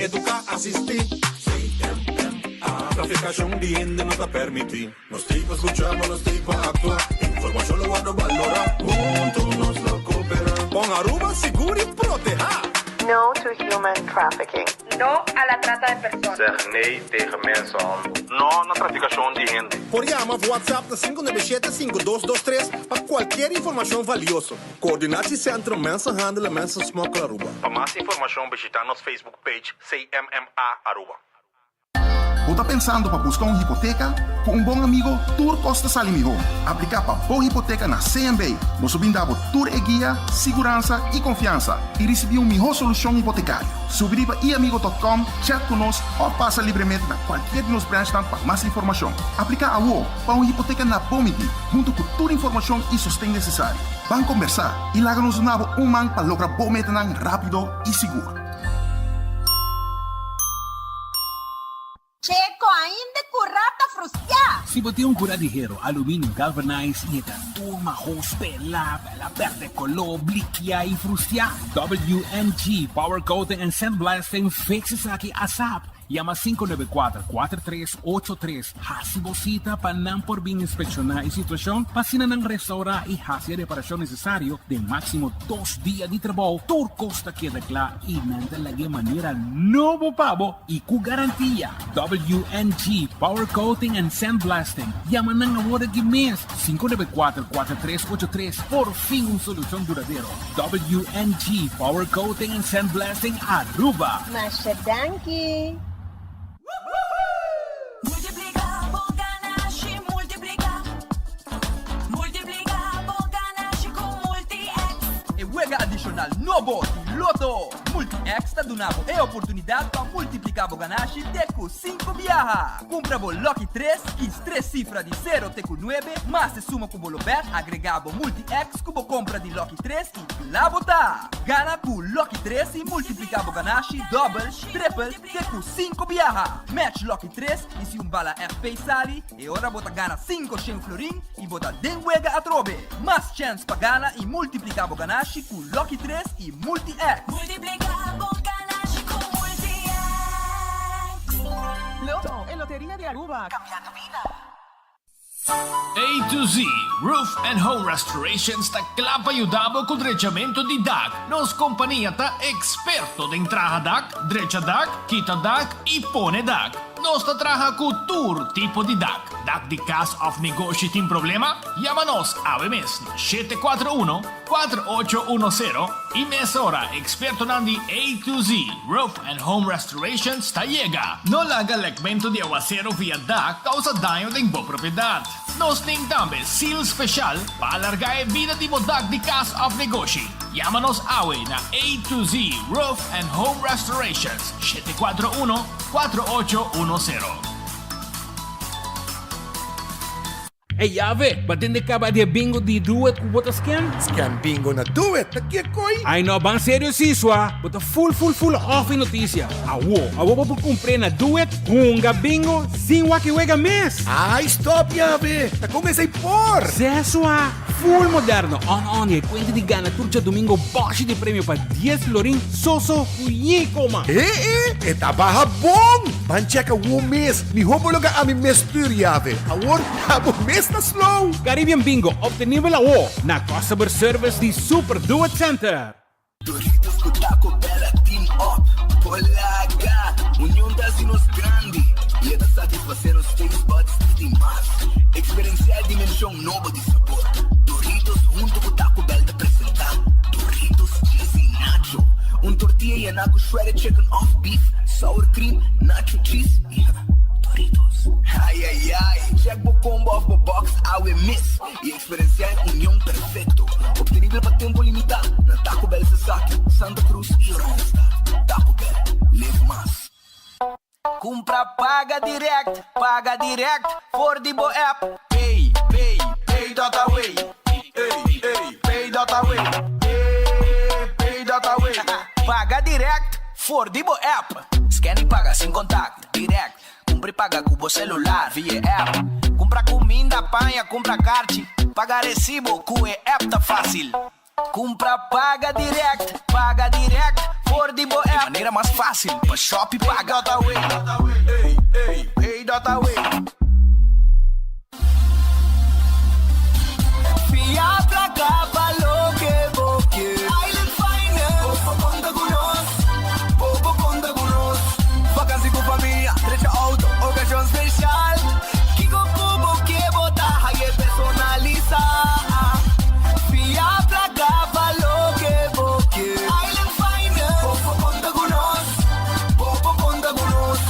eduká, asistí. CMMA. Trafikashon di hende no ta permití. Nos t'ei pa skucha, ma nos t'ei pa aktua. Informashon lo wòrdu balorá. Huntu nos lo koperá. Pon Aruba sigur i protehá! No to human trafficking. No a la trata de personas. Zeg nee tegen mensenhandel. No na trafikashon di hende. Por yama of WhatsApp na 597 5223 pa kualkier informashon valioso. Coördinatiecentrum Mensenhandel en Mensensmokkel Aruba. Pa mas informashon bishita nos Facebook page CMMA Aruba. Bo ta pensando pa buska un hipoteka? Ku un bon amigo tur kos ta sali mihó. Apliká pa bo hipoteka na CMB. Boso bin da bo tur e guia, siguransa i konfiansa i risibí un mihó solushon hipotekario. Subi riba iamigo.com, chat ku nos òf pasa libremente na kualkier di nos branchnan pa mas informashon. Apliká awo pa un hipoteka na bo midí, huntu ku tur informashon i sosten nesesario. Ban kombersá i laga nos duna bo un man pa logra bo metanan rápido i sigur. Checo ainda cu rata frustia. Si bo tin un cura di hero, aluminio galvanized y e ta tur mahos, pela, pela perde color, blikia y frustia, WMG Power Coating and Sandblasting fix esaki asap. Yama 594 4383 Hasi bo sita pa nan por bin inspekshoná e situashon pa asina nan restourá i hasi e reparashon nesesario den máksimo dos dia di trabou. Tur kos ta keda kla i nan ta lag'é manera nobo pa bo i ku garantia. WNG Power Coating and Sandblasting. Yama nan awor aki mes, 594 4383. Por fin un solushon duradero. WNG Power Coating and Sandblasting Aruba. Masha danki! Multiplica bo ganashi, multiplica. Multiplica bo ganashi cu Multi-X. E wega adishonal nobo di Lotto! Multi-X ta duna bo e oportunidat pa multipliká bo ganashi te ku sinku biaha. Kumpra bo Lucky tres, kis tres sifra di sero te ku nuebe, mas e suma ku bo lo bèt, agregá bo Multi-X ku bo kompra di Lucky tres i kla bo ta! Gana ku Lucky tres i multipliká bo ganashi dòbel, tripel, Te ku sinku biaha! Match Lucky tres i si un bala FP sali, e ora bo ta gana sinku shen florin i bo ta den wega atrobe! Mas chèns pa gana i multipliká bo ganashi ku Lucky tres i Multi-X! Multipliká bo ganashi ku Multi-X! Lotto, e loteria di Aruba, cambiando bida! A to Z Roof and Home Restorations ta kla pa yuda bo ku drechamentu di dak. Nos kompania ta eksperto den traha dak, drecha dak, kita dak i pone dak. Nos ta traha ku tur tipo di dak. Dak di kas òf negoshi tin problema? Yama nos awe mes na 741 4810 i mesora ekspertonan di A to Z Roof and Home Restorations ta yega. No laga lekmentu di awaseru via dak kousa daño den bo propiedat. Nos tin tambe seal speshal pa alargá e bida di bo dak di kas òf negoshi. Yama nos awe na A to Z Roof and Home Restorations, 741 4810. Ey Yave, ba tende caba di e bingo di Doet cu bo ta scan? Scan bingo na Doet, ta ke coi? Ay no, ban serio si, swa. Bo ta full full full off e noticia. Awo, awo bo por cumpr'e na Doet, hunga bingo sin wak e wega mes! Ay stop Yave, ta con esey por? Seh swa, full moderno, on on y e cuenta di gana tur djadomingo boshi di premio pa dies florin soso cu yi coma. E e, e ta baha bon! Ban checka wo mes, miho bo loga ami mes stuur Yave. Awor ta bo mes ta slow. Caribbean Bingo obtenibel awo na Customer Service di Super Duet Center. Doritos ku Taco Bell a team up Polaga! Union ta hasi nos grandi i e ta satisfasé nos taste buds di mas. Eksperensiá e dimenshon nobo di sabor. Doritos huntu ku Taco Bell ta presentá Doritos Cheesy Nacho, un tortilla yená ku shredded chicken òf beef, sour cream, nacho cheese i Doritos. Ai ai ai! Check bo combo òf bo box awe mes i Eksperensiá e union perfekto, optenibel pa tempu limitá na Taco Bell Sasaki, Santa Cruz i Oranjestad. Taco Bell, live mas. Kumpra paga direct, paga direct for di bo app. Pay, pay, pay dot away. Ey, ey, pay dot away. Ey, pay dot away. Paga direct for di bo app. Scan i paga sin contact, direct. Kumpra i paga ku bo selular via e app. Kumpra kuminda, paña, kumpra karchi, paga resibo ku e app ta fásil. Kumpra paga dirèkt, paga dirèkt. For di bo app. E manera mas fásil pa shop i paga. Fia plaka pa loke bo ke. Island Finance. Bo por konta ku nos. Bo por konta ku nos. Vakansi ku famia, drecha outo, okashon speshal. Kiko ku bo ke bo ta haye personalisá. Fia plaka pa loke bo ke. Island Finance. Bo por konta ku nos. Bo por konta ku nos.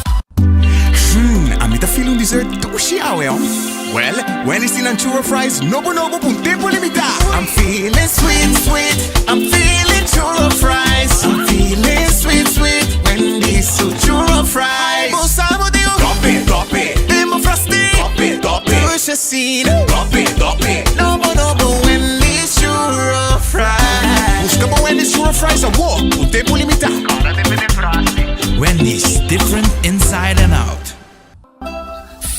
Hmm, ami ta feel un dessert dushi awe, oh. Well, Wendy's tin nan churro fries nobo nobo pa un tempo limitá. I'm feeling sweet, sweet, I'm feeling churro fries. I'm feeling sweet, sweet, Wendy's su churro fries. Bo sa bo di un Top it, top it. Den bo frosty. Top it, top it. Dushi asina. Top it, top it. Nobo nobo Wendy's churro fries. Busca bo Wendy's churro fries awor, un tempo limitá. Wendy's, different inside and out.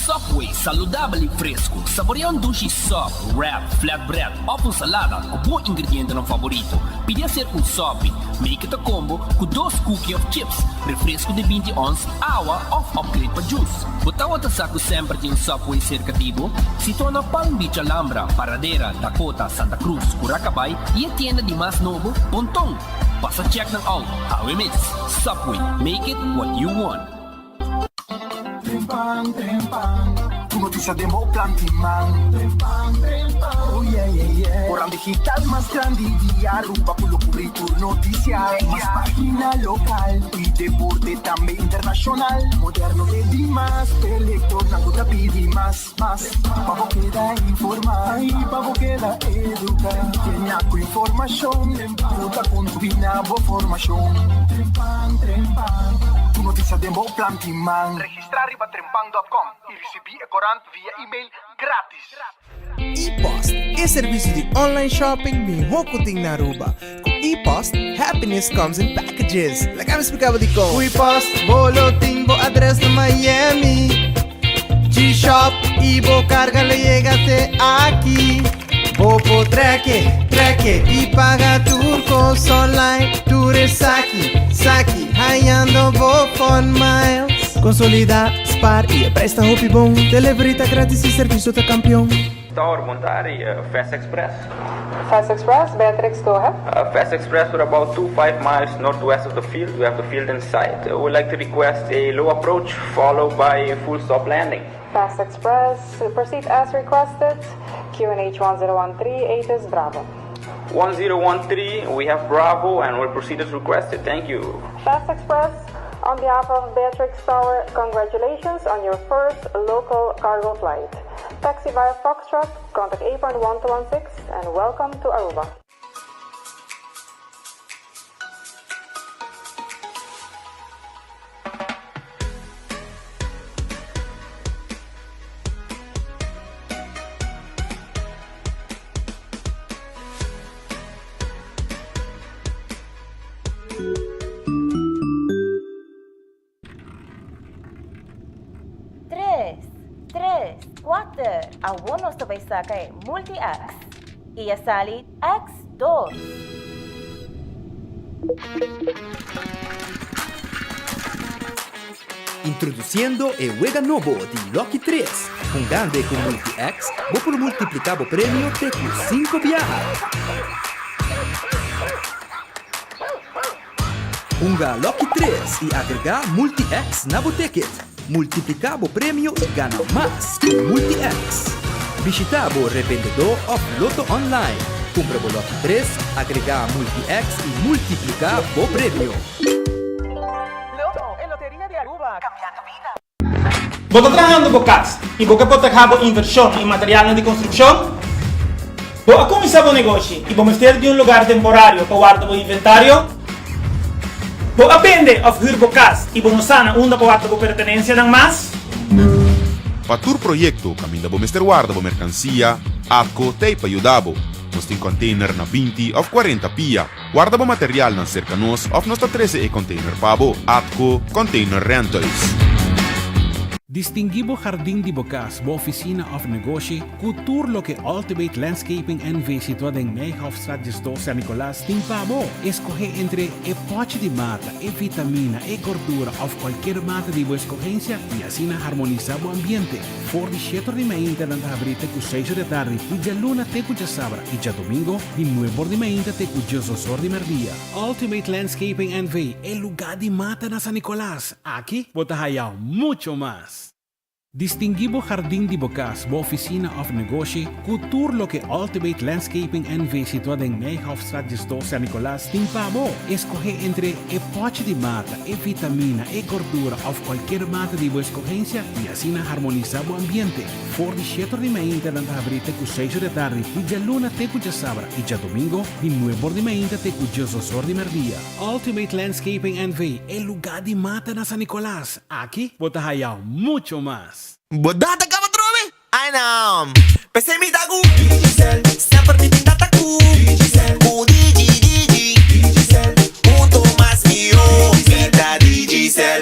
Subway, saludabel y fresco. Saborea un dushi sub, wrap, flatbread of un salada cu bo ingredientenan favorito. Pidi hacer un subby. Make it a combo cu dos cookie of chips, refresco di 20 ons, awa of upgrade pa juice. Bo tawata sa cu semper tin un Subway cerca di bo? Situa na Palm Beach Alhambra, Paradera, Dakota, Santa Cruz, Curacabay y e tienda di mas nobo, Ponton. Pasa check nan out, awe mes. Subway, make it what you want. Trempan, trempan, Tu noticia den bo plan di man. Trempan, trempan, oh yeah, yeah, yeah. Corant digital mas grandi di Aruba cu lo cubri tur noticia. Mas pagina local y deporte tambe internacional. Moderno te di mas, p'e lectornan cu ta pidi mas. Mas pa bo keda informá i pa bo keda eduká. Yena ku informashon ku ta kontribuí na bo formashon. Trempan, trempan, tur notisia den bo plan tin man. Registrá riba trempan dòt kòm i risibí e korant via email grátis. E-Post, e servicio di online shopping miho cu tin na Aruba. Cu E-Post, happiness comes in packages. Laga mi splica bo dicon. Cu E-Post, bo lo tin bo adres na Miami. G-Shop y bo carga lo yega te aki. Bo por treke, treke y paga tur cos online. Tur esaki, saki, hayando bo fun miles. Consolida, spaar y e prijs ta hopi bon. Delivery ta gratis y servicio ta campeon. Tower, bon tardi, Fast Express. Fast Express, Beatrix, go ahead. Fast Express, we're about two five miles northwest of the field. We have the field in sight. We would like to request a low approach followed by a full stop landing. Fast Express, proceed as requested. QNH 1013, ATIS Bravo. 1013, we have Bravo and we'll proceed as requested. Thank you. Fast Express, on behalf of Beatrix Tower, congratulations on your first local cargo flight. Taxi via Foxtrot, contact apron 1216 and welcome to Aruba. Tres, tres, kuater, awor nos ta bai saka e Multi-X. I a sali X dos. Introduciendo e wega nobo di Lucky Tres. Hungando e cu Multi-X, bo por multiplica bo premio te cu cinco biaha. Hunga Lucky Tres y agrega Multi-X na bo ticket. Multiplica bo premio y gana mas cu Multi-X. Bishita bo revendedor of Lotto Online. Cumpra bo Lucky Tres, agrega Multi-X y multiplica bo premio. Lotto, e loteria di Aruba, cambiando bida. Bo ta trahando bo kas i bo ke protehá bo invershon i materialnan di konstrukshon? Bo a kuminsá bo negoshi i bo mester di un lugar temporario pa warda bo inventario? Bo a bende òf hür bo kas i bo no sa na unda pa warda bo pertenensianan mas? Pa tur proyekto kaminda bo mester warda bo merkansia, ATCO t'ei pa yuda bo. Nos tin kònteiner na 20 òf 40 pia. Warda bo materialnan serka nos òf nos ta trese e kònteiner pa bo. ATCO Container Rentals. Distinguí bo hardin di bo kas, bo ofisina òf negoshi ku tur loke Ultimate Landscaping NV. situá den Nijhoffstraat 12 San Nicolas tin pa bo. Eskohé entre e pòchi di mata, e vitamina, e gordura òf kualkier mata di bo eskohensia i asina harmonisá bo ambiente. For di shete or di mainta nan ta habrí te ku seis or di atardi, di djaluna te ku djasabra i djadomingo di nuebe or di mainta te ku diesdos or di mèrdia. Ultimate Landscaping NV. E lugá di mata na San Nicolas. Aki bo ta haya mucho mas. Distinguí bo hardin di bo kas, bo ofisina òf negoshi ku tur loke Ultimate Landscaping NV. situá den Nijhoffstraat 12 San Nicolas tin pa bo. Eskohé entre e pòchi di mata, e vitamina, e gordura òf kualkier mata di bo eskohensia i asina harmonisá bo ambiente. For di shete or di mainta nan ta habrí te ku seis or di atardi, di djaluna te ku djasabra i djadomingo di nuebe or di mainta te ku diesdos or di mèrdia. Ultimate Landscaping NV, e lugá di mata na San Nicolas. Aki bo ta haya mucho mas. Bo data kaba trobe? Ai nan. P'esei mi ta ku Digicel. Semper mi tin data ku Digicel. Ku Digi Digi. Digicel. Hunto mas mihó. Mi ta Digicel.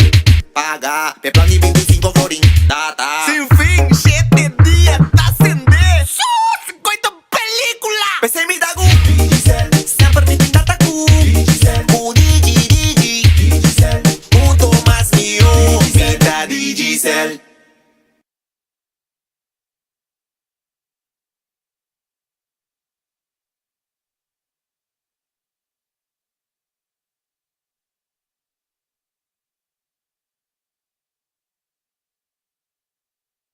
Paga p'e plan di 25 florin. Data. Sin fin, shete dia ta sende. Sus! Koe ta pelicula! P'esei mi ta ku Digicel. Semper mi tin data ku Digicel. Ku Digi Digi. Digicel. Hunto mas mihó. Mi ta Digicel.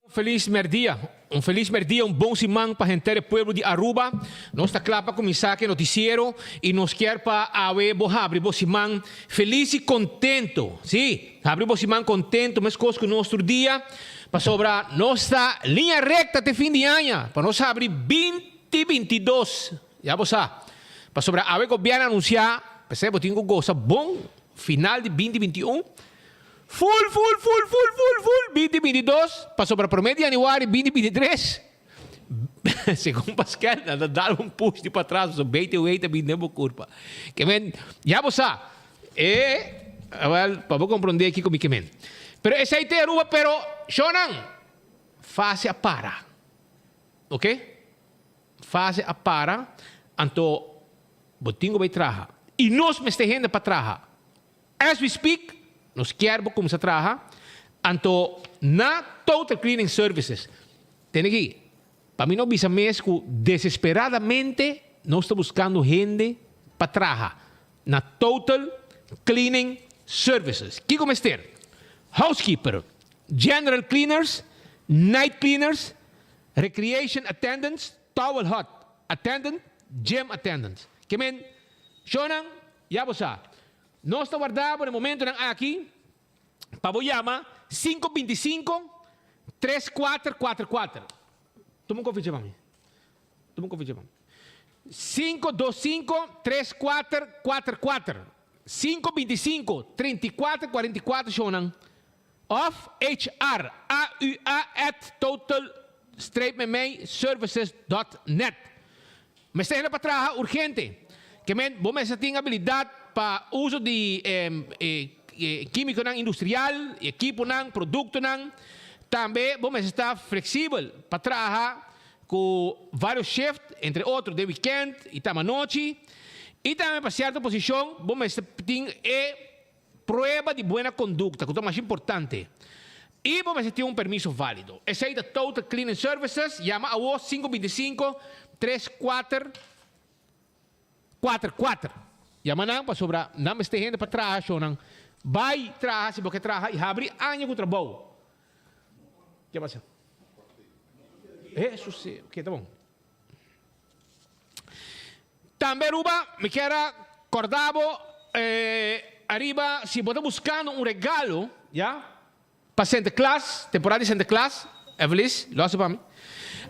Un felis merdia, un felis merdia, un bon siman pa henter e pueblo di Aruba. Nos ta kla pa kuminsá ku e notisiero i nos kier pa awe bo habri bo siman felis i kontento. Sí, habri bo siman kontento meskos ku nos tur dia, pasobra nos ta liña rekta te fin di aña pa nos habri binti 22. Ya bo sa, pasobra awe gobièrnu a anunsiá, p'esei bo tin ku gosa bon final di binti 21. Full full full full full full 2022 pasobra prome di januari 2023 segun Paskel nan ta dal un push di patras pasobra BTW ta bin den bo kurpa. Ke men ya bo sa e wel pa bo kompronde kiko mi ke men. Pero esei te Aruba pero shownan fase a para ok fase a para anto bo tin ku bai traha i nos mester hende pa traha. As we speak, nos kier bo kumsa traha, anto na Total Cleaning Services. Tene aki, pa mi no bisa mes ku desesperadamente nos ta buskando hende pa traha na Total Cleaning Services. Kiko mester? Housekeeper, general cleaners, night cleaners, recreation attendants, towel hut attendant, gym attendants. Ke men, shownan, ya bo sa. Nos ta warda bo na e momentonan aki pa bo yama 525 3444. Tuma un kofichi pa mi. Tuma un kofichi pa mi. 525 3444. 525 3444 shownan. Of HR, AUA at total streep memei services dot net. Mester hende pa traha urgente. Ke men bo mester tin abilidat pa uso di kimikonan industrial, ekiponan, produktonan. Tambe bo mester ta fleksibel pa traha ku varios shift, entre otro den wikènt i tambe anochi. I tambe pa sierto posishon bo mester tin e Prueba di buena kondukta, ku ta mas importante, i bo mester tin un permiso válido. Esei ta Total Cleaning Services. Yama awor 525 34 44. Yama nan pasobra nan mester hende pa traha shownan. Bai traha si bo ke traha i habri aña ku trabou. Ke pasa? Hesus, oke ta bon. Tambe Aruba, mi kier a corda bo ariba si bo ta buscando un regalo, ya, pa Sinterklaas, temporada di Sinterklaas, Evelis, lo haci pa mi,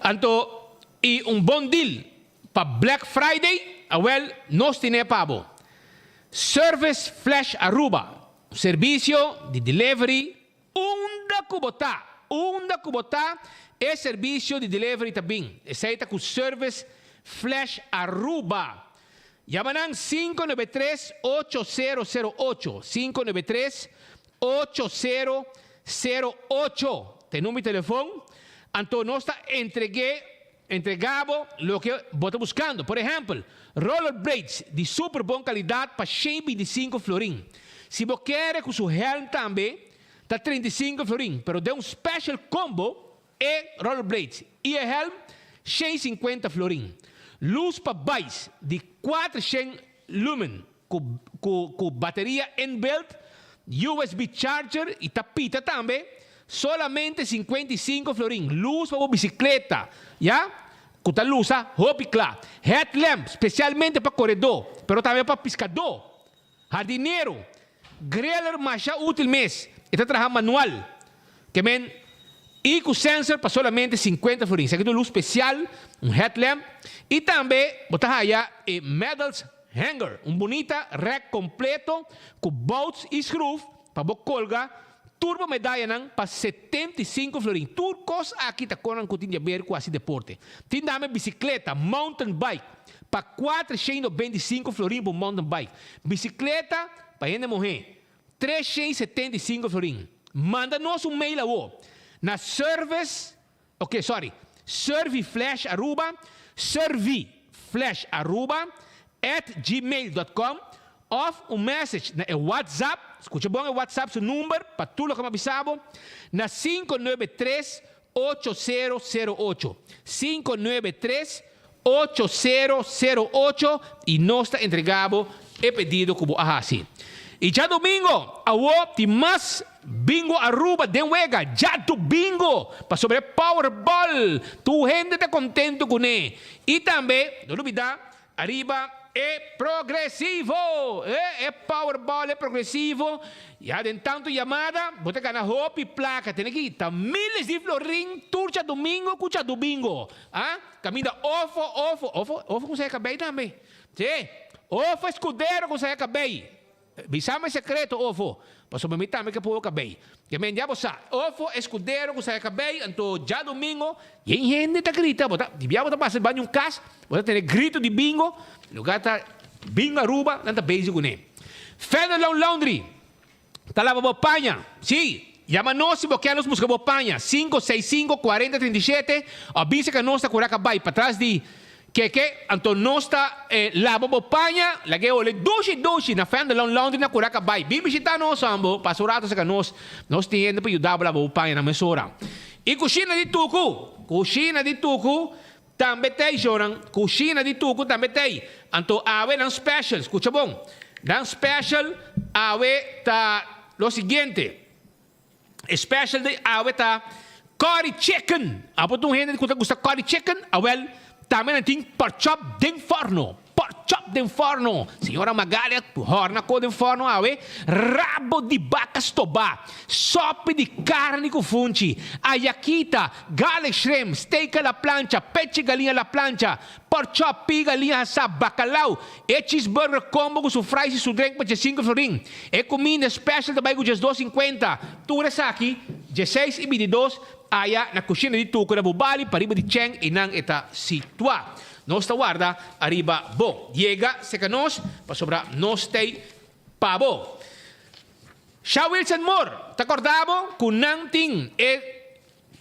anto y un bon deal pa Black Friday, awel nos tine pa bo. Service Flash Aruba, un servicio di delivery Unda ku bo ta, unda ku bo ta, e servisio di delivery ta bin. Esei ta ku Service Flash Aruba. Yama nan 593 8008, 593 8008. Ta e number di telefon. Anto nos ta entreg'é, entregá bo loke bo ta buskando. Por ehèmpel, roller blades di super bon kalidat pa 125 florin. Si bo kere ku su hèlm tambe, ta 35 florin, pero den un special combo e roller blades i e hèlm, 150 florin. Lus pa bais di 400 lumen ku ku ku bateria inbuilt, usb charger y ta pita tambe, solamente 55 florin, luz pa bo bicicleta, ya, ku ta lusa hopi kla, headlamp specialmente pa koredó, pero tambe pa piskadó, hardinero, griller masha útil mes, e ta traha manual, ke men y ku sensor pa solamente 50 florin, esaki ta un luz special, un headlamp, y tambe bo ta haya e medals Hanger, un bunita rèk kompleto ku bouts i skruf pa bo kolga tur bo medayanan pa 75 florin. Tur kos aki ta konan ku tin di aber ku hasi deporte. Tin dame bisikleta, mountain bike, pa 425 florin pa un mountain bike. Bisikleta pa hende muhé, 375 florin. Manda nos un mail awo na service. Ok sorry serviflasharuba serviflasharuba at gmail dot com of un message na e whatsapp scucha bon e whatsapp su number pa tur loke mi a bisa bo na 593 8008 593 8008 y nos ta entrega bo e pedido cu bo a haci. Y djadomingo awo tin mas Bingo Aruba den wega djadomingo pasobra e Powerball tur hende ta contento cune y tambe no lubida ariba e progresivo e e Powerball e progresivo ya den tanto yamada bo ta gana hopi placa tene ki ta miles di florin tur djadomingo cu djadomingo a caminda ofo ofo ofo ofo cu sa e cabey tambe si ofo escudero cu sa e cabey. Bisa mi sekreto, ofo, pasobra mi tambe ke puru kabei. Ke men ya bo sa, ofo, eskudero ku saya kabei, anto djadumingo, yen hende ta grita, bo ta, di bia bo ta pasa riba un kas, bo ta tene grito di bingo, lugar ta Bingo Aruba, nan ta bezig kuné. Fenelon Laundry ta laba bo paña, si, yama nos si bo ke nos buska bo paña, 565 40 37, òf bin serka nos ta kura kabai patras di Keke, anto nos ta laba bo paña, lag'é ole dushi dushi na Fendelon Laundry na Curaca Bay. Bin bishita nos ambo, pasa un rato serka nos, nos tin hende pa yuda bo laba bo paña na mesora. I kushina di tuku, kushina di tuku tambe t'ei shownan, kushina di tuku tambe t'ei. Anto awe nan special, skucha bon, nan special awe ta lo siguiente. E special di awe ta curry chicken. Abo ta un hende ku ta gusta curry chicken? Awel, tambe nan tin pork chop den forno. Pork chop den forno. Señora Magalia hòrna ko den forno awe. Rabo di baka stobá, sòpi di karni ku funchi, ayakita, garlic shrimp, steak a la plancha, pechi galiña a la plancha, Pork chop, piga, liña hasá, bacalao, e cheeseburger combo cu su fries y su drink pa diesinco florin. E cuminda special ta bay cu diesdos cincuenta. Tur esaki, dieseis y bintidos, aya na cushina di Tuco na Bubali, pariba di Cheng y nan e ta situa. Nos ta warda ariba bo. Yega cerca nos, pasobra nos t'ey pa bo. Sha Wilson Moore ta corda bo cu nan tin e.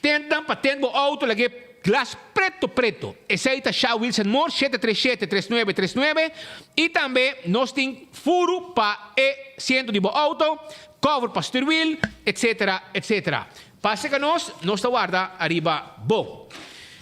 Tentnan pa tent bo auto lag'é glas preto preto. Esei ta Sha Wilson Moore 737 3939 y tambe nos tin furu pa e siento di bo auto, cover pa stuurwiel, etc. Etc. Pasa ka nos, nos ta warda ariba bo.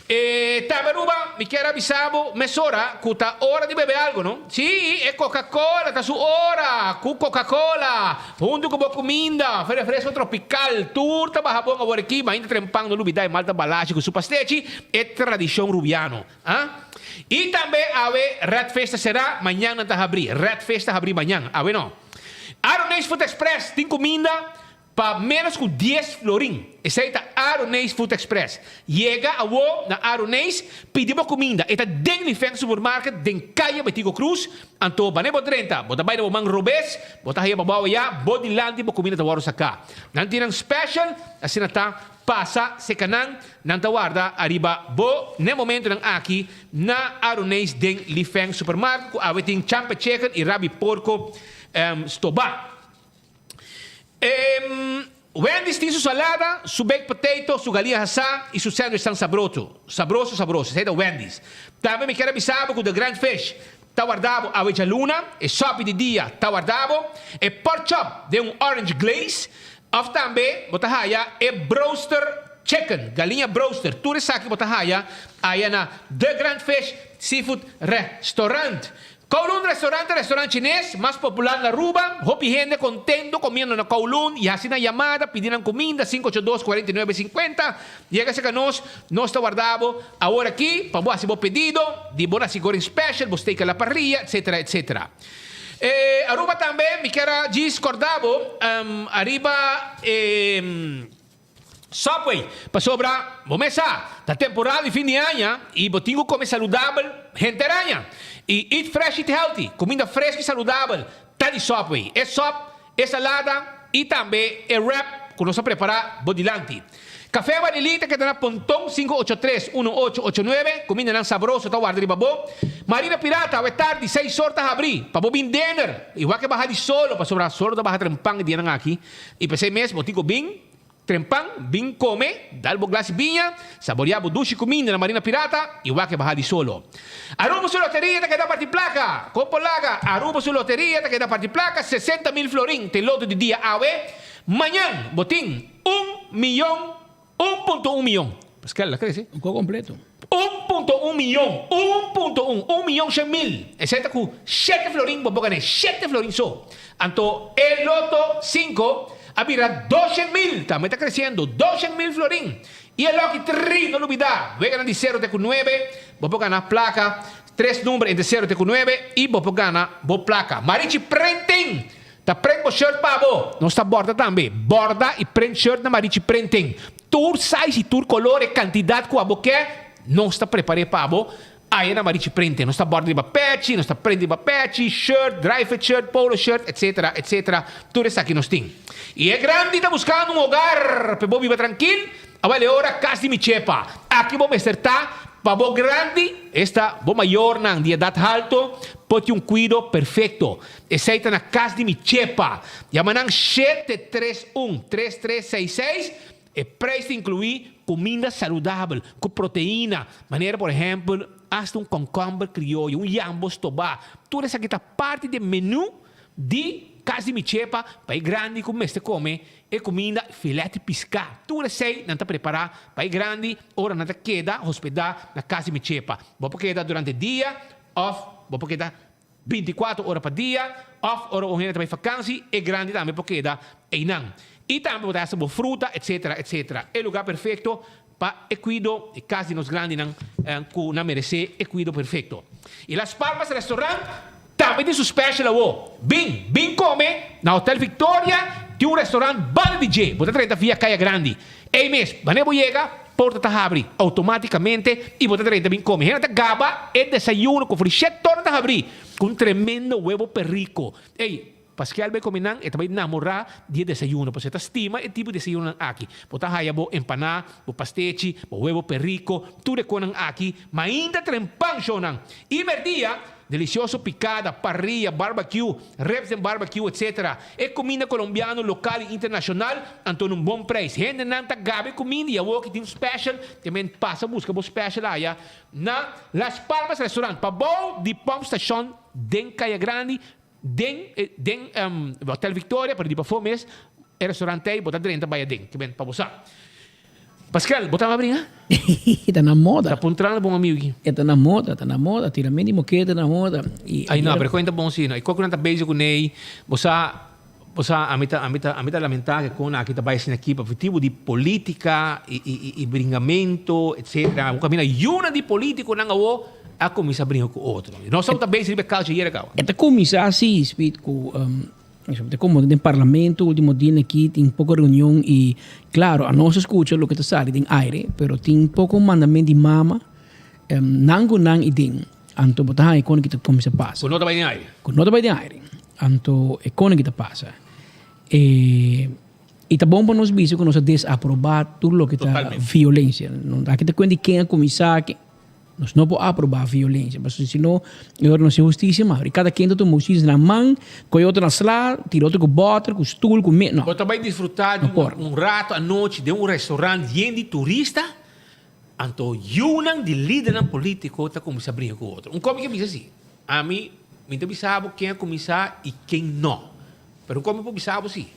E tambe Aruba, mi kier a bisa bo mesora cu ta ora di bebe algo, no? Si, e Coca Cola ta su ora! Cu Coca Cola, hunto cu bo cuminda, refresco tropical, tur ta baha bon awor aki, mainta trempan no lubida e malta balashi cu su pastechi, e tradicion Rubiano. Ah? Y tambe awe Red Fish ta cera, mañan nan ta habri. Red Fish ta habri mañan, awe no. Aronees Food Express tin cuminda Pa ménos ku dies florin. Esei ta Aroneis Food Express. Yega awo na Aroneis, pidi bo kuminda. E ta den Lifeng Supermarket den Kaya Betico Cruz. Anto bane bo drenta, bo ta bai na bo man robes, bo ta haya babou aya, bo dilanti bo kuminda ta wòrdu saká. Nan tin nan special, asina ta pasa seka nan, nan ta warda ariba bo n'e momentonan aki na Aroneis den Lifeng Supermarket ku awe tin champe chicken i rabi porko stobá. Wendy's tin su salada, su baked potato, su galiña hasá y su sandwich tan sabroso. Sabroso, sabroso. Esei ta Wendy's. Tambe mi kier a bisa bo cu The Grand Fish ta warda bo awe djaluna, e sopi di dia ta warda bo, e pork chop den un orange glaze, of tambe bo ta haya e broaster chicken, galiña broaster. Tur esaki bo ta haya aya na The Grand Fish Seafood Restaurant. Kowloon Restaurant ta restaurant chines mas popular na Aruba. Hopi hende contento comiendo na Kowloon y haci nan yamada pidi nan cuminda 582 49 50. Yega cerca nos, nos ta warda bo awor aki pa bo haci bo pedido di bo nasi goreng special, bo steak a la parrilla, etc. Etc. E Aruba tambe mi kier a djis corda bo ariba e. Subway, pasobra bo mes sa, ta temporada di fin di aña y bo tin cu come saludabel henter aña. Y eat fresh eat healthy, cuminda fresco y saludabel ta di Subway. E sop, e salada y tambe e wrap cu nos a prepara bo dilanti. Café Vanilí ta keda na Ponton 583 1889, cumindanan sabroso ta warda riba bo. Marina Pirata awe tardi seis or ta habri pa bo bin dinner y wak e baha di solo pasobra solo ta baha trempan e dianan aki y p'esey mes bo tin cu bin Trempan, bin come, dal bo glas biña, saborea bo dushi cuminda na Marina Pirata y wak e baha di solo. Aruba su loteria ta keda parti placa! Con por laga? Aruba su loteria ta keda parti placa, 60 mil florin te loto di dia awe. Mañan bo tin un miyon, un punto un miyon. Pascal, la crece? Un co completo. Un punto un miyon, un punto un, un miyon shen mil. Esei ta ku shete florin bo por gané, shete florin so. Anto e loto sinku a bira doshen mil, tambe ta kresiendo, doshen mil florin. I e loki tri, no lubidá, weganan di sero te ku nuebe, bo por gana plaka, tres number entre sero te ku nuebe i bo por gana bo plaka. Marichi Printing ta print bo shirt pa bo. Nos ta borda tambe, borda i print shirt na Marichi Printing. Tur size y tur color e cantidad cu abo ke, nos ta prepare pa bo. Aya na Marichi Printing. Nos ta borda riba pechi, nos ta print riba pechi, shirt, dry fit shirt, polo shirt, etc. Etc. Tur esaki nos tin. Y e grandi ta buscando un hogar pa bo biba trankil, awel e ora cas di mi chepa. Aki bo mester ta pa bo grandi, esta bo mayornan di edad halto, por tin un cuido perfecto. Esey ta na cas di mi chepa. Yama nan 731 3366. E prijs ta inclui cuminda saludabel cu proteina, manera por ehempel hasta un concomber crioyo, un yambo stobá. Tur esaki ta parti di e menu di cas di mi chepa pa e grandi cu mester come e cuminda filet di pisca. Tur esey nan ta prepara pa e grandi ora nan ta keda hospeda na cas di mi chepa. Bo por keda durante dia of bo por keda Binticuatro ora pa dia of ora un hende ta bay vakansi e grandi tambe por keda eynan. Y tambe bo ta hasta bo fruta etcetera etcetera. E lugar perfecto pa e cuido e cas di nos grandinan cu nan merece e cuido perfecto. Y Las Palmas Restaurant tambe tin su special awo. Bin, bin come na Hotel Victoria tin un restaurant banda di dje. Bo ta drenta via Caya Grandi. Ey mes, wanneer bo yega, porta ta habri automaticamente y bo ta drenta bin come. Hende ta gaba e desayuno cu frishet torna ta habri cu un tremendo huevo perico. Ey, Pascual bay come nan, e ta bay namora di e desayuno pasobra e ta stima e tipo di desayunonan aki. Bo ta haya bo empaná, bo pastechi, bo huevo perico, tur e conan aki, mainta trempan shownan. Y merdia, Delicioso picada, parrilla, barbecue, ribs den barbecue etc. E cuminda colombiano local y internacional anto na un bon prijs. Hendenan ta gaba e cuminda y awor ki tin un special te men pasa busca bo special aya na Las Palmas Restaurant pabou di Pump Station den Caya Grandi den den Hotel Victoria pero di pafó mes e restaurant ey bo ta drenta bay aden te men pa bo sa. Pascal, bo taba bringa? E ta na moda. Ta puntrando bon amigo aki. E ta na moda, ta na moda. Tiramente di moke ta na moda. Y Ay no, pero cuenta bon si no. Y koku nan ta bezig cu nei, bo sa, bo sa, ami ta, ami ta, ami ta lamenta ke kon aki ta bai asina aki pa motibu di politica y, y, y, y bringamento, etcetera. Bo camina yuna di politiconan awo a cuminsa bringa cu otro. Nos tabata bezig riba e couch ayer caba. E ta cuminsa asi, Speed, cu Ta como den parlamento ultimo dia aki tin poco reunion y claro anos a scucha loke ta sali den aire pero tin poco mandamento di mama nan cu nan y den anto bo ta haya con ki ta cuminsa pasa. Cu no ta bay den aire. Cu no ta bay den aire anto e con ki ta pasa e y ta bon pa nos bisa cu nos a desaproba tur loke ta violencia aki ta cuenta di ken a cuminsa. Nos no por aproba violencia, pasobra si no e ora no sin husticia mas. Cada ken ta tuma husticia na man, coge otro na sla, tira otro cu boter, cu stoel, cu me, no. Bo ta bay disfruta di un rato anochi den un restaurant yen di turista, anto yunan di lidernan politico ta cuminsa bringa cu otro. Un cos mi ke bisa si, ami mi ta bisa bo ken a cuminsa y ken no, pero un cos mi por bisa bo si,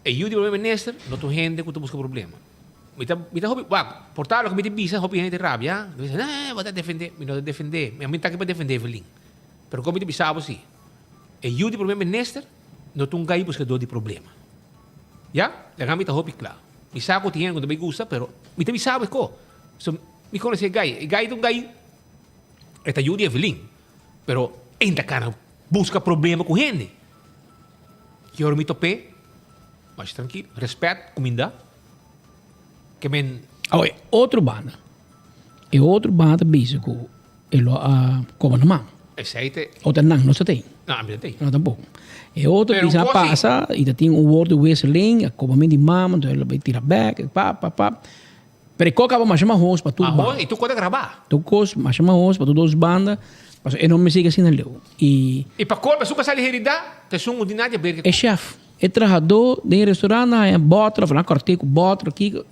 E yu di prome minister no ta un hende ku ta buska problema. Mi ta mi ta hopi wak, por tal loke mi ta bisa hopi hende ta rabia, ta bisa nee bo ta defende, mi no ta defende, mi ta aki pa defende Evelyn. Pero kon mi ta bisa bo si, e yu di prome minister no ta un gai buskador di problema. Ya, laga mi ta hopi kla. Mi sa ku tin hende ku no ta bai gusta, pero mi ta bisa bo e ko. So mi konosé e gai, e gai ta un gai, e ta yu di Evelyn, pero e ta kana buska problema ku hende. Ki ora mi top'é, masha trankil, respèt, kuminda. Ke men. Awe, e otro banda, e otro banda ta bisa ku e lo a koba na man. Esei te. Ota nan no sa tei. No, ami ta tei. No tampoko. E otro bisa a pasa i ta tin un woordenwisseling, a kobament di mama, enton e lo bai tira bèk, pa, pa, pa. Pero e kos kaba masha mahos pa tur banda. Mahos i tur kos ta grabá. Tur kos masha mahos pa tur dos banda, pasobra e no mester yega asina leu. I. I pa kolmo esun ku a sali heridá ta esun ku di nadie berge E chef, e trahadó den e restaurant a haña bòter òf nan a kòrt'é ku bòter òf kiko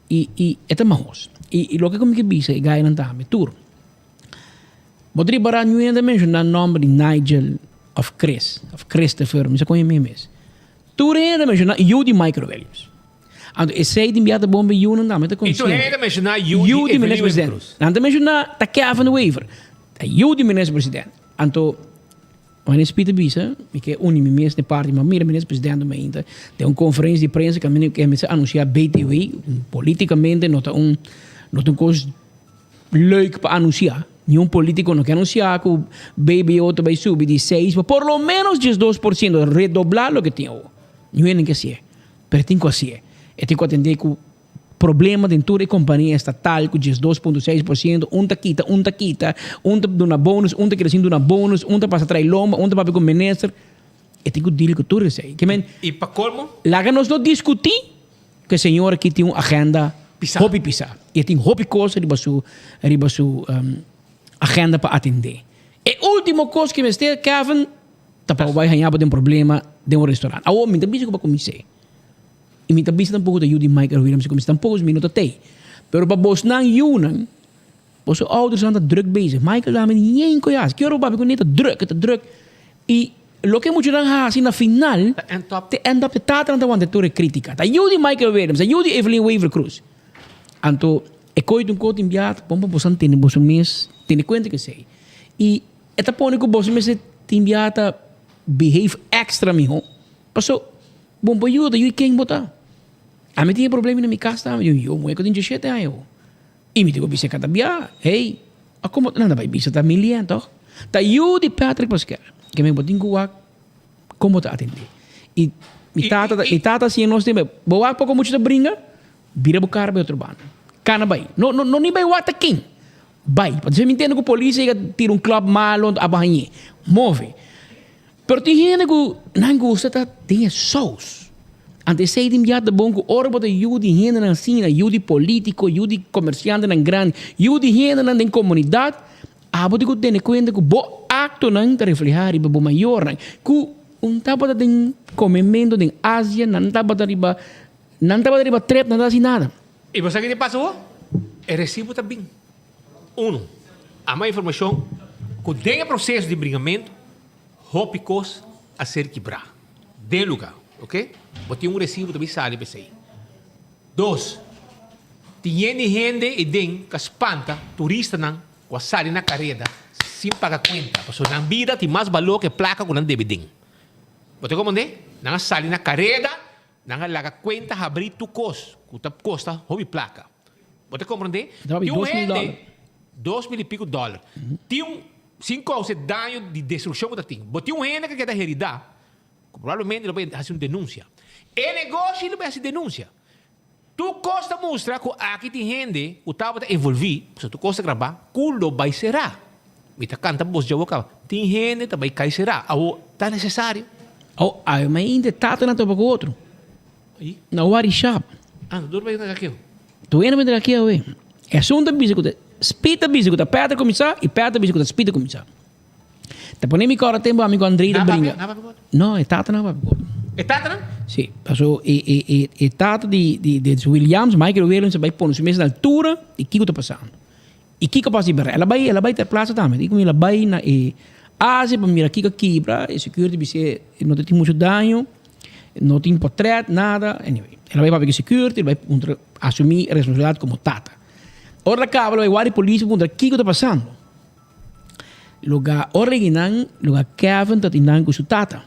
i i e ta mahos. I i loke ku mi ke bisa e gainan tambe tur. Bo ta ripará niun hende a menshoná nòmber di Nigel òf Chris òf Christopher, mi sa kon e mes. Tur hende a menshoná yu di Michael Williams. Anto esei tin bia ta bon pa yunan tambe ta I tur konsiente. hende ta menshoná yu Yu di di Evelyn minister president. Cruz. Nan ta menshoná ta Kevin Wever. Ta yu di minister president. Anto wanneer Speed a bisa, mi ke uni mi mes n'e parti, ma mira minister president mi ainda den un conferencia di prensa kaminda ku e mester anunsiá BTW, politikamente no ta un no ta un kos leuk pa anunsiá. Niun politico no ke anunsiá ku BBO ta bai subi di seis pa por lo menos 12%, redoblá loke tin awor. Niun hende ke hasié. Pero e tin ku hasié. E tin ku atendé ku problema den tur e kompania estatal ku 12.6%, un ta kita, un ta kita, un ta duna bonus, un ta keda sin duna bonus, un ta pasa trai lomba, un ta papia ku minister. E tin ku deal ku tur esei. Ke men, I pa kolmo? Laga nos no diskutí ku e señor aki tin un agenda hopi pisá. I e tin hopi kos riba su riba su agenda pa atendé. E último kos ku mester, Kevin, Ta pa bo bai haña bo den problema den un restaurant. Awor mi ta bisa ku bo a kumins'é. I mi ta bisa tampoco ta yu di Michael Williams a kumins'é. Tampoco mi no ta tei. Pero pa bosnan yunan, boso oudersnan ta druk bezig. Michael dame ni yen ku e hasi. Ki ora bo papia kuné ta druk, e ta druk. I loke muchanan hasi na final, ta end up te tatanan ta wanta tur e kritika. Ta yu di Michael Williams, ta yu di Evelyn Wever Croes. Anto e koe ta un koe tin biaha, bon pa boso tene boso mes tene kuenta ku esei. I E ta pone ku boso mester tin bia ta behave extra miho. Paso, bon por yuda yu i ken bo ta. Ami tin e problema na mi kas tambe. Yo yo muhe ku tin diesshete aña awo. I mi tin ku bisa kada bia, hey, a komo nan ta bai bisa ta mi lien tòg. Ta yu di Patrick Paskel. Ke men bo tin ku wak kon bo ta atendé. I mi tata mi tata siña nos tin bo wak poko mucha ta bringa, bira bo kara bai otro banda. Kana bai. No no no ni bai wak ta ken. Bai, pasobra mi ntende ku polis a yega tira un klòp malu anto abo hañ'é. Move. Pero tin hende ku nan gusta ta den e sous. Anto esei tin bia ta bon ku ora bo ta yu di hendenan asina, yu di polítiko, yu di komersiantenan grandi, yu di hendenan den komunidat, abo tin ku tene kuenta ku bo aktonan ta reflehá riba bo mayornan. Ku un tabata den komementu den Asia, nan tabata riba, nan tabata riba trep, nan ta hasi nada. I bo sa ki ta pasa bo? E resibo ta bin. Uno, ama informashon ku den e proseso di bringamentu hopi kos a ser kibrá den lugá, oke? Bo tin un resibo ta bin sali pa esei. Dos, tin yen di hende ei den ku a spanta turistanan ku a sali na kareda sin paga kuenta pasobra nan bida tin mas balor ku e plaka ku nan debe den. Bo ta komprendé? Nan a sali na kareda. Nan a laga cuenta habri tur cos cu ta costa hopi placa. Bo ta comprende? Tin un hende, 2000 y pico dollar. Tin un, sin causa e daño di destruccion cu ta tin. Bo tin un hende cu a keda herida, cu probablemente lo bay haci un denuncia. E negoshi lo bay haci denuncia. Tur cos ta mustra cu aki tin hende cu tabata envolvi, pasobra tur cos ta graba, cu lo bay cera. Mi ta canta bos djawo caba. Tin hende ta bay cay cera. Awo, ta necesario? Awo, awe mainta e tatanan topa cu otro. Na wari shop. Ah, tur bay na kakeo. Tur hende bay na kakeo, e. E asunto a bisa cu ta. Speed ta bisa ku ta Patrick kuminsá i Patrick ta bisa ku ta Speed a kuminsá. Ta pone mi kòrda tempu ami ku André ta bringa. No, e tata no a papia ku. E tata no? Sí, paso e e e e tata di di di Williams, Michael Williams a bai pone su mes na altura di kiko ta pasando. I kiko a pasa di bèrdat. El a bai el a bai ter plaza tambe. Di ku mi el a bai na e Asia pa mira kiko a kibra, e security bis'é no ta tin muchu daño, no tin potrèt, nada. Anyway, el a bai papia ku security, el bai puntra asumí responsabilidat komo tata. Ora el a kaba el a bai wak di polis pa puntra kiko ta pasando. Luga originan, luga Kevin ta tin nan ku su tata.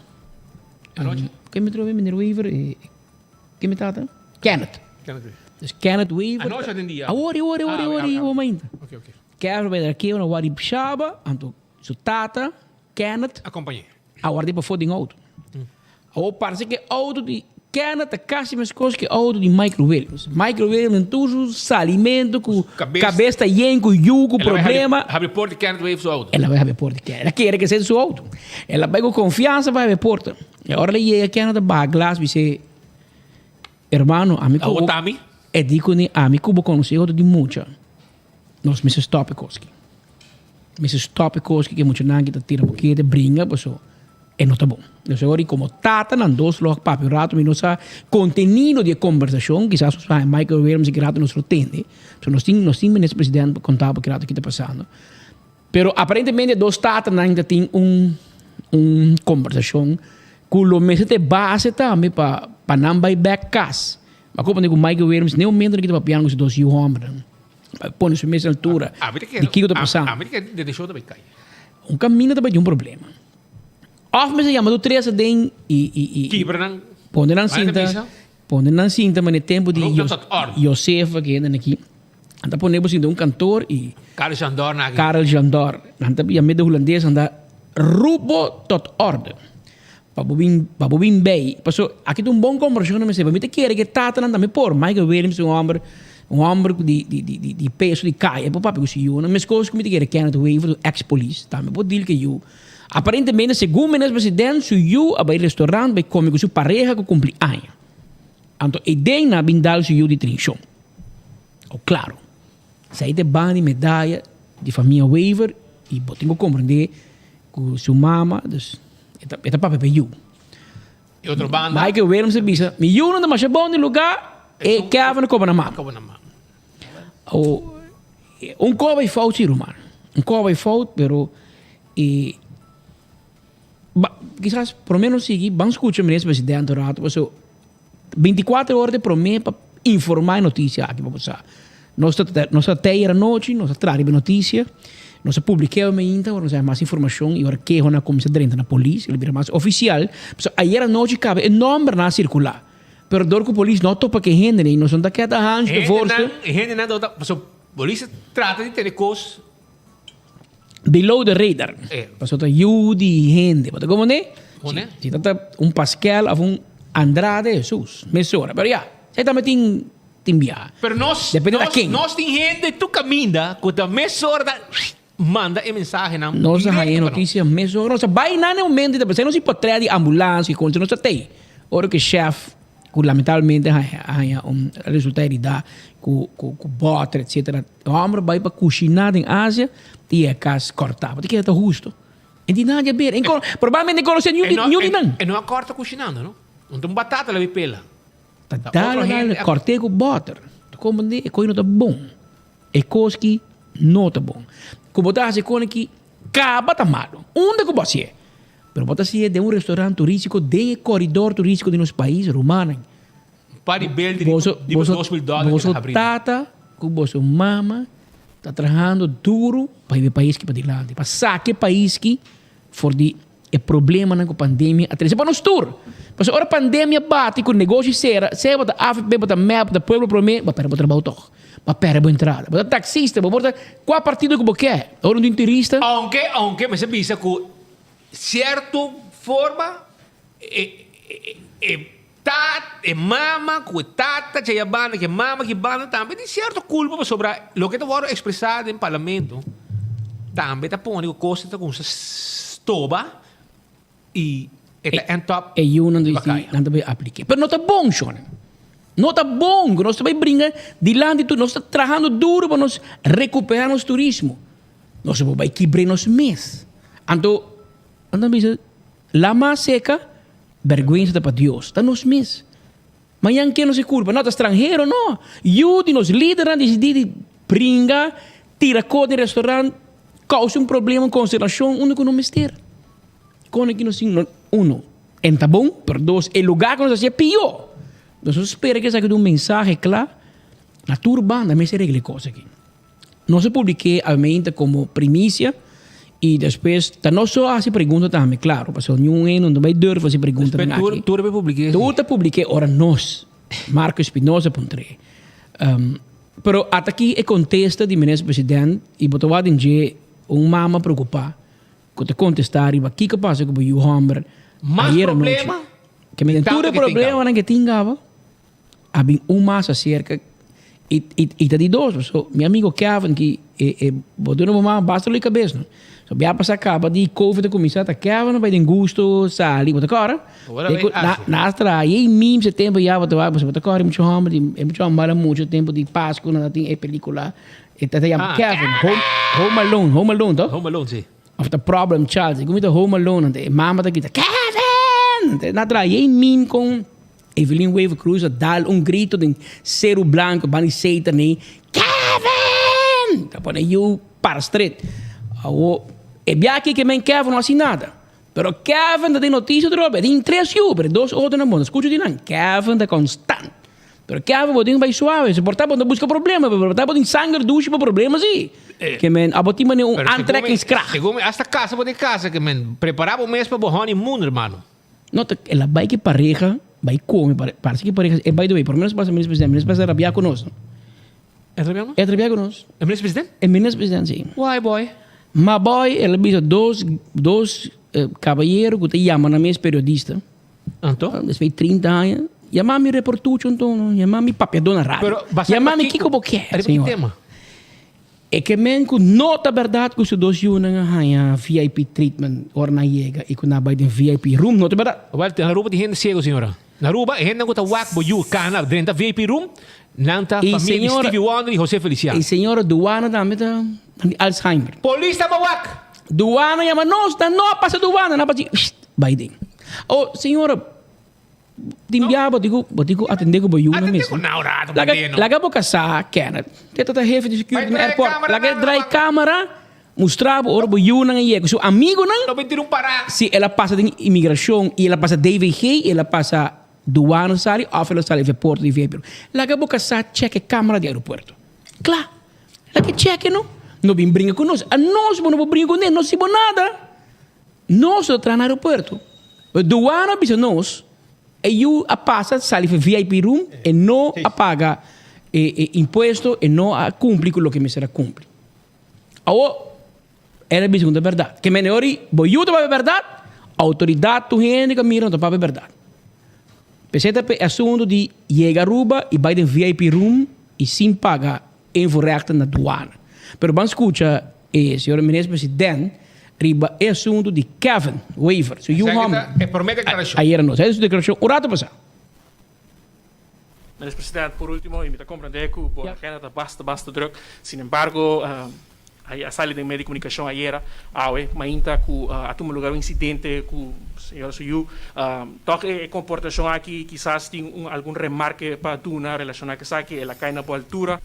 Ken mi trobe meneer Wever? Ken mi tata? Kenneth. Dus Kenneth Wever. Anochi den dia? Awor, awor, awor, awor, awor mainta. Kevin bai dra na wari shaba, anto su tata, Kenneth. Acompañé. A warda pafó den auto. Awor parse ku e auto di Kenneth ta kasi meskos ku e auto di Michael Williams. Michael Williams den tur su salimentu ku kabes ta yen ku yu ku problema. El a bai habri porta di Kenneth Wever su auto. El a bai habri porta di Kenneth. El a kere ku esei ta su auto. El a bai ku konfiansa pa habri porta. E ora el a yega Kenneth a baha glas bis'é, Hermano, ami ku bo. Awor ta ami? E di kuné, ami ku bo konosé otro di mucha. Nos mester stop e kos aki. Mester stop e kos aki ku e muchanan aki ta tira bokete, bringa, paso e no ta bon. Nos ora komo tata nan dos lo a papia un rato, mi no sa kontenido di e kombersashon, kisas nos haña Michael Williams ki rato nos lo tende. So nos tin nos tin minister president pa konta bo ki rato ki ta pasando. Pero aparentemente e dos tatanan ta tin un un kombersashon ku lo mester ta e base tambe pa pa nan bai bek kas. Mi a kompende ku Michael Williams n'e momento nan ki ta papiando ku su dos yu hòmbernan. Pa pone su mes altura di kiko ta pasando. Ami ta kere detenshon ta bai kai. Un kaminda ta bai tin un problema. Òf mester yama tur tres aden i i i. Kibra nan. Pone nan sinta. Pone nan sinta manera tempu di Josefa ku hende aki. Nan ta pone bo sinta un kantor i. Karel Jandor na aki. Karel Jandor. Nan ta yam'é de hulandes nan ta roep bo tot orde. Pa bo bin pa bo bin bei. Paso aki ta un bon kombershon nan mester. Mi ta kere ku e tatanan tambe por. Michael Williams ta un hòmber un hòmber di di di di peso di kaya por papia ku su yunan. Meskos ku mi ta kere Kenneth Wever un eks polis tambe por deal ku e yu. Aparentemente segun minister president su yu a bai restaurant bai kome ku su pareha ku kumpli aña. Anto e den nan a bin dal su yu di trinshon. O klaro, esei ta e banda di medaya di famia Wever i bo tin ku komprendé ku su mama, dus e ta e ta papia pa e yu. E otro banda. Michael Williams a bisa, mi yu no ta masha bon di lugá, e Kevin a koba na mama. Koba na mama. O, un koba i fout si ruman. Un koba i fout, pero e ba, kisas promé nos sigui, ban skucha minister presidente un rato, pasobra 24 ora te promé pa informá e notisia aki pa bo sa. Nos ta nos ta tei anochi, nos ta traha riba e notisia, nos a publik'é awe mainta ora nos haña mas informashon i ora kehonan a kuminsá drenta na polis, el a bira mas ofisial. Pasobra ayer anochi kaba e nòmbernan a sirkulá, pero dor ku polis no topa ku e hendenan i nos no ta keda hanchi te voorste. E hendenan tabata, pasobra polis a trata di tene kos. Below the radar. Pasobra ta yu di hende. Bo ta komprendé? Si ta un Pascal òf un Andrade Jesus, mesora. Pero ya, esei tambe tin tin biaha. Pero nos, Depende ta nos, ken. nos tin hende tur kaminda ku ta mesora ta manda e mensahenan Nos a haña direkto pa nos. notisia mesora. Nos a bai nan e momento i ta pensá nos si potrè di ambulans i konsa nos ta tei. Ora ku e shèf ku lamentablemente a haña a haña un resultá heridá ku ku ku bòter etsetera. E hòmber bai pa kushiná den Asia i e kas kòrtá. Bo ta kere ta husto? E di nan dja bira. E probablemente e konosé niun di niun di nan. E no a kòrta kushinando no. Un ta un batata lo bai pela. Ta dale dale kòrt'é ku bòter. Ta komprendé e kos no ta bon. E kos ki no ta bon. Ku bo ta hasi kon aki kaba ta malu. Unda ku bo hasié? Pero bo ta hasié den un restaurant turístiko den e koridor turístiko di nos pais, rumannan. Un par di bel di riba 2000 dòler Boso tata ku boso mama ta trahando duru pa hiba e pais ki padilanti, pa saka e pais ki for di e problemanan ku pandemia a trese pa nos tur. Pasobra ora pandemia bati ku negoshi sera, sea bo ta AFP, bo ta mep, bo ta Pueblo Prome, bo a perde bo trabou tog. Bo a perde bo entrada. Bo ta taxista, bo por ta kua partido ku bo ke. Ora un tin turista. Aunke, aunke mester bisa ku sierto forma e e Ta e mama ku e tata djaya banda ku e mama ki banda tambe tin sierto kulpa pasobra loke ta wòrdu ekspresá den parlamento tambe ta pone ku kos ta kuminsá stoba i e ta end up E yunan ta nan ta bai apliké. Pero no ta bon shon. No ta bon ku nos ta bai bringa dilanti tur. Nos ta trahando duro pa nos rekuperá nos turismo. Nos no por bai kibr'é nos mes. Anto, nan ta bisa, Lama seka, bèrgwensa ta pa Dios. Ta nos mes. Mañan ken nos e kulpa? No ta stranhero, no. Yu di nos lidernan disidí di bringa, tira kos den restaurant, kousa un problema, un konsternashon unda ku no mester. Kon aki nos tin, uno, en ta bon, pero dos, e lugá ku nos hasié pió. Nos no spera ku esaki ta un mensahe kla na tur banda mester regla e kos aki. Nos a publik'é almeinta komo primisia i despues ta nos so a hasi pregunta tambe, klaro, pasobra niun hende no ta bai durf hasi preguntanan Despues aki. tur tur a bai publik'é. Tur ta publik'é ora nos, Marco Espinosa puntr'é. Pero ata aki e kontesta di Minister President i bo ta wak den dje un mama preokupá ku ta kontestá riba kiko pasa ku bo yu hòmber Mas ayer anochi. problema Ke men di tur tantu e ke tin kaba. problemanan ke tin kaba. A bin un mas acerca y y ta di dos paso mi amigo Kevin ki e e bo duna bo mama basta lo cabes no so bia pasa caba di covid a cuminsa ta Kevin a bay den gusto sali bo ta cora na na traha y memes e tempo ya bo ta wak bo ta cora mucho homber di e mucho homber bala mucho tempo di pascu nan ta tin e pelicula e ta yama Kevin home home alone home alone to Home alone si. Of ta problem child si ta home alone e mama ta grita Kevin na traha y meme con Evelyn Wever Croes a dal un grito den Seru Blanco banda di Satan ei, Kevin! Ta pone yu para stret. Awo, e bia aki ke men Kevin no hasi nada. Pero Kevin ta den noticia otro bes. Tin tres yu, pero e dos otronan bo no scucha di nan. Kevin ta constant. Pero Kevin bo tin ku bai suave. Si por ta bo no busca problema, pero por ta bo tin sanger dushi pa problema si. Ke men abo tin mane un aantrekkingskracht. Segun mi, hasta casa bo tin casa ke men prepara bo mes pa bo honeymoon, hermano. No ta el a bai ki pareha bai come parece ki pareha e by the way por lo menos pasa minister president minister president rabia cu nos no E rabia cu nos? E rabia cu nos. E minister president? E minister president si. Why boy? Ma boy el a bisa dos dos caballero cu ta yama nan mes periodista. Anto? Despues di 30 aña yama mi reportucho anto no yama mi papiador na radio. Pero basa Yama mi kico bo kier Riba ki señor. tema? E ke men ku no ta bèrdat ku su dos yunan a haña VIP treatment ora nan yega i ku nan a bai den VIP room, no ta bèrdat. Wèl, na Aruba tin hende siego, señora. Na Aruba, e hendenan ku ta wak bo yu kana drenta VIP room, nan ta I famia di señora Stevie Wonder i José Feliciano. I señora Duana tambe ta di Alzheimer. Polis ta ba wak! Duana yama nos, nan no a pasa duana, nan a pasa bai den. Oh, señora. Tin bia bo tin ku bo tin ku atendé ku bo yunan Atendé mes. ku nan un rato Laga bandé no. laga bo kasá Kenneth. Te ta ta hefe di security Bai na draai airport. kamera Laga e nan draai wak. kamera mustra bo ora bo yunan a yega ku su amigunan. No bin tira un pará. Si el a pasa den imigrashon i el a pasa DVG i el a pasa duana sali òf el a sali via porta di VIP. Laga bo kasá chèk e kamera di aeropuerto. Kla. Laga e chèk no. No bin bringa ku nos. Anos bo no por bringa kuné. No si bo nada. Nos lo traha na aeropuerto. Pero douane a bisa nos, e yu a pasa sali for VIP room, e no a paga e e impuesto, e no a cumpli cu loke mester a cumpli. Awor, el a bisa cu ta berdad. Ke mene ori bo yu ta papia berdad, autoridad tur hende cu a mira no ta papia berdad. P'esei ta p'e asunto di yega Aruba y bay den VIP room y sin paga invoerrechten na douane. Pero ban scucha e señor minister president riba e asunto di Kevin Wever, su yu Esaki homber. ta e prome declaracion. Ayera nos. Esa su declaracion un rato pasa. Minister President, por ultimo, y mi ta comprende cu bo agenda ta basta, basta druk. Sin embargo, a sali den medio di comunicacion ayera, awe, mainta cu a tuma lugar un incidente cu señora su yu. Toch e comportacion aki kisas tin un algun remarke pa duna relaciona cu esaki, el a cay na bo altura.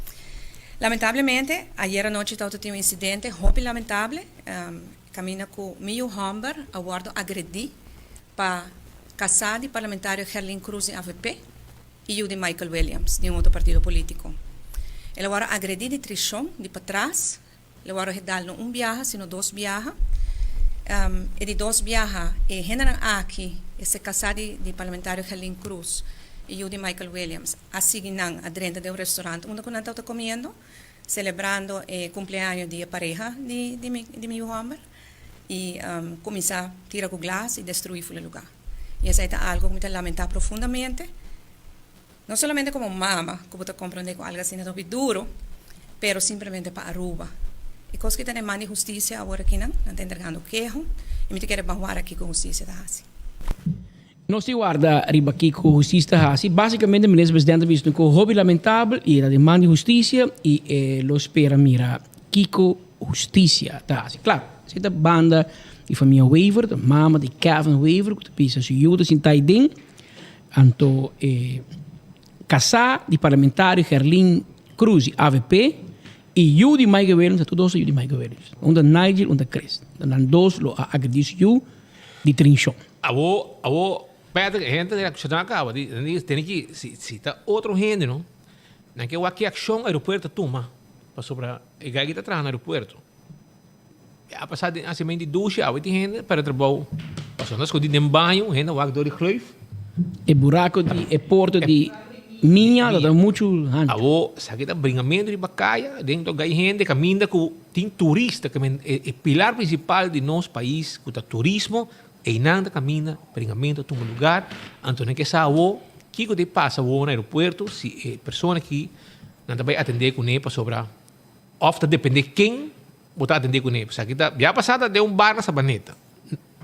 Lamentablemente, ayera nochi tawata tin un incidente hopi lamentable, caminda cu mi yu homber a wordo agredi pa casa di parlamentario Gerlin Cruz di avp y yu di Michael Williams di un otro partido politico. El a wordo agredi di trishon di patras, el a wordo hedal no un biaha sino dos biaha. E di dos biaha e hendenan aki, este casa di di parlamentario Gerlin Cruz y yu di Michael Williams, a sigui nan a drenta den un restaurant unda cu nan tabata comiendo, celebrando e cumpleaños di e pareha di di mi di mi yu homber y cuminsa tira cu glas y destrui ful e lugar. Y esai ta algo cu mi ta lamenta profundamente, no solamente como mama cu bo ta comprende cu algo asina ta hopi duro, pero simplemente pa Aruba. E cos cu ta den man di husticia awor aki nan, nan ta entregando keho y mi ta kere ban wara kico husticia ta haci. Nos tin warda riba kiko hustisia ta hasi. Básikamente Minister Presidente a bisa ku hopi lamentabel i e ta den man di hustisia i e lo spera mira kiko hustisia ta hasi. Klaro, esei ta banda di famia Wever, ta mama di Kevin Wever ku ta bisa su yu ta sinta aiden. Anto e kasá di parlamentario Gerlin Cruz di avp i yu di Michael Williams, ta tur dos ta yu di Michael Williams. Un ta Nigel, un ta Chris. Nan dos lo a agredí su yu di trinshon. Awo, awo, Patrick, e hende ta reacciona a caba, di, nan di, tene ki, si, si ta otro hende, no, nan ke wak ki accion aeropuerto ta tuma, pasobra e guy ki ta traha na aeropuerto, a pasa den haciamento di douche, awe tin hende perde trabou, pasobra nan ta scondi den baño, hende a wak door di gleuf. E buraco di e porto di Minya ta ta muchu hanchu. Awo, esaki ta bringamento riba caya, den to gay hende caminda cu tin turista, ke men e pilar principal di nos pais cu ta turismo, Einan ta kaminda, bringamentu a tuma lugar, anto nan ke sa awo kiko ta pasa awo na aeropuerto si e persona aki nan ta bai atendé kuné pasobra òf ta dependé ken bo ta atendé kuné. Esaki ta bia pasá ta den un bar na Sabaneta.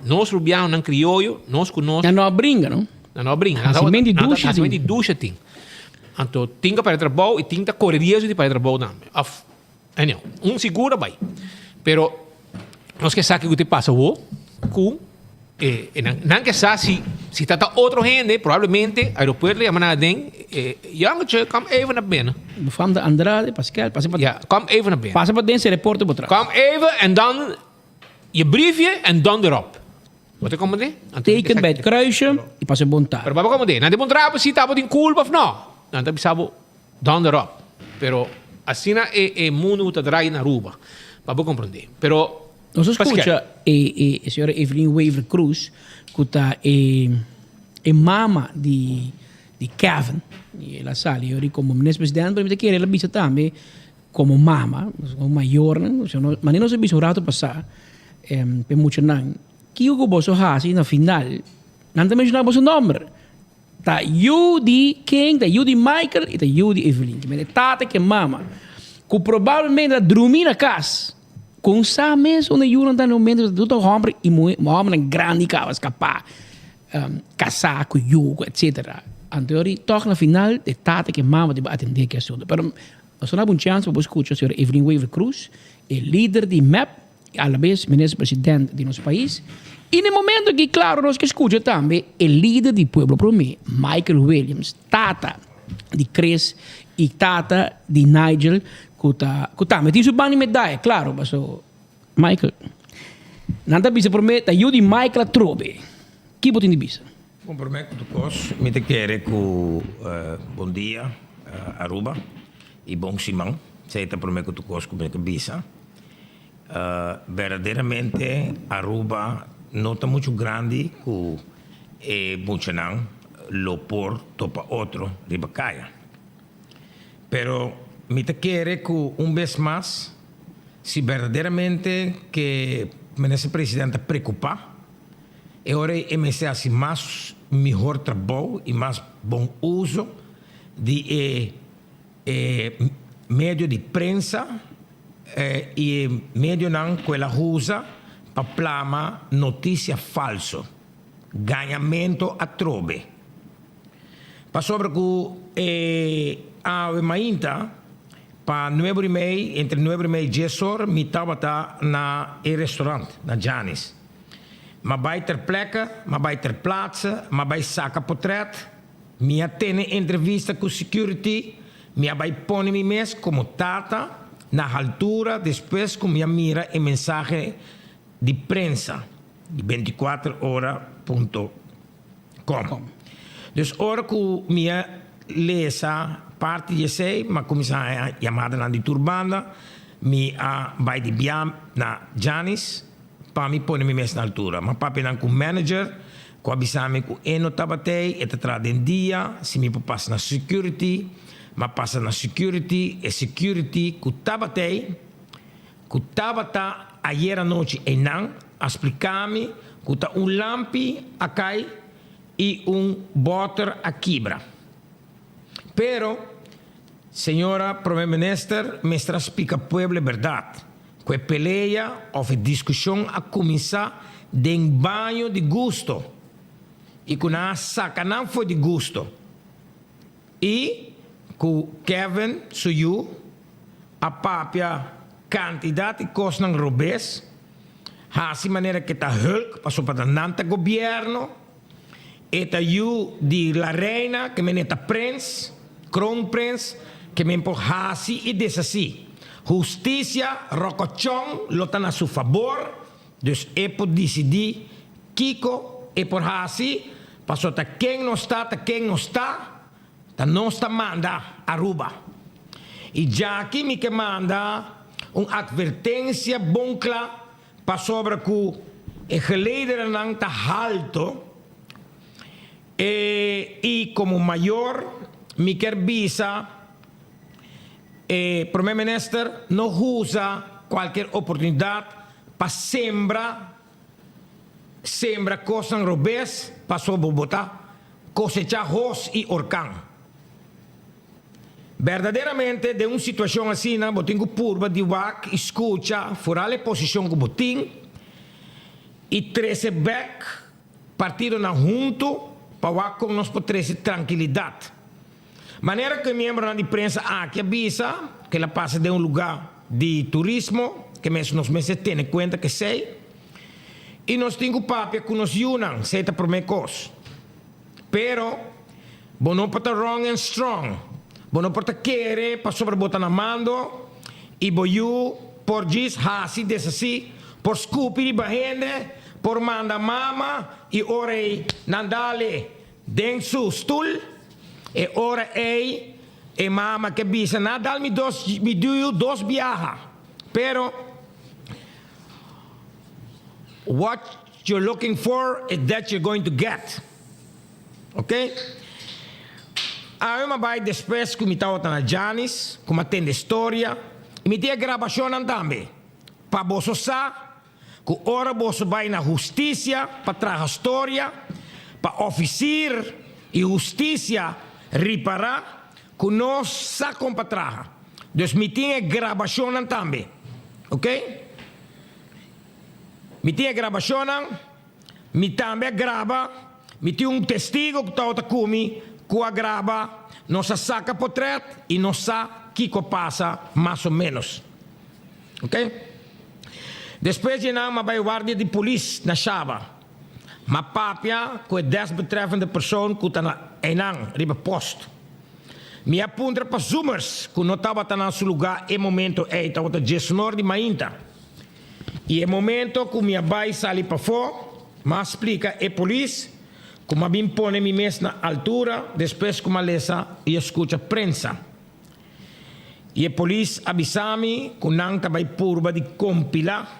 Nos rubianonan krioyo, nos ku nos. Nan no a bringa no. Nan no a bringa. Hasimentu di dusha tin. Hasimentu di dusha tin. Anto tin ku pèrdè trabou i tin ta kore riesgo di pèrdè trabou tambe. Òf Anyhow, un sigur a bai. Pero nos ke sa kiko te pasa awo ku e nan. Nan ke sa si si ta ta otro hende, probablemente aeropuerto lo yama nan aden, e jongetje, kom even naar binnen. Befam de Andrade, Pascal, pasa pa. Ja, kom even naar binnen. Pasa pa den se reporte bo tras. Kom even en dan je briefje en dan erop. Bo ta komprendé? Teken bij het kruisje i pasa bon tardi. Pero bo a komprendé? Nan ta puntra bo si ta bo tin kulpa of no. Nan ta bisa bo Donder op. Pero asina e e mundu ku ta draai na Aruba. Pa bo komprondé. Pero Nos a skucha e e señora Evelyn Wever Croes ku ta e e mama di di Kevin. I el a sali yori komo minister presidente pero mi ta kere el a bisa tambe komo mama, komo mayornan. Manera nos a bisa un rato pasá p'e muchanan kiko ku boso hasi na final nan ta menshoná boso nòmber. Ta yu di ken? Ta yu di Michael i ta yu di Evelyn. Ki mende tata ke mama ku probablemente ta drumi na kas ku un sa mes unda yunan ta na e momento tur ta homber i muhe hombernan grandi kaba skapá kasá ku yu etcetera. Anto yori tòg na final e tata ke mama ta atendé ki asuntu. Pero nos ta daba un chance pa bo skucha señora Evelyn Wever Croes e lider di mep i alabes minister president di nos pais i na e momento aki klaro nos ke skucha tambe e lider di Pueblo Prome Michael Williams tata di Chris i tata di Nigel ku ta ku tambe tin su banda di medaya klaro paso Michael nan ta bisa prome ta yu di Michael atrobe ki bo tin di bisa? Bon prome ku tur kos mi ta kere ku bon dia Aruba i bon siman esei ta prome ku tur kos ku mi ta bisa. Berdaderamente Aruba no ta mucho grandi cu e muchanan lo por topa otro riba caya. Pero mi ta kere cu un bes mas si berdaderamente ke Minister President ta preocupa e ora e mester haci mas mihor trabou y mas bon uzo di e E medio di prensa i e medionan ku el a usa pa plama notisia falso, gañamentu atrobe. Pasobra ku e awe mainta pa nuebe i mei, entre nuebe i mei i dies or, mi tabata na e restaurant, na Gianni's. M'a bai ter plekke, m'a bai ter plaatse, m'a bai saka potret. Mi a tene entrevista ku security, mi a bai pone mi mes komo tata na haltura despues ku mi a mira e mensahe di prensa di beintikuater ora punto com. Dus ora ku mi a lesa parti di esei, mi a kuminsá haña yamadanan di tur banda, mi a bai di bia na Janis pa mi pone mi mes na altura. Mi a papia nan ku manager Ku a bisa mi ku e no tabat'ei, e ta traha den dia, si mi por pasa na security, m'a pasa na security, e security ku tabat'ei, ku tabata ayer anochi einan, a splika mi ku ta un lampi a kai i un bòter a kibra. Pero, señora Prome Minister mester a splika pueblo e bèrdat. Ku e pelea òf e diskushon a kuminsá den baño di gusto. y cu nan a saca nan for di gusto y cu Kevin su yu a papia cantidad di cosnan robes, haci manera cu e ta hulk pasobra ta nan ta gobierno, e ta yu di la reina ke men e ta prins, kroonprins, ke men por haci y deshaci. Husticia rocochon lo ta na su fabor, dus e por dicidi kico e por haci, pasobra ta ken nos ta ta ken nos ta, Ta nos ta manda Aruba. Y djaki mi ke manda un advertencia bon cla pasobra cu e geledernan ta halto e y como mayor mi kier bisa e Prome Minister no usa cualkier oportunidad pa sembra Sembra kosnan robes pasobra bo ta kosechá hos i orkan. Berdaderamente den un situashon asina bo tin ku purba di wak i skucha foral e posishon ku bo tin i trese bèk partidonan huntu pa wak kon nos por trese trankilidat. Manera ku e miembronan di prensa aki a bisa ku el a pasa den un lugá di turismo, ke mes nos mester tene kuenta ku esei i nos tin ku papia ku nos yunan, esei ta promé kos. Pero bo no por ta wrong and strong, bo no por ta kere pasobra bo ta na mando i bo yu por djis hasi desasí, por skupi riba hende, por manda mama i ora ei nan dale Den su stul, e ora ei e mama ke bisa, Na dal mi dos mi duyu dos biaha. Pero what you're looking for is that you're going to get. Ok? Awe mi a bai despues ku mi tabata na Janis, ku mi a tende storia, i mi tin e grabashonnan tambe, pa boso sa Ku ora boso bai na hustisia pa traha storia, pa ofisir i hustisia ripará ku nos sa kon pa traha. Dus mi tin e grabashonnan tambe. Ok? Mi tin e grabashonnan, mi tambe a graba, mi tin un testigo ku tabata ku mi ku a graba, nos a saka potrèt i nos sa kiko a pasa mas o ménos. Ok. Despues di nan m'a bai wardia di polis na Shaba. M'a papia ku e desbetreffende persoon ku ta na einan riba post. Mi a puntra pa Zoomers ku no tabata na su lugá e momento ei, tabata diesnor di mainta. I e momento ku mi a bai sali pafó, m'a splika e polis ku m'a bin pone mi mes na altura despues ku m'a lesa i a skucha prensa. I e polis a bisa mi ku nan ta bai purba di kompilá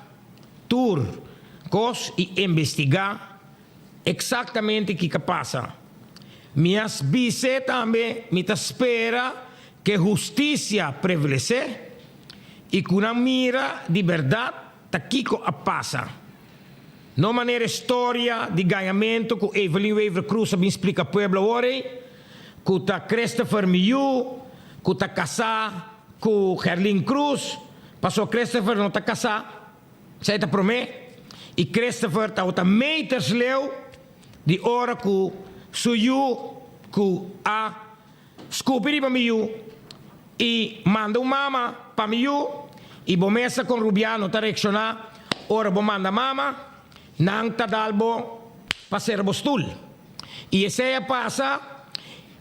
tur kos i investigá eksaktamente kiko a pasa. Mi a bis'é tambe mi ta spera ku e hustisia prevalesé i ku nan mira di bèrdat ta kiko a pasa. No manera e storia di gañamentu ku Evelyn Wever-Croes a bin splika pueblo awor ei, ku ta Christopher mi yu, ku ta kasá ku Gerlin Croes, pasobra Christopher no ta kasá, esei ta promé, i Christopher tabata meters leu di ora ku su yu ku a Skupi riba mi yu i manda un mama pa mi yu i bo mesa kon Rubiano ta reakshoná ora bo manda mama, nan ta dal bo pa sera bo stul. I esei a pasa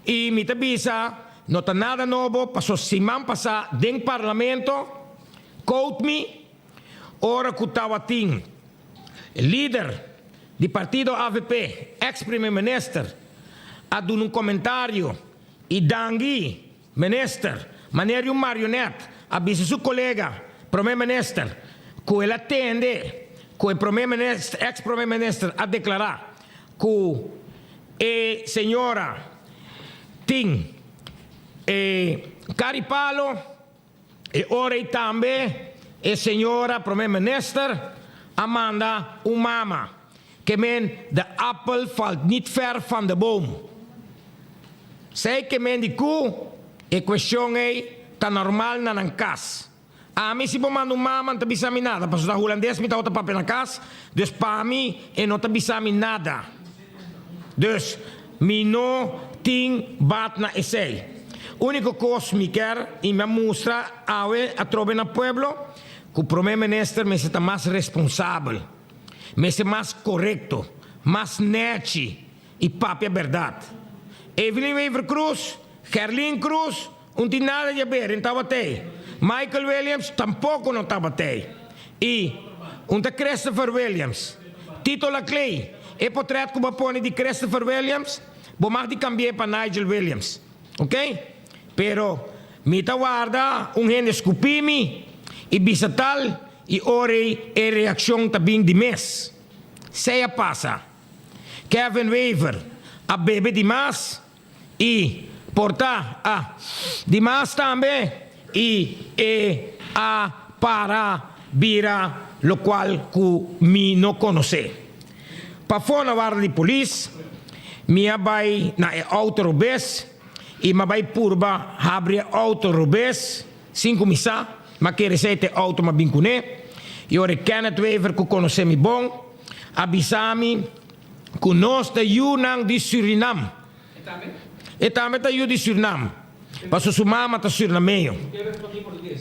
i mi ta bisa no ta nada nobo paso siman pasá den parlamento quote mi ora ku tawatin lider di partido avp, ex primer minister, a duna un comentario y dangui minister manera di un marionet a bisa su colega primer minister cu el a tende cu e primer minister, ex primer minister a declara cu e señora tin e caripalo. E ora ei tambe e señora prome minister a manda un mama ke men de appel valt niet ver van de boom. Sei ke men di ku e kuestion ei ta normal na nan kas. Ami si bo manda un mama no ta bisa mi nada pasobra ta hulandes mi tabata papia na kas dus pa mi e no ta bisa mi nada. Dus mi no tin bat na esey. Unico cos mi kier y mi a mustra awe atrobe na pueblo cu Prome Minister mester ta mas responsabel, mester mas corecto, mas nechi y papia berdad. Evelyn Wever Croes, Gerlin Croes un tin nada di haber, en tabatey. Michael Williams tampoco no tabatey. Y un ta Christopher Williams. Tito Laclay, e potret cu bo a pone di Christopher Williams, bo mag di cambi'e pa Nigel Williams. Ok? Pero mi ta warda un hende scupi mi y bisa tal y ora ey e reaccion ta bin di mes. Sea pasa. Kevin Wever a bebe di mas y por ta a di mas tambe y e a para bira locual cu mi no conoce. Pafó na warda di polis mi a bay na e auto robes y mi a bay purba habri e auto robes sin cu mi sa, mi a kere esey ta e auto mi a bin cune y ora e Kenneth Wever cu conoce mi bon a bisa mi ku nos ta yunan di Surinam. E tambe ta yu di Surinam, pasobra su mama ta surinameño.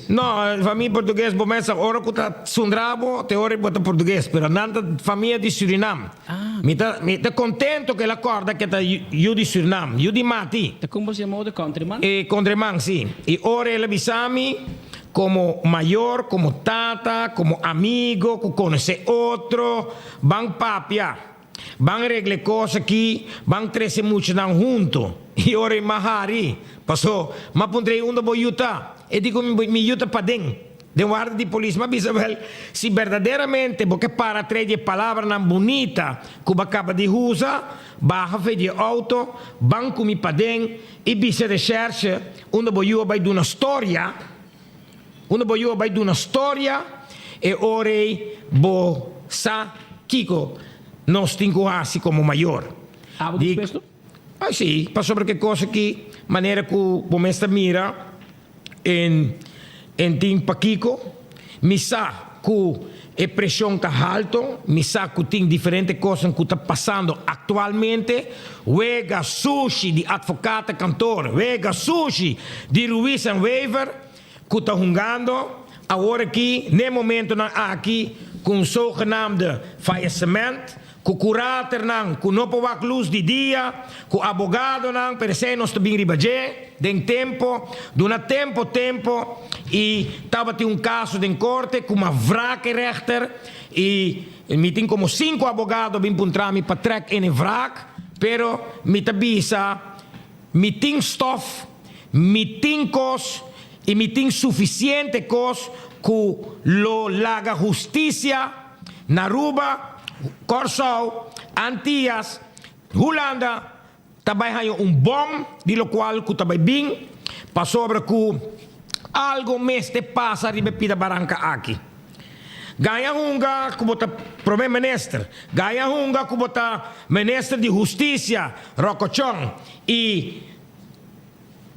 No, famia portugues bo mester ora ku ta sundra bo te ora bo ta portugues, pero nan ta famia di Surinam. Mi ta mi ta kontento ku el a kòrda ku e ta yu di Surinam, yu di Mati. Ta kon bo se yama otro countryman? E countryman, si. I ora el a bisa mi komo mayor, komo tata, komo amigo ku konosé otro, Ban papia, ban regla e kos aki, ban trese muchanan hunto. I ora e m'a hari, paso m'a puntra ei unda bo yu ta? E di ku mi yu ta paden, den warda di polis. M'a bisa, Wèl, si berdaderamente bo ke para trei di e palabranan bunita ku bo a kaba di usa, baha fe di e outo, ban ku mi paden i bisa reshèrshe unda bo yu a bai duna storia. Unda bo yu a bai duna storia, e ora ei bo sa kiko nos tin ku hasi komo mayor. Abo dispuesto? Ai si, pasobra ke kos aki, manera ku bo mes ta mira, en en tin pakiko. Mi sa ku e preshon ta halto, mi sa ku tin diferente kosnan ku ta pasando aktualmente, wega sushi di advocatenkantoor, wega sushi di Ruiz en Wever ku ta hungando awor aki n'e momentonan aki ku un zogenaamde faillissement. Ku kuraternan ku no por wak lus di dia, ku abogadonan, pero esei nos ta bin riba dje den tempo, duna tempo tempo, i tabatin un kaso den korte ku m'a wrak e rechter, i mi tin komo sinku abogado bin puntra mi pa trek in e wrak, pero mi ta bisa mi tin stof, mi tin kos, i mi tin sufisiente kos ku lo laga hustisia. Na Aruba, Kòrsou, Antias, Hulanda ta bai haña un bòm di lokual ku ta bai bin pasobra ku algo mester pasa riba e pida baranka aki. Gaña hunga ku bo ta Prome Minister, gaña hunga ku bo ta Minister di Hustisia Rokochon i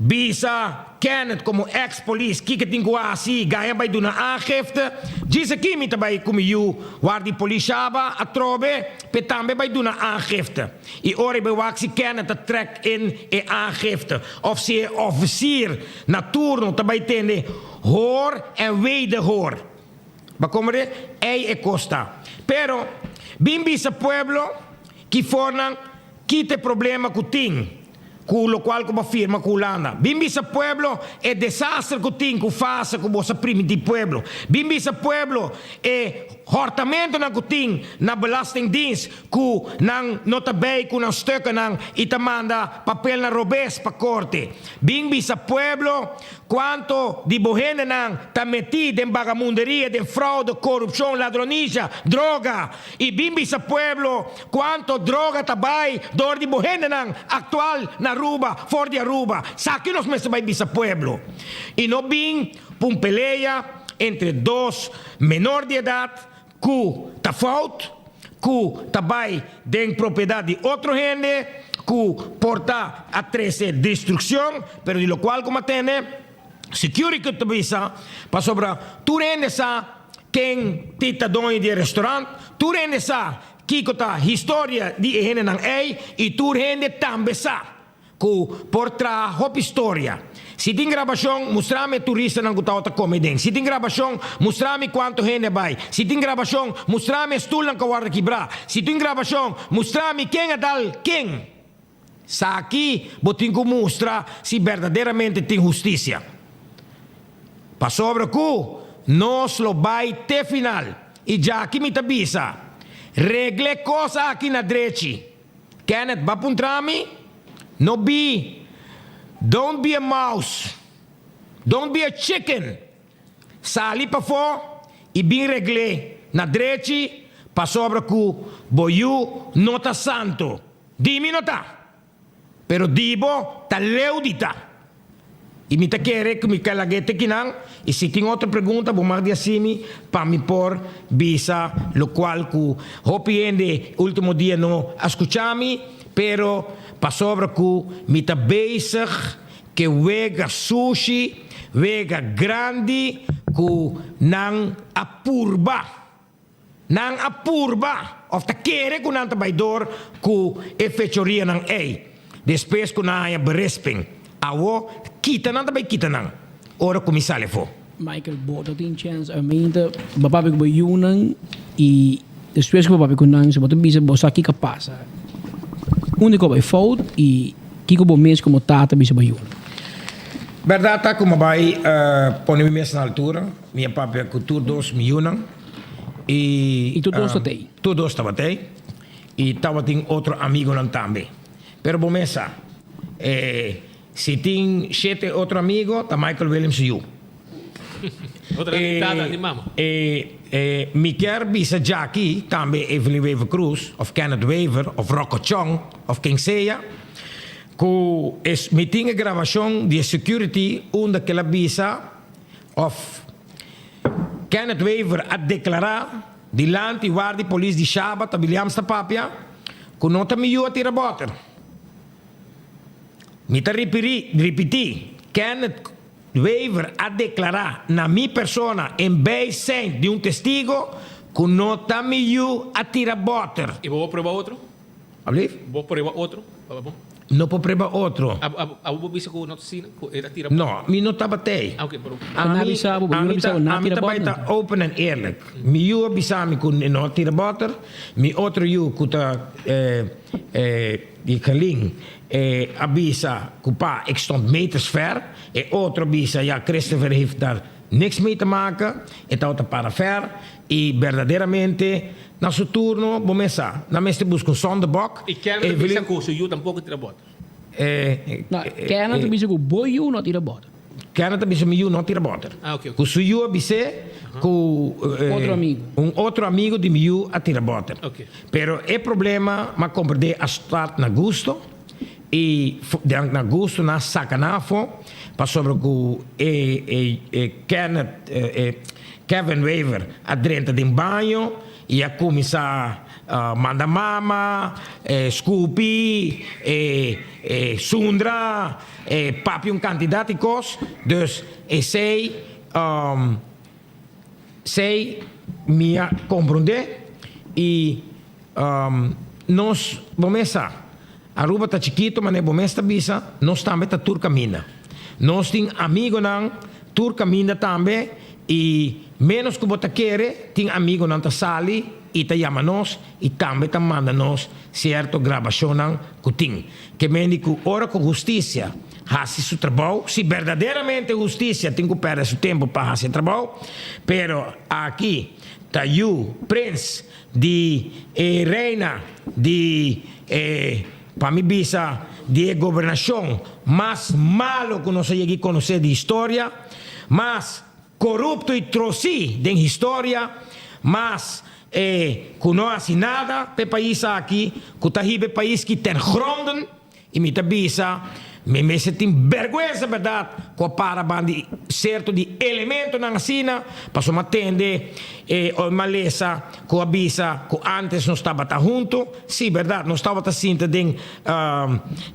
Bisa Kenneth komo ex polis kiko tin ku hasi gaña bai duna aangifte. Djis aki mi ta bai ku mi yu war di polis Shaba atrobe p'e tambe bai duna aangifte. I ora i bai wak si Kenneth ta trek in e aangifte of si e officier na turno ta bai tende hoor en wederhoor. Bo komprende? Ei e kos ta. Pero bin bisa pueblo ki fornan kita e problema ku tin. Ku lokual ku bo firma ku Hulanda. Bin bisa pueblo e desaster ku tin ku fase ku bo sa primiti pueblo. Bin bisa pueblo e hòrtamentunan ku tin na belastingdienst ku nan no ta bei ku nan stukkennan i ta manda papelnan robes pa korte. Bin bisa pueblo Cuanto di bo hendenan ta metí den bagamunderia, den fraude, corupcion, ladronicia, droga? Y bin bisa pueblo cuanto droga ta bay door di bo hendenan actual na Aruba, for di Aruba. Saki nos mester bay bisa pueblo. Y no bin pa un pelea entre dos menor di edad cu ta fout, cu ta bay den propiedad di otro hende, cu por ta a trece destruccion, pero di locual cu matene, security ta bisa, pasobra tur hende sa ken ti ta doño di e restaurant, tur hende sa. kiko ta historia di e hendenan ei i tur hende tambe sa ku por traha hopi storia. Si tin grabashon, mustra mi e turistanan ku tabata kome den. Si tin grabashon, mustra mi kuantu hende a bai. Si tin grabashon, mustra mi e stulnan ku a wòrdu kibrá. Si tin grabashon, mustra mi ken a dal ken. Sa aki bo tin ku mustra si berdaderamente tin hustisia. Pasobra ku nos lo bai te final. I djaki mi ta bisa, regla e kos aki na drechi. Kenneth, ba puntra mi? No be, don't be a mouse, don't be a chicken. Sali pafó i bin regl'é na drechi pasobra ku bo yu no ta santu. Di mi no ta, pero di bo ta leu di ta. I mi ta kere ku mi ka lag'é te kinan, i si tin otro pregunta bo mag di hasi mi pa mi por bisa lokual ku hopi hende ultimo dia no a skucha mi, pero pasobra ku mi ta bezig ke wega sushi, wega grandi ku nan a purba. Nan a purba of ta kere ku nan ta bai dor ku e fechorianan ei. Despues ku nan haña beresping, awo kita nan ta bai kita nan ora ku mi sali afó. Michael, bo ta tin chèns ainda bo papia ku bo yunan i despues ku bo papia ku nan si bo ta bisa bo sa kiko a pasa. Unda ku a bai fout i kiko bo mes komo tata bisa bo yunan? Bèrdat ta ku mi a bai pone mi mes na altura. Mi a papia ku tur dos mi yunan i. I tur dos ta tei. Tur dos tabata ei i tabatin otro amigonan tambe. Pero bo mes sa, si tin shete otro amigo ta Michael Williams su yu. Otro nan di tata di mama. Mi kier bisa djaki tambe Evelyn Wever Croes of Kenneth Wever of Rocco Chong of ken sea ku mi tin e grabashon di e security unda kel a bisa Of Kenneth Wever a deklará dilanti wardi polis di Shaba ta Williams ta papia ku no ta mi yu a tira bòter. Mi ta ripirí, ripití, Kenneth Wever a deklará na mi persona en bijzijn di un testigo ku no ta mi yu a tira bòter. I bo por prueba otro? Ablief? Bo por prueba otro? Aba bon? No por prueba otro. Abo bo bisa ku no ta asina, ku el a tira No, mi no tabata ei. Ah, oké, pero. Ami, ami ta, ami ta bai ta open en eerlijk. Mi yu a bisa mi ku e no a tira bòter. Mi otro yu ku ta di Gerlin a bisa ku pa, ik stond meters ver. E otro a bisa, ja, Christopher heeft daar niks mee te maken. E tabata para ver. I berdaderamente na su turno bo mes sa, nan mester buska un zondebok. I Kenneth ta bisa ku su yu tampoko tira bòt. No, Kenneth ta bisa ku bo yu no tira bòt. Kenneth ta bisa mi yu no tira bòter. Ah, oké, oké. Ku su yu a bis'é ku Otro amigu. un otro amigu di mi yu a tira bòter. Oké. Pero e problema m'a komprendé a start na gusto i den na gusto nan a saka nan afó pasobra ku e e e Kenneth e Kevin Wever a drenta den baño y a cuminsa manda mama, scupi, zundra, papia un cantidad di cos. Dus esey esey mi a comprende y nos bo mes sa Aruba ta chikito manera bo mes ta bisa nos tambe ta tur caminda. Nos tin amigonan tur caminda tambe y menos cu bo ta kere tin amigonan ta sali y ta yama nos y tambe ta manda nos cierto grabacionnan cu tin. Ke mende cu ora cu husticia haci su trabou, si berdaderamente husticia tin cu perde su tempo pa haci e trabou, pero aki ta yu Prins di e reina di e, pa mi bisa, di e gobernashon mas malo ku nos a yega i konosé di historia, mas korupto i trosí den historia, mas e ku no hasi nada pa e pais aki, ku ta hiba e pais ki ten gronden. I mi ta bisa, mi mester tin bèrgwensa bèrdat ku a para ban di sierto di elementonan asina, pasobra mi a tende e oi malesa ku a bisa ku ántes nos tabata huntu. Sí, bèrdat, nos tabata sinta den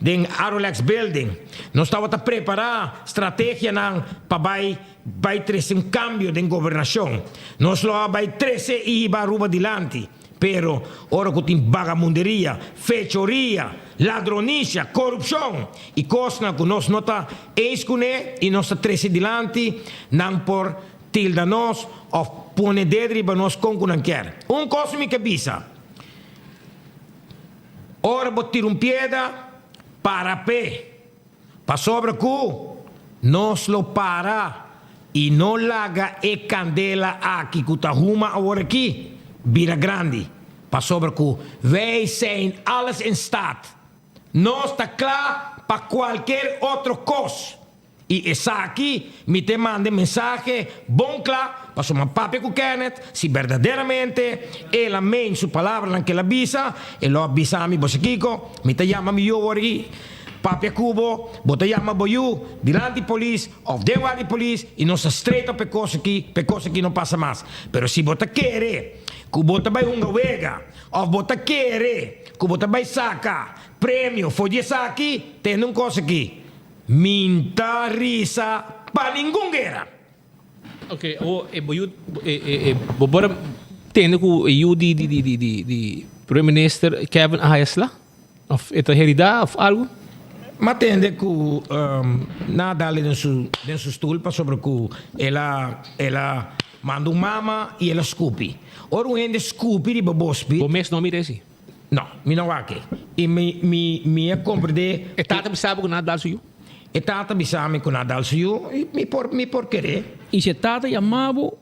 den Arolex Building. Nos tabata prepará strategianan pa bai bai trese un kambio den gobernashon. Nos lo a bai trese i hiba Aruba dilanti. Pero ora ku tin bagamunderia, fechoria, ladronisia, korupshon i kosnan ku nos no ta eens kuné i nos ta trese dilanti, nan por tilda nos òf pone ded riba nos kon ku nan kier. Un kos mi ke bisa, ora bo tira un piedra, para p'e. Pasobra ku nos lo para i no laga e kandela aki ku ta huma aworakí bira grandi, pasobra ku wij zijn alles in staat. Nos ta kla pa kualker otro kos. I esaki mi te manda e mensahe bon kla, pasobra mi a papia ku Kenneth, si berdaderamente el a meen su palabranan ku el a bisa, e lo a bisa mi, Bo sa kiko? Mi ta yama mi yu aworakí. Papia ku bo, bo ta yama bo yu dilanti polis òf den wak di polis i nos ta straight op e kos aki pa e kos aki no pasa mas. Pero si bo ta kere ku bo ta bai hunga wega òf bo ta kere ku bo ta bai saka premio for di esaki, tende un kos aki, mi n'ta risa pa ningun guera. Ok, awor e bo yu, e e e bo por a tende ku e yu di di di di di di Prome Minister Kevin a haya sla? Of e ta herida of algu? M'a tende ku nan a dal den su den su stul pasobra ku el a el a manda un mama i el a skupi. Ora un hende skupi riba bo spit. Bo mes no a mira esi? No, mi no wak e. I mi mi mi a komprendé. E tata bisa bo ku nan a dal su yu? E tata bisa mi ku nan a dal su yu i mi por mi por keré. I si e tata yama bo,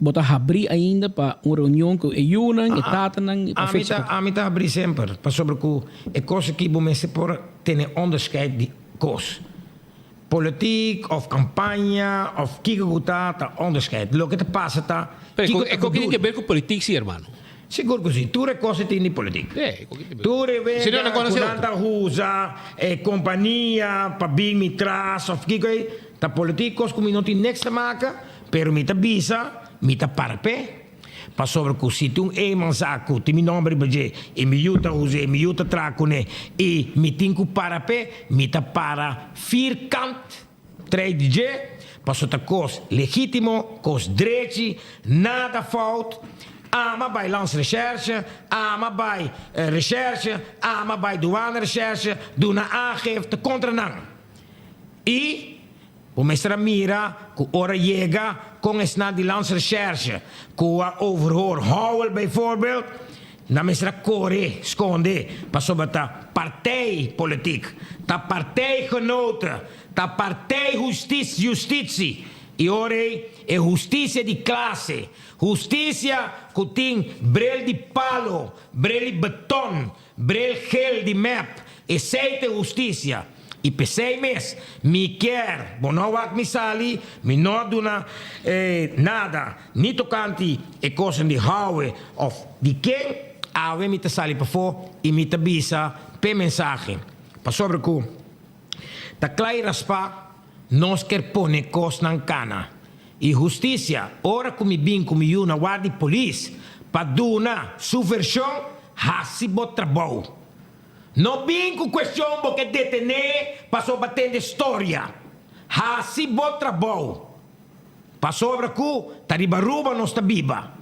bo ta habrí ainda pa un reunion ku e yunan, e tatanan, pa Ami fecha ta ami ta habrí semper, pasobra ku e kos aki bo mester por tene onderscheid di kos. Politiek of kampaña of kiko ku ta, ta onderscheid. Loke ta pasa ta Pero kiko e ta koki tin bedoel. ke ber ku politiek si, hermano. Sigur ku si. Tur e kos tin di politiek. E koki tin Tur e Si no, wega nan ku konosé nan otro. ta usa e kompania pa bin mi tras of kiko ei, ta politiek kos ku mi no tin niks te maka. Pero mi ta bisa, mi ta para p'e, pasobra ku si tin un eman sa ku tin mi nòmber riba dje i mi yu ta us'é, mi yu ta traha kuné i mi tin ku para p'e, mi ta para firkant trei di dje, pasobra ta kos legítimo, kos drechi, nada fout. Ama bai Landsrecherche, ama bai Recherche, ama bai Douanerecherche, duna aangifte kontra nan. I Bo mester a mira ku ora yega kon esnan di Landsrecherche ku a overhoor Howell bijvoorbeeld, nan mester a kore skonde pasobra ta partijpolitiek, ta partijgenoten, ta partijhustis justitie i ora ei e hustisia di klase, hustisia ku tin bril di palo, bril di beton, Bril gel di mep, esey ta e husticia. Y p'esey mes, mi kier bo no wak mi sali, mi no a duna nada, ni tocanti e cosnan di Howe of di ken, awe mi ta sali pafo y mi ta bisa p'e mensahe. Pasobra cu ta cla y raspa, nos kier pone cosnan cana. Y husticia, ora cu mi bin cu mi yu na ward di polis pa duna su version, haci bo trabou. No bin cu cuestion bo ke detene pasobra tende storia. Haci bo trabou. Pasobra cu ta riba Aruba nos ta biba.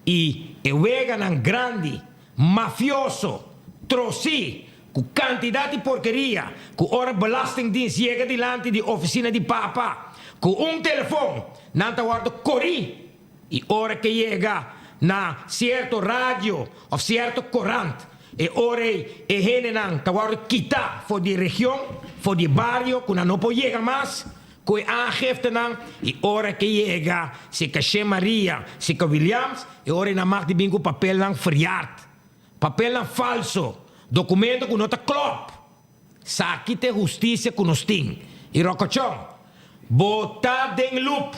Y e weganan grandi, mafioso, troci, cu cantidad di porkeria cu ora Belastingdienst yega dilanti di oficina di papa cu un telefon nan ta wordo cori y ora ke yega na cierto radio of cierto corant e ora ey e hendenan ta wordo kita for di e region, for di e bario cu nan no por yega mas cu e aangiftenan y ora ke yega si Caché Maria, si ka Williams e ora ey nan mag di bin cu papelnan verjaard. Papelnan falso, documento cu no ta klop. Saki t'e husticia cu nos tin. Y Rocochon, bo ta den loop.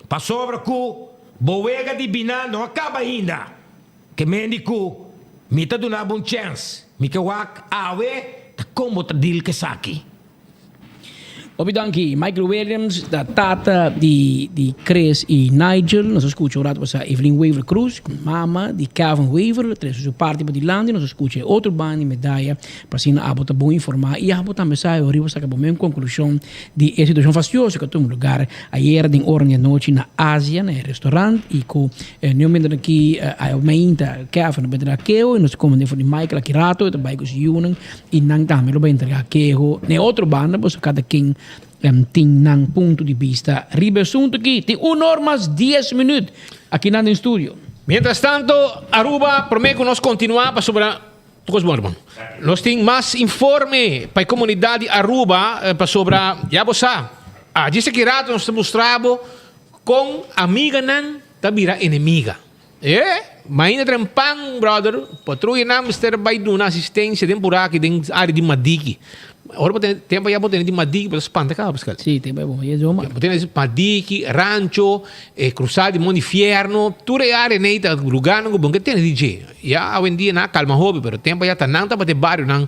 Pasobra cu bo wega di bina no a caba ainda. Ke mendi cu mi ta duna bo un chens. Mi ke wak awe ta con bo ta deal cu esaki. Hopi danki Michael Williams ta tata di di Chris y Nigel. Nos a scucha un rato pasa Evelyn Wever Croes cu mama di Calvin Wever trece su parti padilanti. Nos a scucha e otro banda di medaya pa asina abo ta bon informa y abo tambe sa e riba saca bo mes conclusion di e situacion fastioso cu a tuma lugar ayer den ora di anochi na Asia na e restaurant y cu no mientras aki a mainta Calvin a bira keho y nos a comende for di Michael aki rato e ta bay cu su yunan. I nan tambe lo bai entregá keho na e otro banda, pasobra kada ken tin nan punto di bista riba e asuntu aki. Tin un or mas dies minüt aki nan den studio. Mientras tanto, Aruba, promé ku nos kontinuá pasobra tur kos bon, hermano. Nos tin mas informe pa e komunidat di Aruba pasobra ya bo sa, a djis aki rato nos ta mustra bo kon amiganan ta bira enemiga. E, mainda trempan, brother, patruyanan mester bai duna asistencia den puraki den area di Madiki. Ora bo tene, tempo ya bo tene di Madiki, bo ta spanta caba, Pascal. Sí, tempo ya bo, ya zoma. Bo tene Madiki, Rancho, e Cruzada di Monte Infierno, tur e area nei ta lugarnan cu bo ke tene di dje. Ya awendia nan a calma hopi, pero tempo ya ta nan tabata e barionan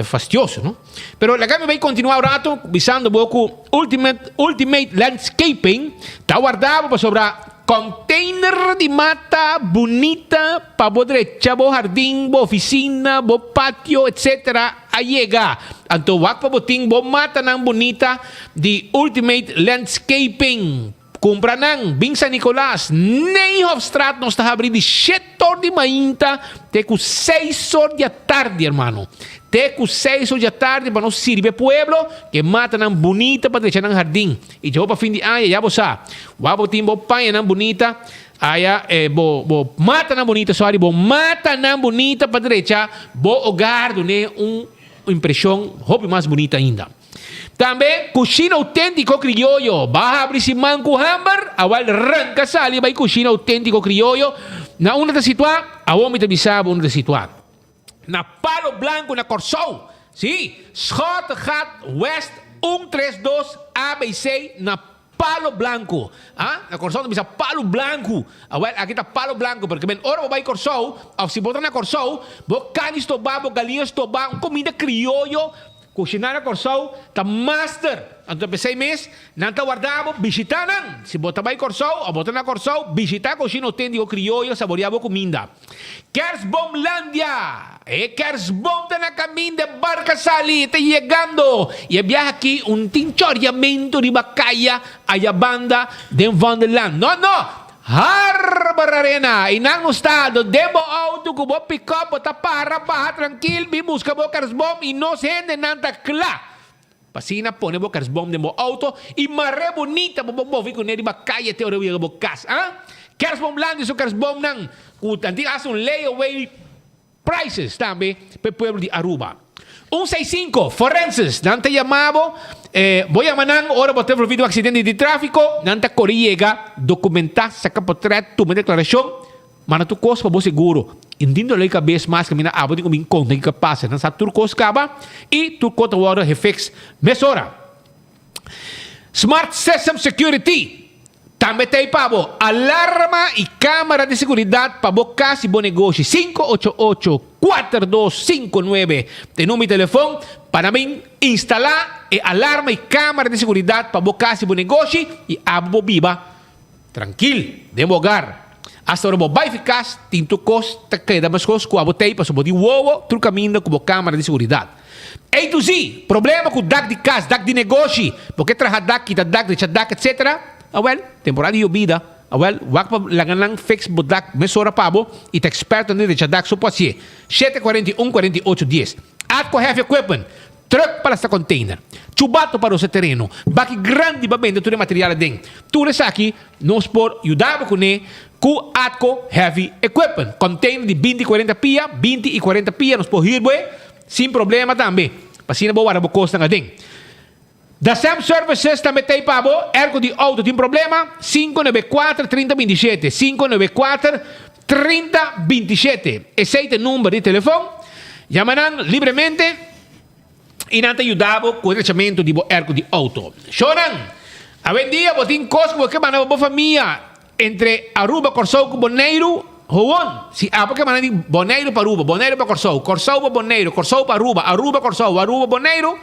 fastioso, no? Pero laga mi bai continua un rato bisando bo cu Ultimate, Ultimate Landscaping ta warda bo pasobra Container di mata bunita pa bo drecha bo hardin, bo oficina, bo patio etc. A yega. Anto wak pa bo tin bo matanan bunita di Ultimate Landscaping. Cumpra nan, bin San Nicolas, Nijhofstraat nos ta habri di shete or di mainta te cu seis or di atardi hermano. Te cu seis or di atardi pa nos sirbi e pueblo cu e matanan bunita pa drecha nan hardin. I djou pa fin di aña ya bo sa. Wak bo tin bo pañanan bunita, aya e bo bo matanan bunita, sorry, bo matanan bunita pa drecha bo hogar dun'é un impreshon hopi mas bunita ainda. Tambe Cushina Auténtico Criollo ba habri siman ku hamber, awal ranka sali bai Cushina Auténtico Criollo na unda ta situá? Awor mi ta bisa bo unda ta situá. Na Palo Blanco na Kòrsou. Sí, Schottegat West un tres dos ABC na Palo Blanco. Ah, na Kòrsou ta bisa Palo Blanco. Awel, aki ta Palo Blanco, porque men ora bo bai Kòrsou, òf si bo ta na Kòrsou, bo kani stobá, bo galiña stobá, un comida crioyo Kushiná na Kòrsou ta master. Anto p'esei mes nan ta warda bo bishitá nan. Si bo ta bai Kòrsou òf bo ta na Kòrsou, bishitá Kushina Outéntiko Krioyo, saboriá bo kuminda. Kersboomlandia! E kersboom ta na kaminda, e barka sali, e ta yegando. I e biaha aki un tin chòriamentu riba kaya aya banda den Vondelland. No, no! Harbor Arena, y nan no sta do den bo auto cu bo pick-up bo ta para baha trankil bin busca bo kersboom y nos hendenan ta cla pa asina pone bo kersboom den bo auto y mare bunita bo por movi cune riba caye te ora bo yega bo cas ah Kersboom Landia su kersboomnan cu nan tin hasta un layaway Prices tambe pa e pueblo di Aruba. Un seis sinku, Forenses, nan ta yama bo, eh, bo yama nan ora bo ta envolvi den un accidente di trafico, nan ta kore yega, documenta, saca potret, tuma declaracion, manda tur cos pa bo seguro. Y no tin dolor di cabes mas caminda abo tin cu bin conta kico a pasa. Nan sa tur cos caba y tur cos ta wordo gefix mesora. Smart System Security tambe ta ei pa bo. Alarma y camera di seguridad pa bo cas y bo negoshi. 588-4259 ta e numero di telefon pa nan bin instala e alarma y camera di seguridad pa bo cas y bo negoshi y abo bo biba trankil den bo hogar. Hasta ora bo bai fi cas tin tur cos ta keda mescos cu abo ta ei pasobra bo tin wowo tur caminda cu bo camera di seguridad. A to Z, problema cu dak di cas, dak di negoshi, bo ke traha dak, kita dak, drecha dak etc. Awel, temporada di yobida, awel, wak pa laga nan fix bo dak mesora pa bo y ta experto den drecha dak so por hacié. Shete 41 48 dies. Atco Heavy Equipment, truck pa lasta container, chubato pa rosa tereno, baki grandi pa bende tur e material aden. Tur esaki nos por yuda bo cune cu Atco Heavy Equipment. Container di binti y cuarenta pia, binti y cuarenta pia nos por huur bo e. Sin problema tambe, pa asina bo warda bo kosnan aden. Dasem Services tambe ta ei pa bo, erko di outo tin problema, 594 30 27, 594 30 27. Esei ta e number di telefon. Yama nan libremente i nan ta yuda bo ku e rechamentu di bo erko di outo. Shownan, awendia bo tin kos ku bo ke manda pa bo famia. Entre Aruba, Kòrsou ku Boneiru, howon, si abo ke manda di Boneiru pa Aruba, Boneiru pa Kòrsou, Kòrsou pa Boneiru, Kòrsou pa Aruba, Aruba Kòrsou, Aruba Boneiru,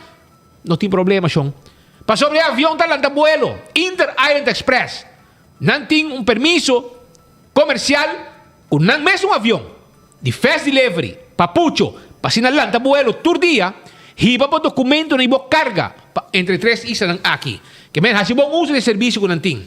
no tin problema shon. Pasobra e avion ta lanta buelo, Inter Island Express. Nan tin un permiso comercial cu nan mesun avion di fast delivery pa Pucho pa asina lanta buelo tur dia, hiba bo documentonan y bo carga pa entre tres islanan aki. Ke men haci bon uso di e servicio cu nan tin.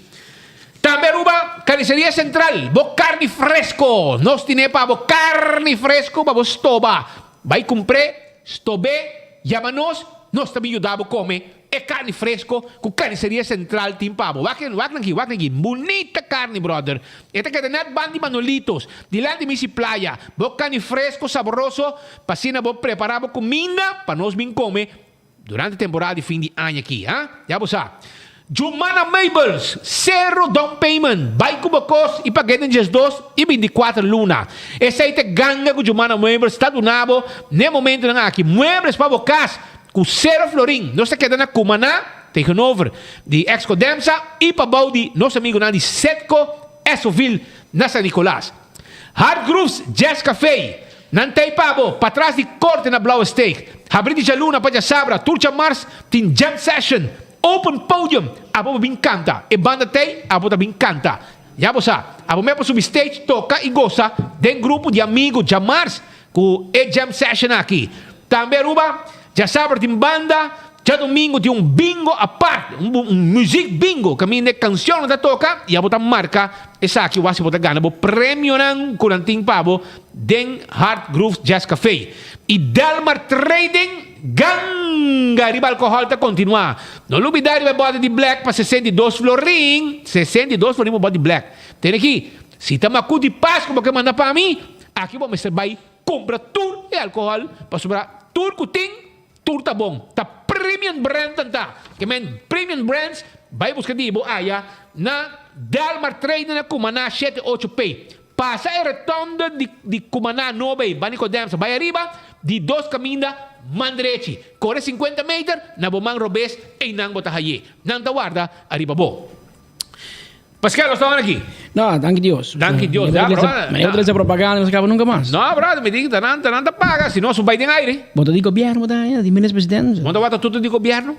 Tambe Aruba, Carniceria Central, bo carni fresco! Nos tine pa bo carni fresco pa bo stoba. Bai cumpr'e, stob'e, yama nos, nos ta bin yuda bo come e carni fresco cu Carniceria Central tin pa bo. Wak wak nan aki, wak nan aki. Bunita carni, brother. E ta keda net banda di Manolitos, dilanti Misi Playa. Bo carni fresco, saboroso, pa asina bo prepara bo cuminda pa nos bin come Durante temporada di fin di aña aki, ha? Ya bo sa. Jumana Meubels, sero down payment, bai ku bo kos i pag'é den 12 i 24 luna. Esei ta e ganga ku Jumana Meubels ta duna bo n'e momentunan aki. Muebles pa bo kas ku sero florin. Nos ta keda na Cumaná, tegenover di Exco Demsa i pabou di nos amigunan di Setco Essoville na San Nicolas. Hard Grooves Jazz Café, Nan ta ei pa bo, patras di korte na Blauwe Steeg. Habri di djaluna pa djasabra, tur djamars tin jam session, open podium, abo bo bin kanta. E banda ta ei, abo ta bin kanta. Ya bo sa, abo mei por subi stage, toka i gosa den grupo di amigo djamars ku e jam session aki. Tambe Aruba, djasabra tin banda, djadomingo tin un bingo apart, un muziek bingo kaminda e kanshonnan ta toka i abo ta marka esaki wak si bo ta gana bo premionan ku nan tin pa bo den Hard Groove Jazz Café. I Delmar Trading ganga riba alkohòl ta kontinuá. No lubidá riba e bòte di black pa 62 florin, 62 florin pa bòte di black. Tene aki, si ta maku di Pasku bo ke manda pa mi, aki bo mester bai Cumpra tur e alcohol pasobra tur cu tin tur ta bon ta premium brand nan ta ke men premium brands bay busca di bo aya na Delmar Trading na Cumaná shete ocho P pasa e rotonde di di Cumaná nobo ey bani Codemsa bay ariba di dos caminda man drechi core 50 meter na bo man robes eynan bo ta haye nan ta warda ariba bo. Pascal, nos ta wan aki. No, danki Dios. Danki Dios. Ja, bro. Me otra esa propaganda no se acaba nunca mas. No, bro, mi digo, nan, nan ta paga, si no, su bai den aire. Bo ta di gobierno, bo ta di minister presidente. Bo ta wata tutu di gobierno?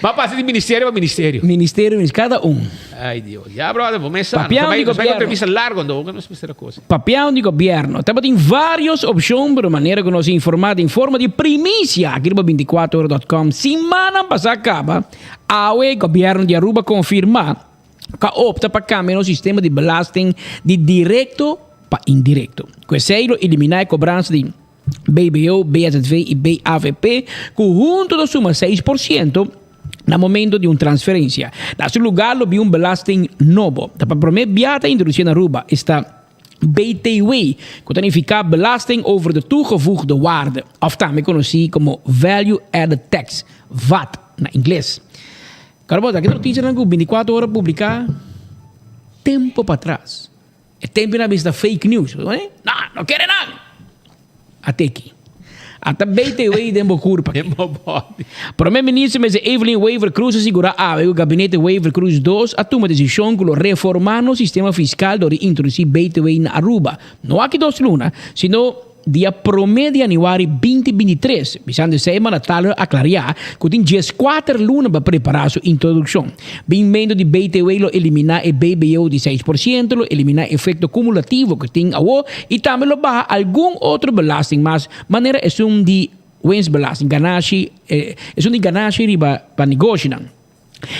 Ma pasa di ministerio pa ministerio. Ministerio, ministerio, cada un. Ay Dios. Ja, brother, bo mesa. Papiando di gobierno. Entrevista largo, ando, no es cosa. Papiando di gobierno. Tabatin varios opcion, pero manera cu nos informa den forma di primicia aki riba 24ora.com simanan pasa caba, awe gobierno di Aruba confirma cu a opta pa cambia nos sistema di belasting di directo pa indirecto. Cu esey lo elimina e cobransa di BBO, BSV y BAVP cu hunto ta suma 6% na momento di un transferencia. Na su lugar lo bin un belasting nobo. Ta pa prome bia ta introduci na Aruba, esta BTW, cu ta nifica Belasting over de Toegevoegde Waarde, of tambe conoci como Value Added Tax, VAT, na ingles. Carbono, aki ta noticianan cu 24 ora publica tempo patras. E tempo nan a bisa ta fake news. No, no kere nan. A teki. A ta BTW den bo kurpa. Den bo body. Prome Minister mester Evelyn Wever-Croes a sigura awe ku Gabinete Wever-Croes dos a tuma desishon ku lo reforma nos sistema fiskal dor di introdusi BTW na Aruba. No aki dos luna, sino Dia promé di yanüari binti 23, bisando esei mandatario a klariá ku tin 14 luna pa prepará su introdukshon. Binmento di BTW lo eliminá e BBO di 6%, lo eliminá efekto kumulativo ku tin awo i tambe lo baha algun otro belasting mas manera esun di winstbelasting, ganashi, esun di ganashi riba pa negoshinan.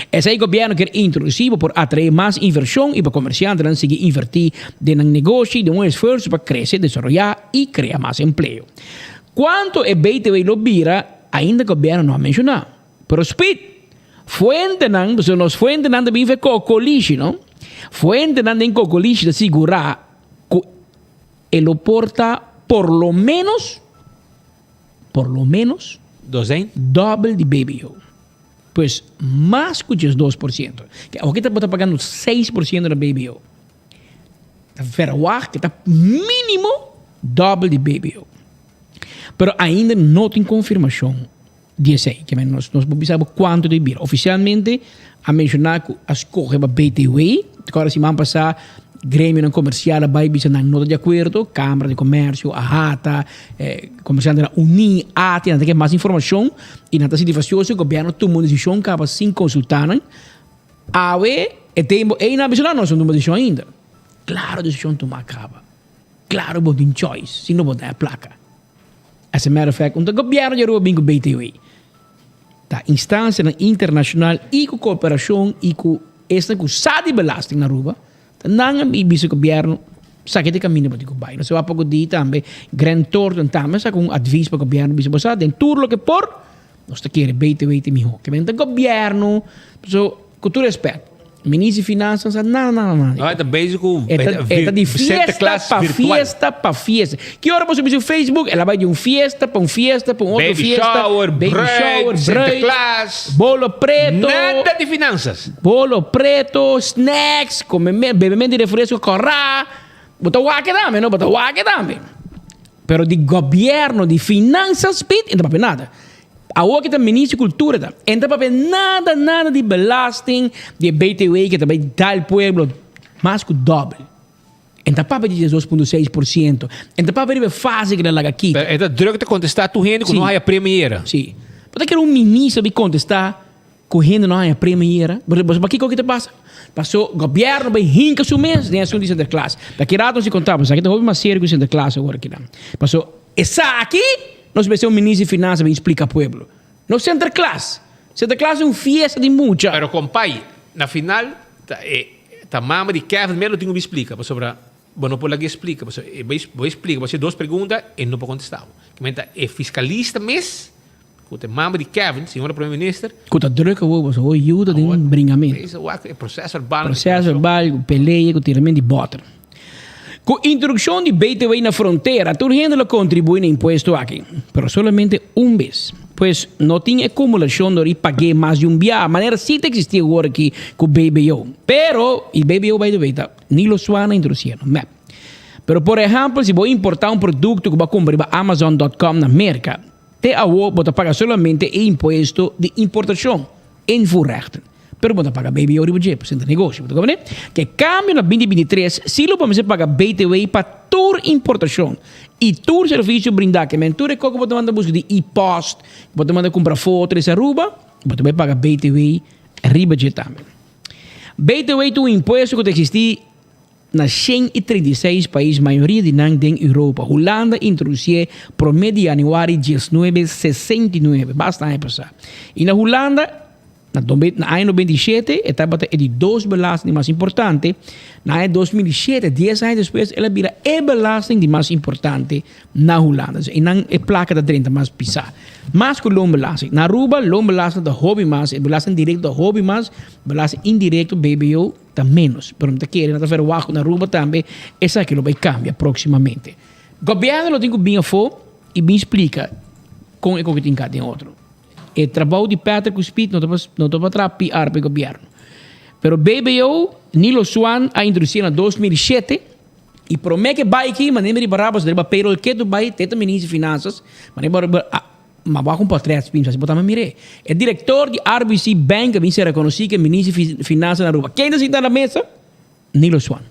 Esei gobièrnu kier introdusí pa por atraé mas invershon i pa komersiantenan sigui invertí den nan negoshi den un esfuerso pa krese, desaroyá i krea mas empleo. Kuantu e BTW lo bira ainda gobièrnu no a menshoná. Pero Speed, fuentenan, pasobra nos fuentenan ta bin for Kokolishi, no? Fuentenan den Kokolishi ta sigurá ku e lo por ta por lo ménos, por lo ménos, dòbel di BBO. Pues mas ku 12%. Ke awor ta bo ta pagando 6% na BBO. Ta verwagt ke ta mínimo dòbel di BBO. Pero ainda no tin konfirmashon di esei. Ke men nos nos por bisa bo kuantu ta bira. Ofisialmente a menshoná ku a skohe pa BTW. Te kòrda siman pasá. Gremionan komersial a bai bisa nan no ta di akuerdo, Kamara di Komersio, AHATA, komersiantenan uní, ATI, nan ta ke mas informashon i nan ta sinti fastioso ku gobièrnu tuma un desishon kaba sin konsultá nan. Awe e tempu ei nan a bisa no, nos no tuma desishon ainda. Klaro desishon tumá kaba. Klaro bo tin choice, si no bo ta e plaka. As a matter of fact, un ta gobièrnu di Aruba bin ku BTW. Ta instansianan internashonal i ku kooperashon i ku esnan ku sa di belasting na Aruba, ta nan a bisa gobièrnu sa ke ta e kaminda pa tin ku bai. Nos a wak poko di tambe Grant Thornton tambe a saka un advis pa gobièrnu bisa bo sa den tur loke por nos ta kere BTW ta mihó. Ke men ta gobièrnu, so ku tur respèt. Minister di Finanzas sa nada, nada, nada. No, e ta bezig ku E ta, e ta di fiesta Sinterklaas pa virtual. fiesta pa fiesta. Ki ora boso bisa Facebook? El a bai di un fiesta pa un fiesta pa un otro Baby fiesta. shower, baby bruid, shower, bruid, Sinterklaas. Bolo preto. Nada di finanzas. Bolo preto, snacks, come, bebemento di refresco kòrá. Bo ta wak tambe, no? Bo ta wak tambe. Pero di gobierno, di finanzas, Piet, e no ta papia nada. Awor ki ta minister di cultura ta e no ta papia nada nada di belasting, di e BTW ki ta bay dal pueblo mas ku dobbel. E no ta papia di 2.6%, e no ta papia riba e fase ki ta laga kita. Pero e ta druk ta contesta tur hende ku no haya premiera. Si. Bo ta kere un minister bin contesta ku hende no haya premiera? Bo sa pakiko ki ta pasa? Paso gobierno bay hinka su mes den asunto di Sinterklaas. Ta ki rato nos a konta bo, esaki ta hopi mas serio ku Sinterklaas awor akinan. Paso esaki. Nos mester un minister di finansa bin splika pueblo. No Sinterklaas. Sinterklaas es un fiesta di mucha. Pero compay, na final ta e ta mama di Kevin mero tin cu bin splika pasobra bo no por laga e splika pasobra e bay bo splika bo haci dos pregunta e no por contesta bo. Kimen ta e fiscalista mes cu ta e mama di Kevin, señora prome minister. Cu ta druk awor pasobra awor yuda den bringamento. Awor wak e proces verbal. Proces verbal cu pelea cu tiramento di boter. Ku introdukshon di btw na frontera tur hende lo kontribuí na impuesto aki, pero solamente un bes. Pues no tin e kumulashon dor i pag'é mas di un bia, manera si ta eksistí awor aki ku BBO. Pero, i BBO by the way ta Nilo Swana introdusié no, mep. Pero por ehèmpel si bo importá un produkto ku bo a kumpra riba Amazon dot com na Merka, te awor bo ta paga solamente e impuesto di importashon, invoerrechten. Pero bo ta paga BBO riba dje, pasobra ta negoshi. Bo ta comprende? Ke kambio na 2023, si lo bo mester paga BTW pa tur importashon i tur servisio brindá. Ke men tur e kos ku bo ta manda buska di e-post, ku bo ta manda kumpra foto des Aruba, bo ta bai paga BTW riba dje tambe. BTW ta un impuesto ku ta eksistí na 136 pais, mayoria di nan den Europa. Hulanda introdusié promé di yanüari 1969, basta aña pasá. I na Hulanda, Na na aña 97 e tabata e di dos belasting di mas importante. Na aña 2007, dies aña despues, el a bira e belasting di mas importante na Hulanda. Dus einan e plaka ta drenta mas pisá. Mas ku loonbelasting. Na Aruba, loonbelasting ta hopi mas, e belasting direkto ta hopi mas, belasting indirekto, BBO, ta ménos. Pero mi ta kere, nan ta verwagt ku na Aruba tambe esaki lo bai kambia próksimamente. Gobièrnu lo tin ku bin afó i bin splika kon e koki tin ka den otro. E trabou di Patrick ku Speed no ta pa no ta pa traha PR pa e gobièrnu. Pero BBO, Nilo Swan a introdusié na 2007 i promé ku e bai aki, manera mi riba Barabas riba payroll ketu bai te ta minister di Finansas, manera bo a ma bo a ku un portret spin si bo ta mir'é. E direktor di RBC Bank a bin ser rekonosí ku e minister di Finansas na Aruba. Ken ta sinta na mesa? Nilo Swan.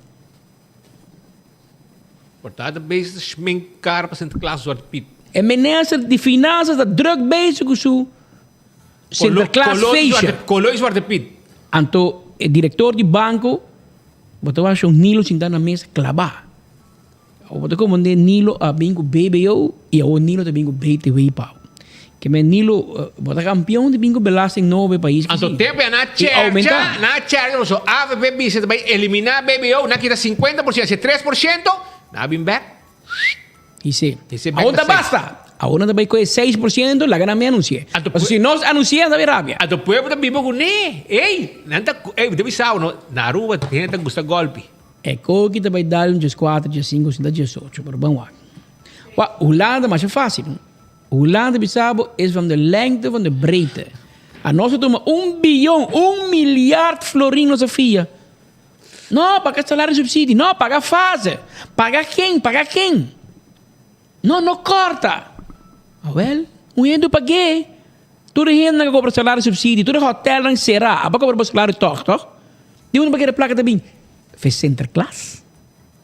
Por ta ta bezig ta schmink kara pa Sinterklaas Zwarte Piet. E minister di Finanzas ta druk bezig ku su Sinterklaas feestje. Kolo di Zwarte Piet. Anto e direktor di banko bo ta wak shon Nilo sinta na mesa klabá. Awor bo ta komprendé Nilo a bin ku BBO i awor Nilo ta bin ku BTW pa bo. Ke men Nilo, bo ta kampion di bin ku belasting nobo e pais ki Anto si. tempo ya na I aumenta. chercha, na chercha paso avp bisa ta bai elimina BBO, na kita 50% hacia 3%, na bin bek. I si. I si bek Awor na ta seis. basta. Awor nan ta bai kohe 6%, laga nan mi anunsi'é. Anto Paso si nos anunsi'é nan ta bai rabia. Anto pueblo ta biba kuné. Ey, nan ta, ey, bo ta bisa bo no, na Aruba hende ta gusta golpi. E koki ta bai dal un 14, 15, sinta 18, pero ban wak. Wak, Hulanda masha fácil. Hulanda bisa bo es van de lengte van de breedte. A nos a tuma un biyon, un milyard florin nos a fia. No, paga salario subsidie. No, paga fase. Paga ken, paga ken. No, no corta. Awel, un hende pag'é. Tur e hendenan a cobra salario subsidie, tur e hotelnan cera. Abo a cobra bo salario toch, toch? Di unda bo kere placa ta bin? Fe Sinterklaas.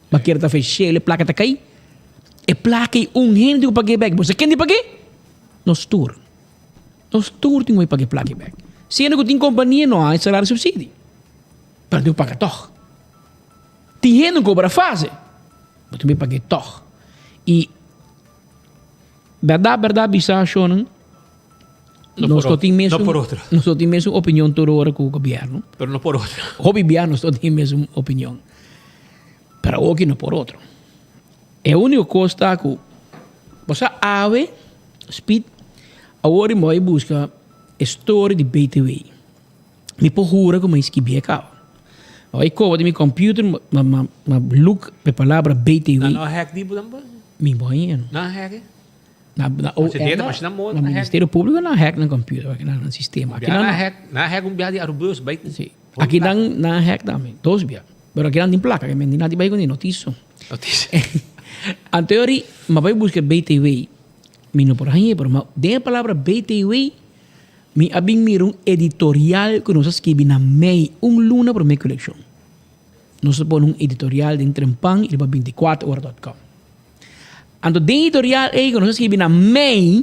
Ba kere ta feshel e plaka ta kai. E plaka ei un hende tin ku pag'é bèk. Bo sa ken di pag'é? Nos tur. Nos tur tin ku bai paga e plaka ei bèk. Siendo ku tin kompania no hay salario subsidie. Pero tin ku paga tòg. Tin hende ku kobra fase. Bo tin ku bai pag'é tòg. I bèrdat bèrdat bisa shonnan. No Nos por no tin no mesun por otro. nos no tin mesun opinion tur ora ku gobierno. Pero no por otro. Hopi bia nos no tin mesun opinion. Pero awoki no por otro. E úniko kos ta ku bo sa awe Speed awor mi bai buska e story di BTW. Mi por hura ku mi a skibié kaba. Mi bai koba den mi computer ma ma ma look pa e palabra BTW. Nan no a hack di bo tambe? Mi bo a no. Nan a hack e? Na na o na Ministerio Público nan hack nan computer aki nan nan sistema. Aki nan hack nan hack un bia di Arubus bai. Sí. Aki nan nan hack tambe dos bia. Pero aki nan tin plaka ke men nan tin bai ku ni notiso. Notiso. Anteori ma bai buska BTW mi no por hañ'e pero ma den e palabra BTW mi a bin mira un editorial ku nos a skibi na mei un luna prome ku elekshon. Nos a pone un editorial den Trempan i riba bintikuater ora dot com. Anto den editorial ei ku nos a skibi na mei,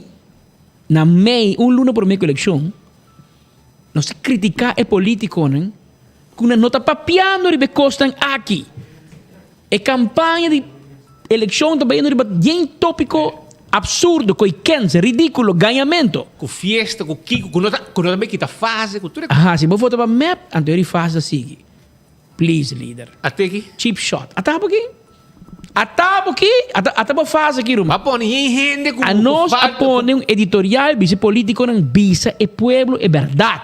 na mei, un luna promé ku elekshon, nos ta kritiká e polítikonan ku nan no ta papiando riba e kosnan aki. E kampaña di elekshon ta bayendo riba yen tópiko absurdo, ko'i kens, ridíkulo, gañamento. Ku fiesta, ku kiko, ku no ta, ku no ta bai kita fase, ku tur e. Aha, si bo vota pa mep, anto e fase ta sigui. Please lider. Ate ki? Cheap shot. Ata bo ki? Ata bo ki? Ata ata bo fase ki ruman. A pone yen hende ku A nos a pone un editorial bisa e politiconan bisa e pueblo e berdad.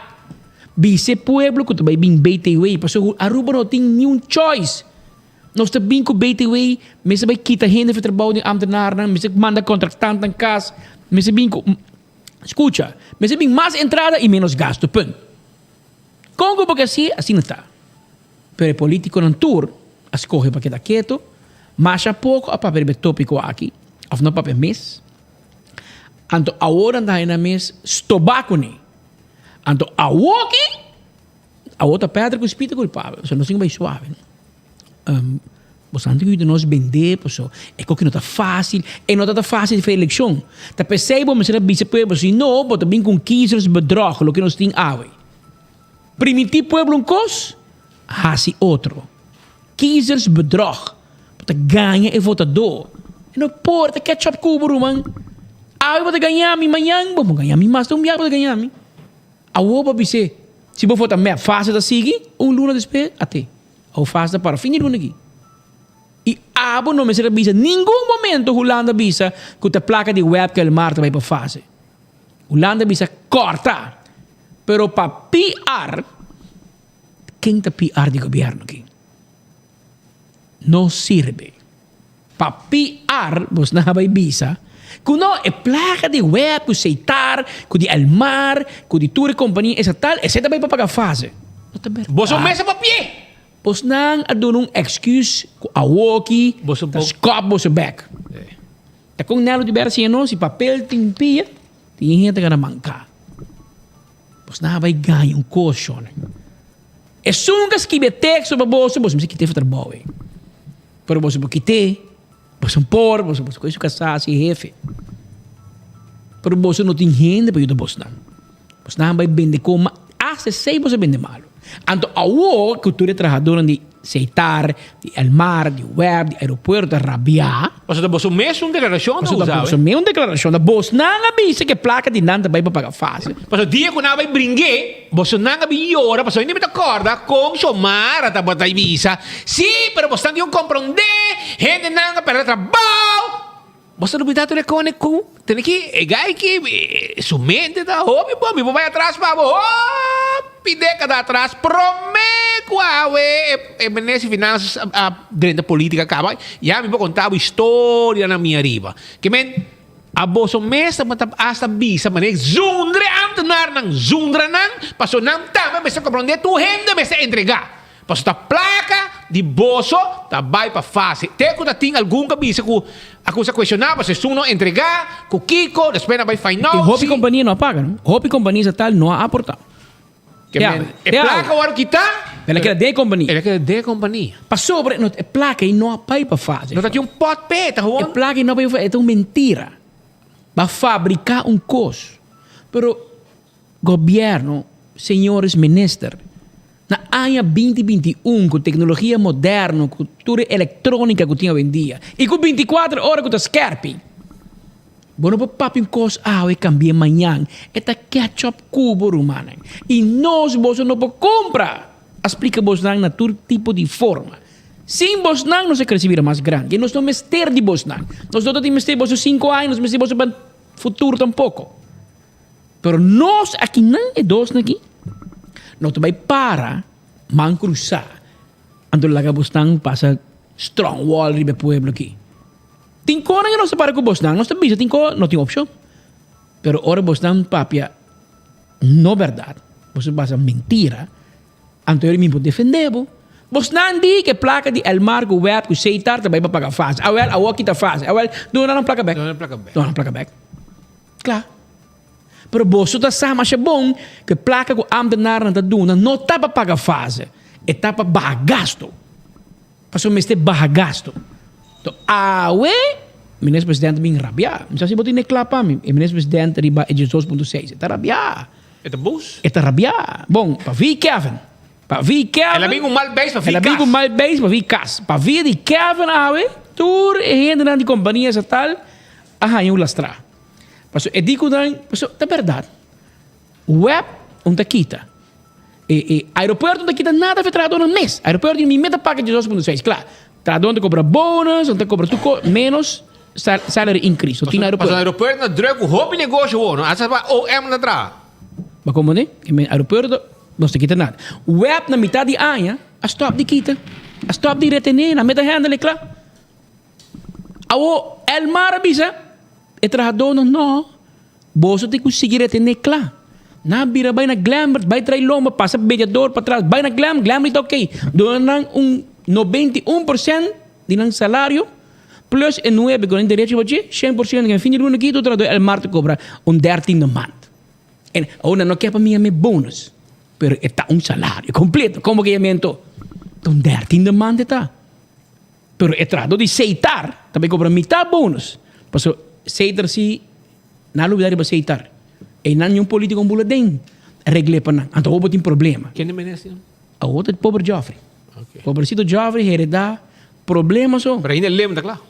Bisa e pueblo ku ta bai bin BTW pasobra Aruba no tin niun choice. Nos ta bin ku BTW mester bai kita hende for trabou den ambtenaarnan mester manda contractantan kas mester bin ku skucha mester bin mas entrada y menos gasto punt. Kon ku bo ke hasi, asina ta. Pero e politikonan tur a skohe pa keda keto, masha poko a papia riba e topiko aki, òf no papia mes. Anto awor nan ta haña nan mes stobá kuné. Anto awoki, awor ta Pedro ku Spita kulpabel, pasobra nos tin ku bai suave. Boso tin ku yuda nos bendé, pasobra e koki no ta fásil, e no ta ta fásil di elekshon. Ta p'esei bo mester a bisa pueblo, si no bo ta bin ku un kiezersbedrog, loke nos tin awe. Primintí pueblo un kos, hasi otro. Kiezersbedrog. Bo ta gaña e votadó. E no por, ta ketchup ku bo, ruman. Awe bo ta gaña mi, mañan bo no gaña mi mas, ta un biaha bo ta gaña mi. Awor bo bis'é, si bo vota mep, fásil ta sigui, un luna despues, at'é. Awor fásil ta para fin di luna aki. I abo no mester a bisa ningun momento Hulanda bisa ku ta plaka di web ku Elmar ta bai pa fase. Hulanda bisa kòrta. Pero pa PR, ken ta PR di gobièrnu aki? No sirbi. Pa PR bos nan a bai bisa ku no e plaka di web ku Seitar, ku di Elmar, ku di tur e kompania estatal esei ta bai pa paga fase. No ta bèrdat. Boso mes a papi'é. Bosnan a duna un excuse cu awoki ta scop boso bek. Ta con Nelo di bera siña nos si papel tin pia, tin hende ta gana manca. Bosnan a bay gaña un cos shone. Esun cu a skibi e texto pa boso, boso mester kite for trabou ey. Pero boso por kite, boso por, boso por coge su casa si e hefe. Pero boso no tin hende pa yuda bosnan. Bosnan a bay bende con hasta esey boso a bende malo. Anto awor cu tur e trahadornan di Seitar, di Elmar, di web, di aeropuerto ta rabia. Pasobra ta boso mesun declaracion ta Pasobra usa ta boso awe. mesun declaracion. Ta bosnan a bisa cu e placa di nan ta bay pa paga fase. Pasobra dia cu nan a bay bringue, bosonan a bin yora, pasobra hende mi ta corda con Xiomara tabata bisa, si, pero bosnan tin cu compronde, hendenan a perde trabao. Bo sa lubida tur e kone ku tene ki e gai ki su mente ta hopi bon mi por bai atras pa bo hopi dekada atras prome ku awe e minister di finansas a drenta politika kaba ya mi por konta bo historianan mi ariba ke men aboso mes tabata hasta bisa manera zundra e ambtenarnan zundra nan paso nan tambe mester kompronde tur hende mester entrega. Pasobra ta plaka di boso ta bai pa fase. Te ku ta tin algun ku a bisa ku a kusa kuestioná pasobra esun no entregá, ku kiko, despues nan bai find I out hopi si. kompania no a paga, no? Hopi kompania estatal no a aportá. Ke men e plaka wòrdu kitá. El a keda den e kompania. El a keda den e kompania. Pasobra no, e plaka ei no a bai pa fase. No ta tin un pòt p'e, ta gewoon. E plaka ei no a bai pa fase, e ta un mentira. Ba fabriká un kos. Pero gobièrnu, señores minister, na aña binti 21 ku teknologia moderno, ku tur e elektrónika ku tin awendia i ku 24 ora ku ta skèrpi, bo no por papia un kos awe kambi'é mañan. E ta ketchup ku bo, rumannan. I nos boso no por kumpra. A splika bosnan na tur tipo di forma. Sin bosnan nos a krese bira mas grandi. I nos no mester di bosnan. Nos no ta tin mester di boso sinku aña, nos mester di boso pa futuro tampoko. Pero nos akinan, e dosnan aki, no ta bai para man krusá anto laga bosnan pasa strong wall riba e pueblo aki. Tin konan ku nos ta para ku bosnan, nos ta bisa tin ko no tin opshon. Pero ora bosnan papia no bèrdat, boso pasa mentira, anto mi por defendé bo. Bosnan di ku e plaka di Elmar ku web ku Setar ta bai pa paga fase. Awèl awor kita fase. Awèl duna nan plaka bèk. Duna nan plaka bèk. Kla. Pero boso ta sa masha bon ku e plaka ku ámtenarnan ta duna no ta pa paga fase, e ta pa baha gastu. Pasobra mester baha gastu. Enton awe Minister Presidente bin rabiá. Mi sa si bo tin e kla pa mi. E Minister Presidente riba e 12.6. E ta rabiá. E ta bos? E ta rabiá. Bon, pa vi Kevin. Pa vi Kevin. El a bin ku mal beis pa vi El a bin kas. ku mal beis pa vi kas. Pa via di Kevin awe, tur e hendenan di kompania estatal a haña un lastrá. Pasobra e di ku nan, pasobra ta bèrdat. Web un ta kita. E e aeropuerto no ta kita nada fe trahadornan mes. Aeropuerto di mi meta paga 12.6, kla. Trahador ta kobra bonus, nan ta kobra tur kos, menos salary increase. So tin Pasobra aeropuerto. aeropuerto na druk ku hopi negoshi wou, no? Asa pa OM ta traha. Bo komprende? E men aeropuerto no ta kita nada. Web na mitad di aña a stop di kita. A stop di retene, nan meta handle kla. Awo Elmar a bisa e trahadornan no. Boso tin ku sigui retené kla. Nan a bira bai na Glambert, bai trai lomba, pasa mediador patras, bai na Glam, Glambert ta oké. Duna nan un 91% di nan salario, plus e nuebe ku nan derecho riba dje, 100% ku na fin di luna aki tur trahador Elmar ta kobra un dertiende maand. En awor nan no ke pa mi yam'é bonus, pero e ta un salario kompleto. Komo ke yam'é anto? Ta un dertiende maand e ta. Pero e trahador di Seitar ta bai kobra mitad bonus, pasobra Seitar si Nan a lubida riba Seitar. Einan niun politico bula den regl'é pa nan. Anto awor bo tin problema. Ken ta minister? Awor ta pober Geoffrey. Pobrecito Geoffrey hereda problema so. Pero ainda e lem ta kla.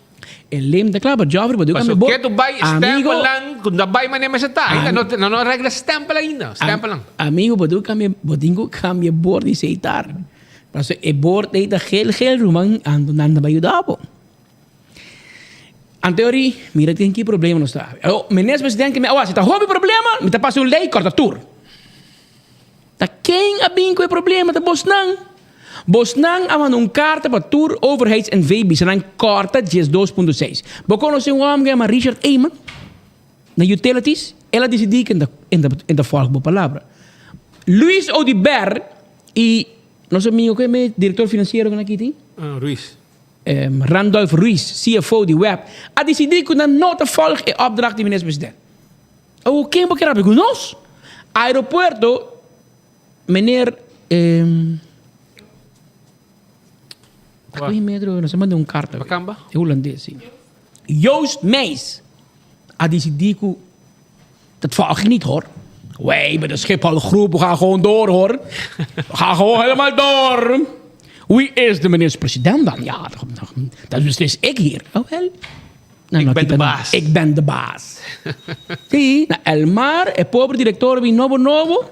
E lem ta kla, pero Geoffrey bo debe Paso cambia bo. ke tu bai Amigo, stempel nan, ku no bai manera mester ta. Ainda no no no regla stempel ainda, stempel nan. Amigo, bo debe cambia, bo tin ku cambia bord di Seitar. Paso e bord ei ta geel geel ruman, anto nan ta bai yuda bo. Anteori, mira tin ki problema nos ta. Oh, minister presidente mi awa, si ta hopi problema, mi ta pasa un ley corta tur. Ta ken a bin cu e problema? Ta bosnan. Bosnan a manda un carta pa tur overheids NV bisa nan corta 12.6. Bo conoce un homber cu yama Richard Eman? Na utilities? El a decidi cu e ta volg bo palabra. Luis Oduber y nos amigo cu e director financiero cu nan aki tin? Ruiz. Randolph Ruiz, CFO di web, a disidí ku nan no ta volg e opdracht di Minister President. Awor ken bo kier papia ku nos? Aeropuerto, meneer nos a manda un karta. E hulandes, si. Joost Meijs a disidí ku dat volg ik niet hoor. Wij bij de Schiphol groep, we gaan gewoon door hoor. We gaan gewoon helemaal door. Wie is de minister-president dan? Ja, dat beslis ik hier. Oh, wel. Nou, Ik ben de baas. Ik ben de baas. Sí, na Elmar, e pobre director bin nobo nobo,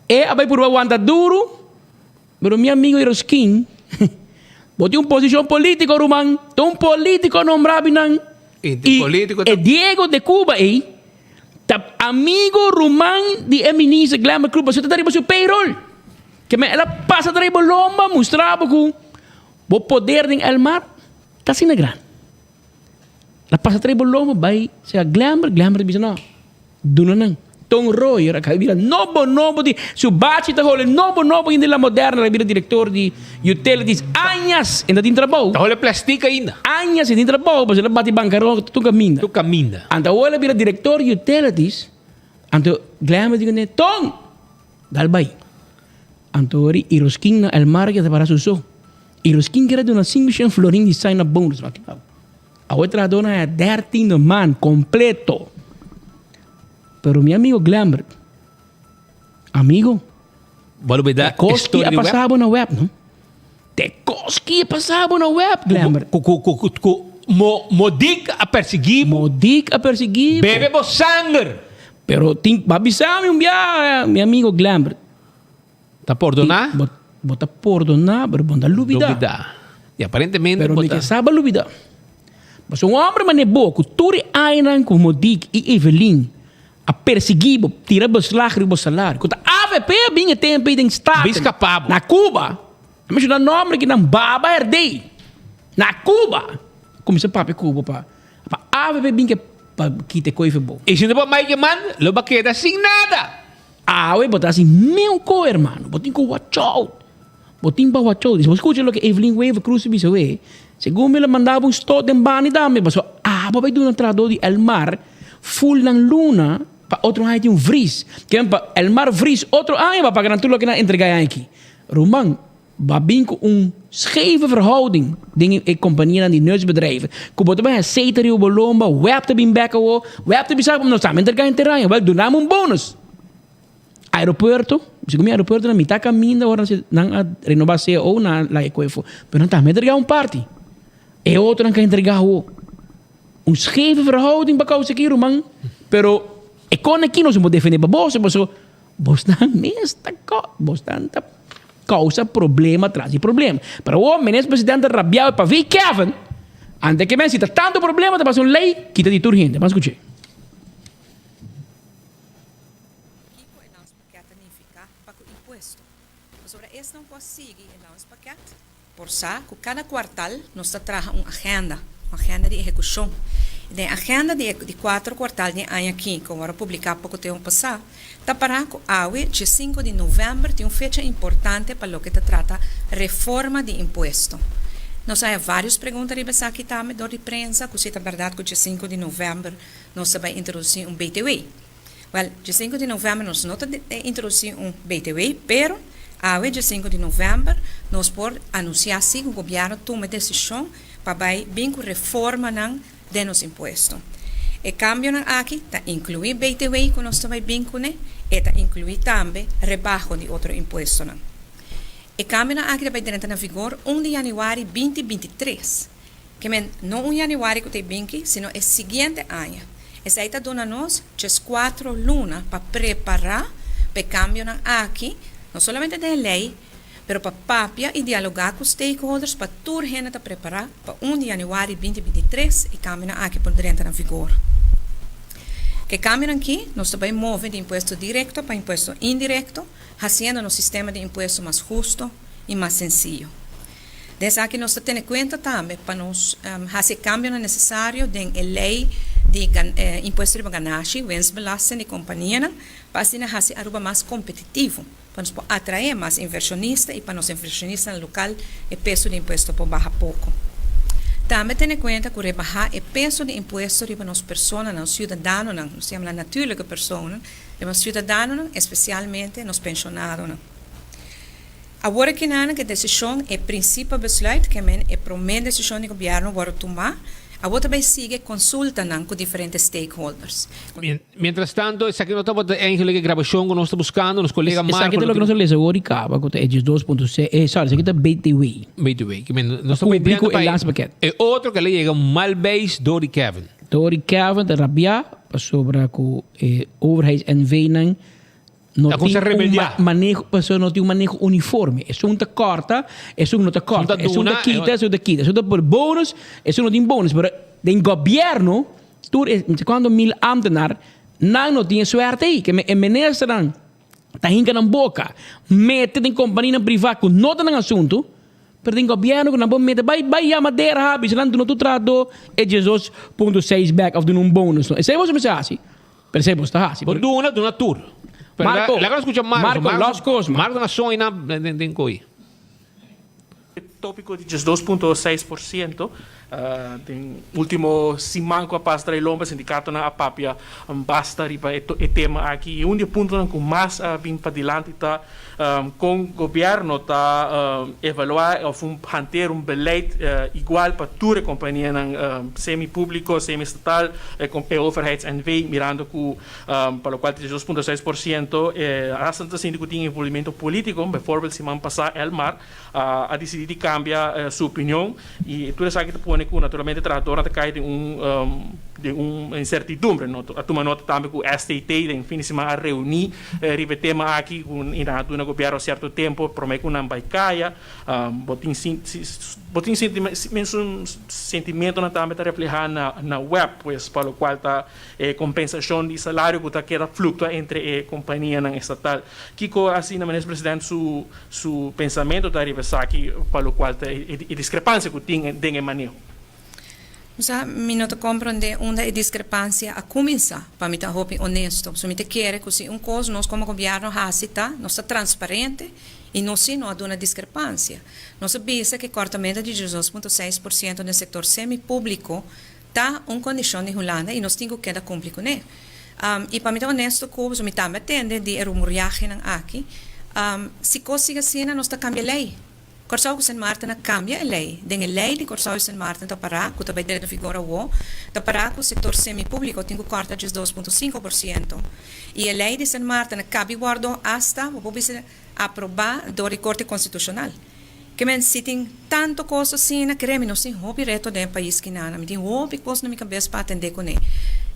e a bai purba wanta duro, pero mi amigo Iroskin, bo tin un posicion politico ruman, ta un politico nombra binan. I politico e Diego de Cuba ei ta amigo ruman di e minister Glenbert Cruz pasobra ta riba su payroll. Ke men el a pasa trae bo lomba mustra bo ku bo poder den Elmar ta asina grandi. El a pasa trae bo lomba bai sega Glenbert, Glenbert a bisa no, duna nan. Ton Royer a caba bira nobo nobo di su bachi ta hole nobo nobo hende la moderna a bira director di utilities añas e ta tin trabou. Ta hole plastic ainda. Añas e tin trabou pasobra el a bati bancarota tur caminda. Tur caminda. Anto awor el a bira director di utilities anto Glenn a di cune Ton dal bay. Anto ori Iroskin na El Mar ke ta para su so. Iroskin kere duna 500 florin di sign up bonus. Ma kiba? Awe trahadornan haya dertiende maand completo. Pero mi amigo Glembert, amigo, Bo a lubida te kos ki historia a di web? pasa bo na web, no? Te kos ki a pasa bo na web, Glembert. Ku ku ku ku ku mo Modik a persiguí bo. Modik a persiguí bo. Bebe bo sanger. Pero tin, bo a bisa mi un biaha, mi amigo Glembert. Ta pordoná? Bo, bo ta pordoná, pero bo no ta lubidá. Lubidá. I aparentemente Pero bo mi ta. ke sa bo lubidá. Pasobra un hòmber manera bo, ku tur e añanan ku Modic i Evelyn a persiguí bo, tira beslag riba bo salario, ku ta avp a bin e tempu ei den Staten, Bin skapá bo. na Cuba, a menshoná nòmber ki nan Baba Herdé, na Cuba, kuminsá papia ku bo pa pa avp bin ke pa kita e koe for bo. I si no bo Mike Eman, lo bo a keda sin nada. Awe bo ta hasi meu ko hermano, bo tin ku watch out, bo tin pa watch out. Si bo skucha loke Evelyn Wever Croes a bisa awe, segun mi lo manda bo un stot den bani tambe, pasobra abo bai duna trahador di Elmar full nan luna pa otro aña tin un vries. Kimen pa Elmar vries otro aña bo a paga nan tur loke nan a entrega e aña aki. Ruman, bo a bin ku un scheve verhouding den e kompanianan di nutsbedrijven, ku bo ta bai aceite riba bo lomba, web ta bin bek awo, web ta bisa nos tambe entrega henter aña, wèl duna mi un bonus. Aeropuerto, segun mi aeropuerto na mitad kaminda ora nan a renoba cao nan a laga e koe afo, pero nan tambe entrega un parti, e otronan ka entrega awo. Un scheve verhouding pa kousa aki ruman, pero e kon aki nos no por defende pa boso, pasobra Bosnan mes ta bosnan ta causa problema tras di problema. Pero awor minister presidente rabiao pa vi Kevin, ante ke men si ta tanto problema ta pasa un ley kita di tur hende. Ban scuche. Kiko e landspakket ta nifiká pa ku impuesto? Pasobra esnan ku a sigui e landspakket Por sa ku kada kuartal nos ta traha un agenda, un agenda di ehekushon. I den e agenda di e di kuater kuartal di e aña aki, ku awor a publiká poko tempu pasá, ta pará ku awe, diesinku di novèmber, tin un fecha importante pa loke ta trata reforma di impuesto. Nos a haña vários pregunta riba esaki tambe dor di prensa, ku si ta bèrdat ku diesinku di novèmber nos ta bai introdusí un btw. Wèl, diesinku di novèmber nos no ta introdusí un btw, pero awe diesinku di novèmber nos por anunsiá si ku gobièrnu tuma e desishon pa bai bin ku reformanan den nos impuesto. E kambionan aki ta inkluí btw ku nos ta bai bin kuné, e ta inkluí tambe rebaho di otro impuestonan. E kambionan aki ta bai drenta na vigor un di yanüari binti 23. Ke men, no un yanüari ku ta e binki, sino e siguiente aña. Esei ta duna nos djeskuatro luna pa prepará pa e kambionan aki, no solamente den e lei, pero pa papia i dialogá ku stakeholders pa tur hende ta prepará pa un di yanüari binti 23 e kambionan aki por drenta na vigor. Ku e kambionan ki, nos ta bai move di impuesto direkto pa impuesto indirekto, hasiendo nos sistema di impuesto mas husto i mas sensiyo. Den esaki nos ta tene kuenta tambe pa nos hasi e kambionan nesesario den e lei di impuesto riba ganashi, winstbelasting, di kompanianan, pa asina hasi Aruba mas kompetitivo, pa nos por atraé mas invershonista i pa nos invershonistanan lokal e peso di impuesto por baha poko. Tambe tene kuenta ku rebahá e peso di impuesto riba nos personanan, siudadanonan, nos ta yama nan natuurlijke personen, riba nos siudadanonan, espesialmente nos penshonadonan. Awor aki nan ke desishon e principebesluit, ke men e prome desishon di gobièrnu wòrdu tumá, awor ta bai sigui konsultanan ku diferente stakeholders. Mientras tanto, esaki no tabata eigenlijk e grabashon ku nos ta buskando, nos kolega Marco Esaki ta lo loke nos a lesa awor di kaba ku ta e diesdos punto se, eh sorry, esaki ta BTW. BTW, ke men nos ta Kumpli pidiendo ku pa e laatste pakket. e otro ke a yega mal beis dor di Kevin. Dor di Kevin ta rabiá pasobra ku e overheids NV nan No Ta tin cosa un rebeldiá. maneho, pasobra no tin un maneho uniforme. Esun ta kòrta, esun no ta Esun ta kòrta. Esun ta duna, kita, esun ta kita. Esun ta por bonus, esun no tin bonus. Pero den gobièrnu, tur e no sé kuantu mil ámtenar, nan no tin e suerte ei. Ke e ministernan ta hinka nan boka, mete den kompanianan privá ku no ta nan asuntu, pero den gobièrnu ku nan por mete, bai bai yama DRH, bisa nan duna tur trahadó e 12.6 bèk òf duna un bonus. Esei boso mester hasi. Pero esei bos ta hasi. Bo duna, duna tur. Pero Marco, laga nos skucha Marco. Marco, los kos, man. Marco na soña na den, den koi. E tópiko di 12.6%. Den ultimo siman ku a pasa tra'i lomba sindikatonan a papia basta riba e tema aki i un di e puntonan ku mas a bin padilanti ta kon gobièrnu ta evaluá òf un hanteer un beleid igual pa tur e kompanianan semi públiko, semi estatal, e overheids NV mirando ku pa lokual ta diesdos punto seis por siento hasta ta sinti ku tin envolvimento polítiko, beivoorbeeld siman pasá Elmar a disidí di kambia su opinion i tur esaki ta pone ku naturalmente trahadornan ta kai den un den un insertidumbre. No a tuma nota tambe ku STT den fin di siman a reuní riba e tema aki ku i nan a duna gobièrnu sierto tempu promé ku nan bai kaya. Bo tin bo tin mesun sentimentonan tambe ta reflehá na na web pues pa lokual ta E kompensashon di salario ku ta keda fluktua entre e kompanianan estatal. Kiko asina Minister President su su pensamentu ta riba esaki pa lokual ta e diskrepansia ku tin den e maneho? Sa, mi no ta komprondé unda e diskrepansia a kuminsá, pa mi ta hopi onesto. Pasobra mi ta kere ku si un kos nos komo gobièrnu hasi ta, nos ta transparente i nos si no a duna diskrepansia. Nos a bisa ku e kòrtamentu di 12.6% den sektor semi-públiko Ta un kondishon di Hulanda i nos tin ku keda kumpli kuné. I pa mi ta onesto ku boso, mi tambe a tende di e rumoriahenan aki. Si kos sigui asina nos ta kambia lei. Kòrsou ku Sint Maarten a kambia e lei. Den e lei di Kòrsou i Sint Maarten ta pará, ku ta bai drenta vigor awó, ta pará ku sektor semi-públiko tin ku kòrta 12.5%. I e lei di Sint Maarten a kabi wòrdu asta, bo por bisa, aprobá dor di Korte Konstitushonal. Ke men si tin tanto kos asina, kere mi nos tin hopi reto den e pais kinana. Mi tin hopi kos na mi kabes pa atendé kuné.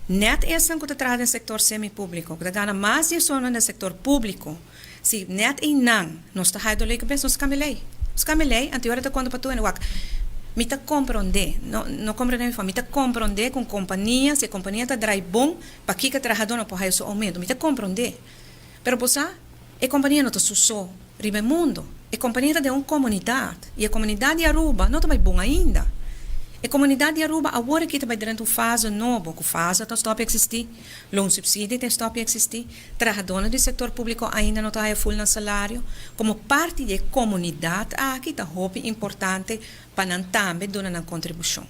Nèt esnan ku ta traha den sektor semi-públiko, ku ta gana mas di esunnan den sektor públiko, si nèt einan nos ta haya dolé kabes, nos kambia lei. Nos kambia lei, anto e ora ta konta pa tur hende. Wak, mi ta komprondé, no, no komprondé mi for, mi ta komprondé ku un kompania, si e kompania ta drai bon, pakiko e trahadó no por haya su oumento. Mi ta komprondé. Pero bo sa, e kompania no ta su so riba e mundo. E kompania ta den un komunidat i e komunidat di Aruba no ta bai bon ainda. E komunidat di Aruba awor aki ta bai drenta un fase nobo, ku fase ta stòp eksistí, loonsubsidie ta stòp eksistí, trahadónan di sektor públiko ainda no ta haya ful nan salario. Komo parti di e komunidat aki ta hopi importante pa nan tambe duna nan kontribushon.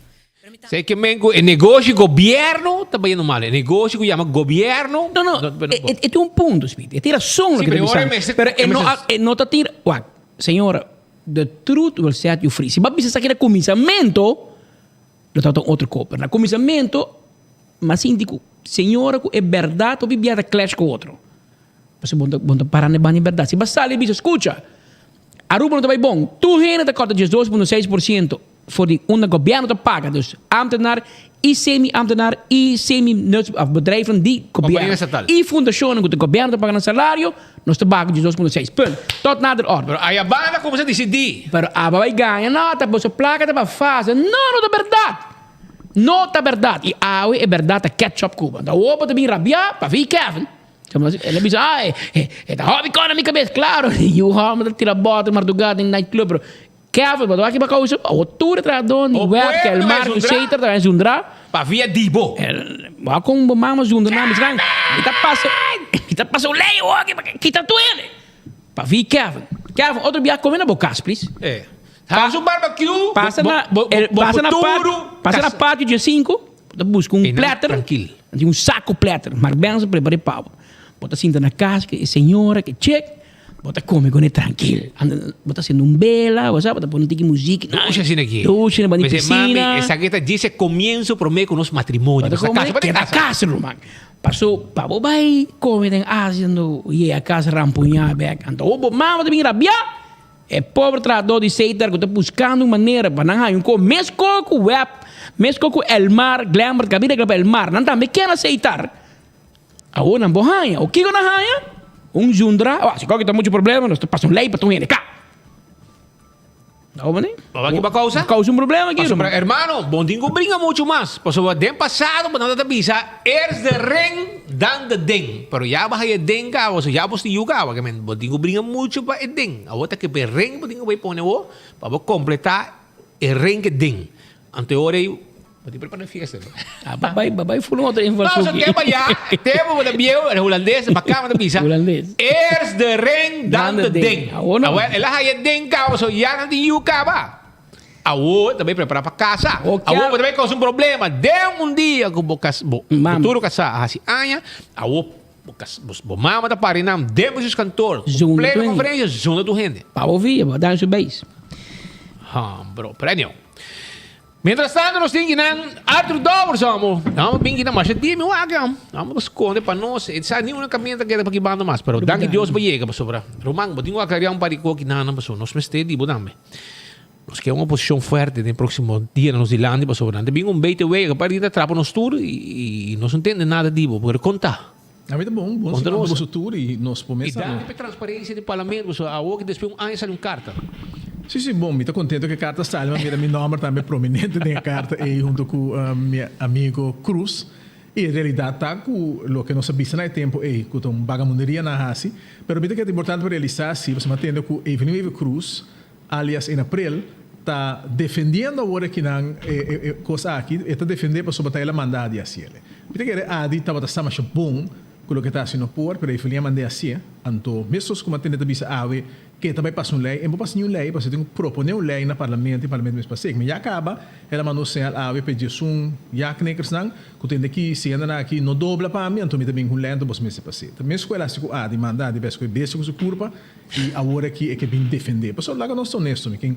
Sei ke men ku e negoshi gobierno ta bayendo mal. E negoshi ku yama gobierno. No, no, e, e tin un punto, Speedy. E tin rason loke ta bisando. Pero e no, e no ta tin, wak, señora, the truth will set you free. Si bo a bisa esaki na kuminsamentu, lo tabata un otro kos. Pero na kuminsamentu, mi a sinti ku señora ku e bèrdat hopi bia ta clash ku otro. Pasobra bo ta, bo ta para na e banda di bèrdat. Si bo a sali i bisa, skucha, Aruba no ta bai bon. Tur hende ta kòrta 12.6% for di unda gobièrnu ta paga. Dus ámtenar i semi-ámtenar i semi-nuts òf bedrijven di Kompania gobièrnu estatal. i fundashonnan ku ta gobièrnu ta paga nan salario, nos ta baha ku 12.6. Punt. Tot nader orde. Pero aya banda kuminsá disidí. Pero aba bai gaña, no, ta boso plaka ta pa fase. No, no ta bèrdat. No ta bèrdat. I awe e bèrdat ta catch up ku bo. Anto awor bo ta bin rabiá pa vi Kevin. El a bisa, ah, e ta hòbi kòna mi kabes. Klaro, yu hòmber ta tira bòter mardugá den nightclub, pero Kevin, bo ta wak kiba kousa? Awor tur e trahadó di web, Kelmar ku Setar ta bai zundra. Pa via di bo. Bo a kon bo mama zundra nan, bisa nan, mi ta pasa, mi ta pasa un lei awor aki pa kita tur hende. Pa vi Kevin. Kevin, otro bia kome na bo kas, please. Hasi un barbecue, Pasa na, bo pasa na futuro. Pasa na patio dje sinku. Bo ta buska un platter, anto un saco platter, Mark Benson prepara e pa bo. Bo ta sinta na cas cu e señora, cu e chick, bo ta come cune trankil. Anto bo ta haciendo un bela, bo sa, bo ta pone un tiki muziek. Dushi asina aki. Dushi, bo ta Mester, piscina. Mami, esaki ta djis e comienzo prome cu nos matrimonio. Bo ta come, keda casa, ruman. Paso, pa bo bay come den Asia, anto yega cas rampuña bek. Anto bo mama ta bin rabia. E pober trahadó di Setar ku ta buskando un manera pa nan haña un ko meskos ku Webb, meskos ku Elmar, Glenbert ku a bin regla pa Elmar, nan tambe kier na Setar. Awor nan por haña. O kiko nan haña? Un zundra. Awor, si koki ta muchu problema, nos ta pasa un lei pa tur hende ka. Awor, mane? Awor ki ba kousa? Kousa un problema aki, Pasobra, ruman. hermano, bo no tin ku bringa muchu mas. Pasobra den pasado bo nan ta bisa, Eerst de ring, dan de ding. Pero ya bo haya den kaba, so ya bo sti yu kaba. Ke men, bo tin ku bringa muchu pa e ding. Awor ta ke pa e ring bo tin ku bai pone awor, pa bo kompletá e ring ke ding. Anto e ora ei, Bo tin prepara fiesta no? Ah, ba bai, ba bai fula otro invalshoek. No, so ke pa ya, tempo bo ta bieu, e hulandes, pa kama ta bisa. Hulandes. Eerst de ring, dan de ding. Awor no. Awel, el a haya ding kaba, so ya nan tin yu kaba. Awo ta bay prepara pa casa. Awo bo ta bay causa un problema. Den un dia cu bo casa, bo futuro casa a haci aña, awo bo casa, bo mama ta pari nan den bo kantoor. Cu pleno conferencia zunda tur hende. Pa bo via, bo a dan su beis. Ha, bro, pero anyhow. Mientras tanto nos tin kinan Arthur Dowers amo. Amo bin kinan masha dia mi wak amo. Amo sconde pa nos. E sa ni una caminda ta keda pa ki banda mas. Pero danki Dios bo yega pasobra. Ruman bo tin ku aclaria un par di ko kinan pasobra nos mester di bo tambe. Nos ke un oposicion fuerte den proximo dia na nos dilanti pasobra nan ta bin un BTW capaz di ta trapa nos tur y nos no tende nada di bo. Pero conta. A mi ta bon, bon si manda boso tur y nos por mesa. Y danki pa e transparencia di parlamento pasobra awor ki despues un aña sali un carta. Si, si, bon, mi ta contento cu e carta sali, mi a mira mi nomber tambe prominente den e carta ey hunto cu mi amigo Cruz. Y e realidad ta cu loke nos a bisa na e tempo ey cu ta un bagamunderia nan a haci, pero mi ta kere ta importante pa realisa si, pasobra mi a tende cu Evelyn Wever Croes, alias Enaprel, ta defendiendo awor aki nan e cos aki, e ta defende pasobra ta el a manda Adi haciele. Mi ta kere Adi tabata sa masha bon cu loke ta haci no por, pero Evelyn a mand'e haci'e. Anto, mescos cu Matende ta bisa awe cu e ta bay pasa un ley, e no por pasa niun ley pasobra e tin cu propone un ley na parlamento y parlamento mes pas'e. Mi ya caba, el a manda un señal awe pa e diesun ja-knikkersnan cu tende ki si hende nan aki no dobla pa mi, anto mi ta bin cu un ley anto bos mester pas'e. Ta mes cu el haci cu Adi, manda Adi bes cu e bestia cu su curpa. I awor aki e ke bin defendé. Pasobra laga nos ta honesto, mi ken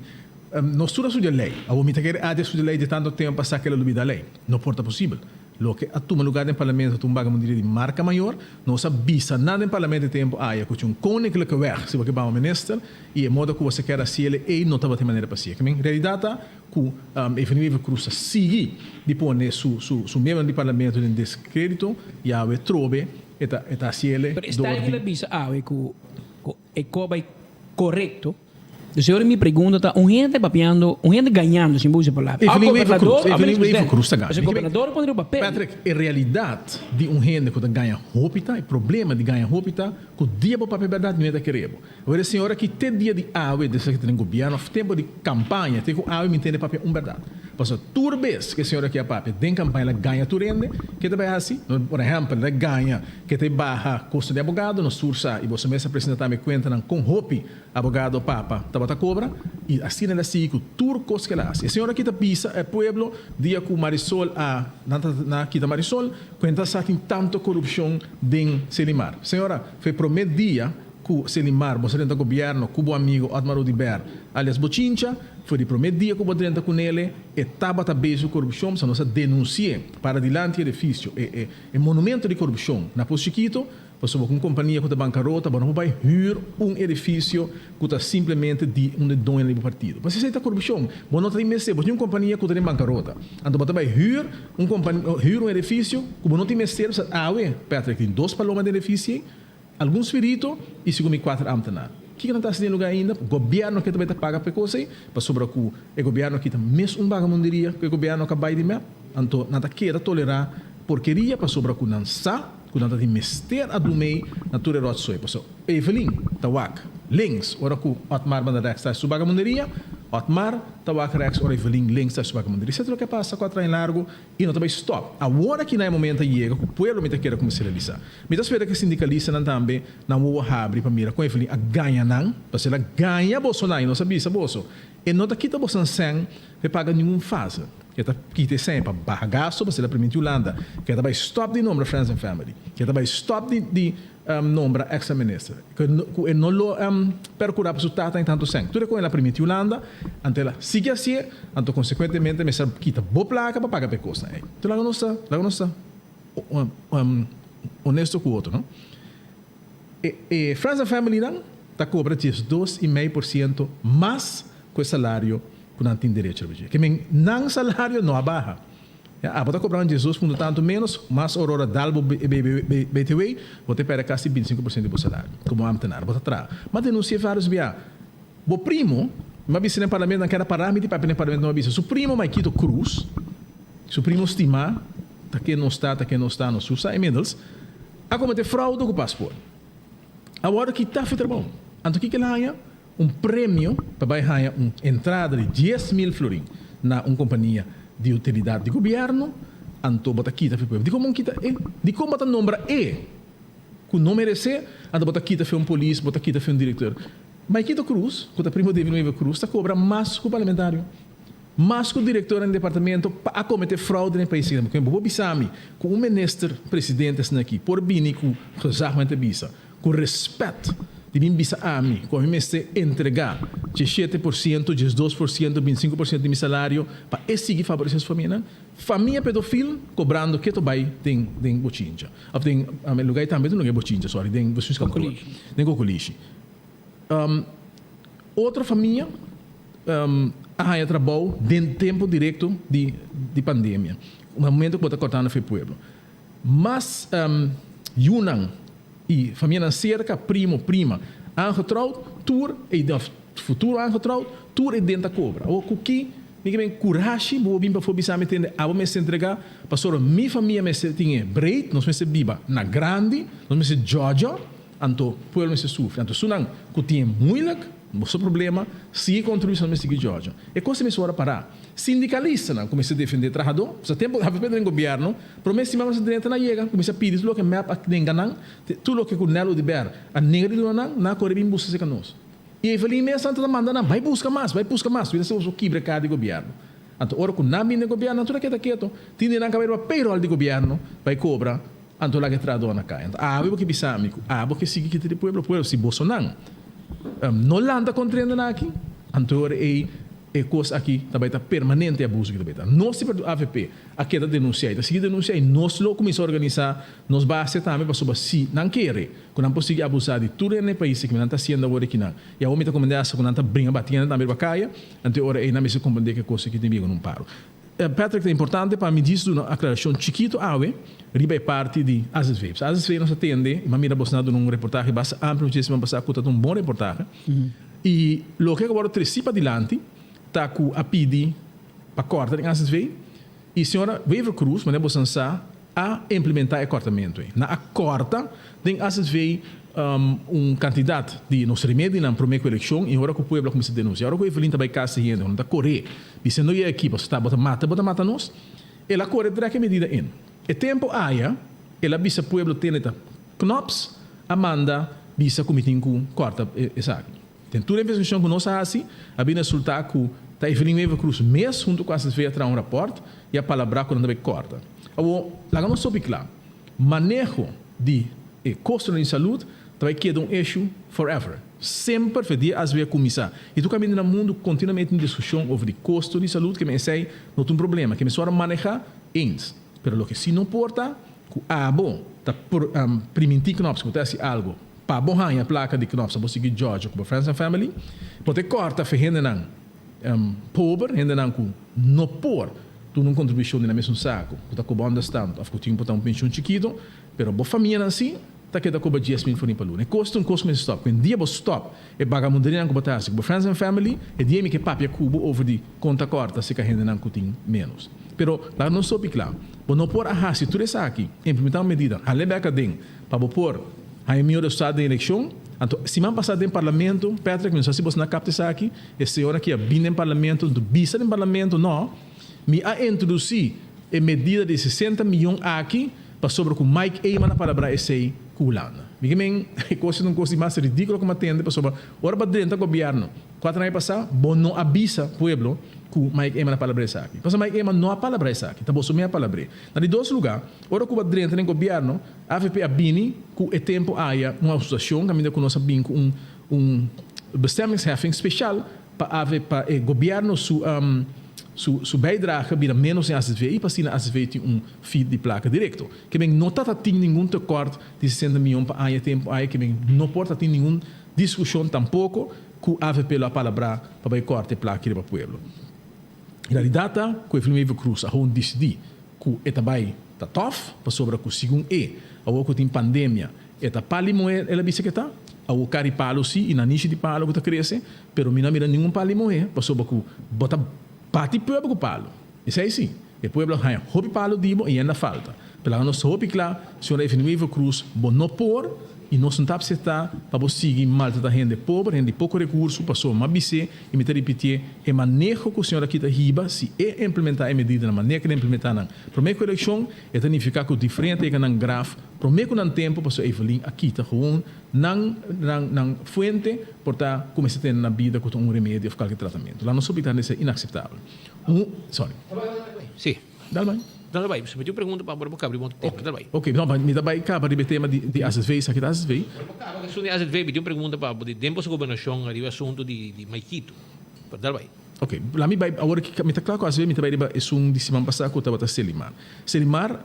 nos tur a studia lei. Awor mi ta kere Adi a studia lei di tanto tempo pasá ke el a lubidá lei. No por ta posibel. Loke a tuma lugá den parlamento ta un bagamunderia di marka mayor. Nos a bisa nan den parlamento e tempo aya ku tin un koninklijke weg si bo ke bama minister i e moda ku bo sa kere hasiel ei no tabata e manera pa hasié. Ke men realidat ta ku Evelyn Wever Croes ta sigui di pone su su su miembronan di parlamento den deskredito i awe trobe e ta e ta hasiel Pero dor esta di. el a bisa awe ku Cu e co bay corecto. Dus ora mi pregunta ta un hende papiando, un hende gañando sin bo usa e palabra. Evelyn Of Wever gobernador Cruz, of Evelyn minister Wever Cruz ta presidente. gaña. Pasobra gobernador a pone riba papel. Patrick, e realidad di un hende cu ta gaña hopi ta, e problema di gaña hopi ta, cu dia bo papia berdad niun hende ta kere bo. Awor e señora aki te dia di awe, desde cu ta den gobierno of tempo di campaña, te cu awe mi tende papia un berdad. Pasobra tur bes cu e señora aki a papia den campaña el a gaña tur hende, ke ta bay haci? Por ehempel, el a gaña Ke ta e baha kosto di abogado? Nos tur sa i boso mes a presenta tambe kuentanan kon hopi abogado papa tabata kobra i asina el a sigui ku tur kos ku el a hasi. E señor aki ta bisa e pueblo dia ku Marisol a nan ta na kita Marisol kuenta sa tin tanto korupshon den Selimar. Señora, fe prome dia ku Selimar bo sa drenta gobierno ku bo amigo Otmar Oduber alias Bochincha, for di prome dia ku bo drenta kunele e tabata bezig ku korupshon, sa nos a denunsi'e para dilanti edifisio e e. E monumento di korupshon na Pos Chikito, pasobra ku un kompania ku ta bankarota bo no por bai hür un edifisio ku ta simplemente di un di doñonan di bo partido. Pasobra esei ta korupshon. Bo no ta tin mester, bo tin un kompania ku ta den bankarota, anto bo ta bai hür un kompania, hür un edifisio ku bo no tin mester, pasobra awe Patrick tin dos paloma den edifisio ei, algun spirito i segun mi kuater amtenar. Kiko nan ta hasi den e lugá ainda? Gobièrnu ke ta bai ta paga pa e kos ei, pasobra ku e gobièrnu aki ta mes un bagamunderia ku e gobièrnu a bai di mep. Anto nan ta keda tolerá porkeria pasobra ku nan sa ku nan ta tin mester a dumei na tur e ròtsooi. Pasobra Evelyn ta wak links ora ku Otmar banda rèks ta hasi su bagamunderia, Otmar ta wak rèks ora Evelyn links ta hasi su bagamunderia. Esei ta loke a pasa kuater aña largu i no ta bai stòp. Awor aki na e momento a yega ku pueblo mi ta kere kuminsá realisá. Mi ta spera ku e sindikalistanan tambe nan wowo habri pa mira kon Evelyn a gaña nan, pasobra el a gaña bosonan i nos a bisa boso, e no ta kita bosonan sèn pa e paga ningun fase. E ta kita e sèn pa baha gasto pasobra el a priminti Hulanda ku e ta bai stòp di nombra friends and family, ku e ta bai stòp di nombra extra minister, ku e no lo perkurá pa su tata ni tantu sèn. Tur e kon el a priminti Hulanda, anto el a sigui hasié, anto konsekuentemente mester a kita bo plaka pa paga pa e kosnan ei. Enton laga nos ta, laga nos ta honesto ku otro, no? E friends and familynan ta kobra diesdos i mei por siento mas ku e salario ku nan tin derecho riba dje. Ke men nan salario no a baha. Ya, abo ta kobra un diesdos punto tantu ménos, mas ora ora dal bo BTW, bo ta pèrdè kasi bintisinko por siento di bo salario komo ámtenar. Bo ta traha. M'a denunsi'é vários bia. Bo primo, mi a bisa den parlamento, nan keda pará mi di papia den parlamento, mi a bisa su primo Maikito Cruz, su primo stimá, ta ke nos ta, ta ke nos ta, nos usa inmiddels, a kometé fraude ku pasport. A wòrdu kitá fi trabou. Anto kiko el haña? Un premio pa bai haña un entrada di 10,000 florin na un kompania di utilidat di gobièrnu, anto bo ta kita fi pueblo. Dikon bo kita e? Dikon bo ta nombra e ku no meresé? Anto bo ta kita fi un polis, bo ta kita fi un direktor. Maikito Cruz, ku ta primo di Evelyn Wever Croes, ta kobra mas ku parlamentario. Mas ku direktornan di departamento pa a kometé fraude den e pais aki. Bo por bisa mi ku un minister presidente asina aki por bini ku gezag men ta bisa ku respet di bin bisa ami ku ami mester entrega 17%, 12%, 25% di mi salario pa e sigui faboresé su famianan? Famia pedofil kobrando keto bai den den bochincha of den lugar ei tambe ta un lugar bochincha sorry den bestuurskantoor den Kokolishi. Otro famia a haña trabou den tempu direkto di di pandemia, na momento ku bo ta kortando for e pueblo. Mas yunan i famianan serka, primo, prima, aangetrouwd, tur e òf futuro aangetrouwd, tur e den ta kobra. Awor ku ki mi ke men kurashi bo bin pafó bisa mi tende abo mester entregá pasobra mi famia mester tin e breed, nos mester biba na grandi, nos mester djòdjò. Anto pueblo mester sufri. Anto esunnan ku tin e moeilijk, boso problema, sigui kontribushon mester sigui djòdjò. E kos ei mester wòrdu pará. Sindikalistanan ku mester defendé trahadó, pasobra tempu avp den gobièrnu, promé siman mester drenta nan yega, kuminsá pidi tur loke mep a nenga nan, tur loke ku Nel Oduber a nenga di duna nan, nan a kore bin buska serka nos. I Evelyn mes nan ta manda nan, bai buska mas, bai buska mas, mira si boso kibra e kara di gobièrnu. Anto ora ku nan bin den gobièrnu, nan tur a keda keto. Tin di nan ka bai riba payroll di gobièrnu bai kobra. Anto laga e trahadó na kai. Anto awe bo ke bisa mi ku abo ke sigui kita di pueblo, pueblo, si bosonan no lanta kontra hende nan aki, anto ora ei e kos aki ta bai ta permanente e abuso ki ta bai ta. Nos di partido avp a keda denunsiá i ta sigui denunsiá i nos lo kuminsá organisá nos base tambe pasobra si nan kere ku nan por sigui abusá di tur hende na e pais aki, nan ta hasiendo awor aki nan i awor mi ta komprendé asta ku nan ta bringa bati hende tambe riba kaya, anto ora ei nan mester komprendé ku e kos aki tin biba nun paro. Patrick, ta importante pa mi djis duna un aclaracion chikito awe riba e parti di azv. Pasobra azv nos a tende, y mi a mira bosnan duna un reportahe basta amplio dje siman pasa cu ta un bon reportahe. Y loke a worde treci padilanti ta cu a pidi pa corta den azv y señora Wever Croes, manera bosnan sa, a implementa e cortamento ey. Nan a corta den azv un cantidad di nos remedinan prome cu eleccion y ora cu pueblo a cuminsa denuncia, ora cu Evelyn ta bay cas di hende, nan ta core diciendo y aki bo ta bo ta mata bo ta mata nos, el a core trek e medida in. E tempo aya el a bisa pueblo tene ta Knops a manda bisa cu mi tin cu corta esaki. Den tur e investigacion cu nos a haci a bin resulta cu ta Evelyn Wever Croes mes hunto cu AZV a traha un rapport y a palabra cu nan ta bay corta. Awor laga nos hopi cla, maneho di e kostonan di salud ta bai keda un issue forever. Semper fe dia azv a kuminsá. I tur kaminda na mundu kontinuamente tin diskushon over di kosto di salud, keme esei no ta un problema, keme sora manehá eens. Pero loke si no por ta ku abo ta primintí Knops ku bo ta hasi algu pa bo haña plaka di Knops pa bo sigui djòdjò ku bo friends and family, bo ta kòrta fe hendenan pober, hendenan ku no por duna un kontribushon di nan mesun saku, ku ta koba onderstand òf ku tin por ta un penshun chikitu. Pero bo famianan si ta keda koba 10,000 florin pa luna. E kos ta un kos ku mester stòp. Ku en dia bo stòp e bagamunderianan ku bo ta hasi ku bo friends and family, e dia mi ke papia ku bo over di kon ta kòrta si ka hendenan ku tin ménos. Pero laga nos hopi kla, bo no por a hasi tur esaki, implementá un medida, hal'é bèk aden pa bo por haña mihó resultado den elekshon. Anto siman pasá den parlamento, Patrick, mi no sa si boso na kapta esaki, e señora ki a bin den parlamento, anto bisa den parlamento, no, mi a introdusí e medida di 60 miyon aki pasobra ku Mike Eman a palabrá esei ku Hulanda. Mi ke men e kos ta un kos di mas ridíkulo ku mi a tende pasobra ora bo a drenta gobièrnu kuater aña pasá bo no a bisa pueblo ku Mike Eman a palabrá esaki. Pasobra Mike Eman no a palabrá esaki, ta boso mi a palabr'é. Na di dos lugá, ora ku bo a drenta den gobièrnu avp a bini ku e tempu aya un asosiashon kaminda ku nos a bin ku un un bestemmingsheffing speshal pa avp pa e gobièrnu su su su bijdrage bira ménos den azv i pa asina azv tin un fee di plaka direkto. Ke men no ta ta tin ningun tekort di 60 miyon pa aña tempu aya ke men no por ta tin ningun diskushon tampoko ku avp lo a palabrá pa bai kòrta e plaka riba pueblo. Realidat ta ku Evelyn Wever Croes a hon disidí ku e ta bai ta tòf pasobra ku segun e awor ku tin pandemia e ta pali muhé el a bisa ke ta awor kari palu si i nanishi di palu ku ta krese pero mi no a mira ningun pali muhé pasobra ku bo ta bati pueblo ku palu. Esei si, e pueblo a haña hopi palu di bo i yenda falta. Pero laga nos hopi kla, señora Evelyn Wever Croes, bo no por. i nos no ta apseptá pa bo sigui maltratá hende pober, hende di poko rekurso, pasobra mi a bis'é i mi ta ripitié, e maneho ku señor aki ta hiba, si e implementá e medidanan manera ku el a implementá nan promé ku elekshon, e ta nifiká ku diferente yega nan graf promé ku nan tempu, pasobra Evelyn a kita gewoon nan nan nan fuente por ta ku mester tene na bida ku ta un remedio òf kalke tratamentu. La nos hopi ta hende esei inakseptabel. Un, sorry. Sí. Dal bai. Dal bai. Mi tin un pregunta pa bo, bo kabri bon tema. Dal bai. Ok, no, mi ta bai kaba riba e tema di di AZV, esaki ta AZV. Ora bo kaba ku esun di AZV, mi tin un pregunta pa bo di den boso gobernashon riba asuntu di di Maikito. Pero dal bai. Ok, la mi bai awor ki mi ta kla ku AZV, mi ta bai riba esun di siman pasá ku tabata Selimar. Selimar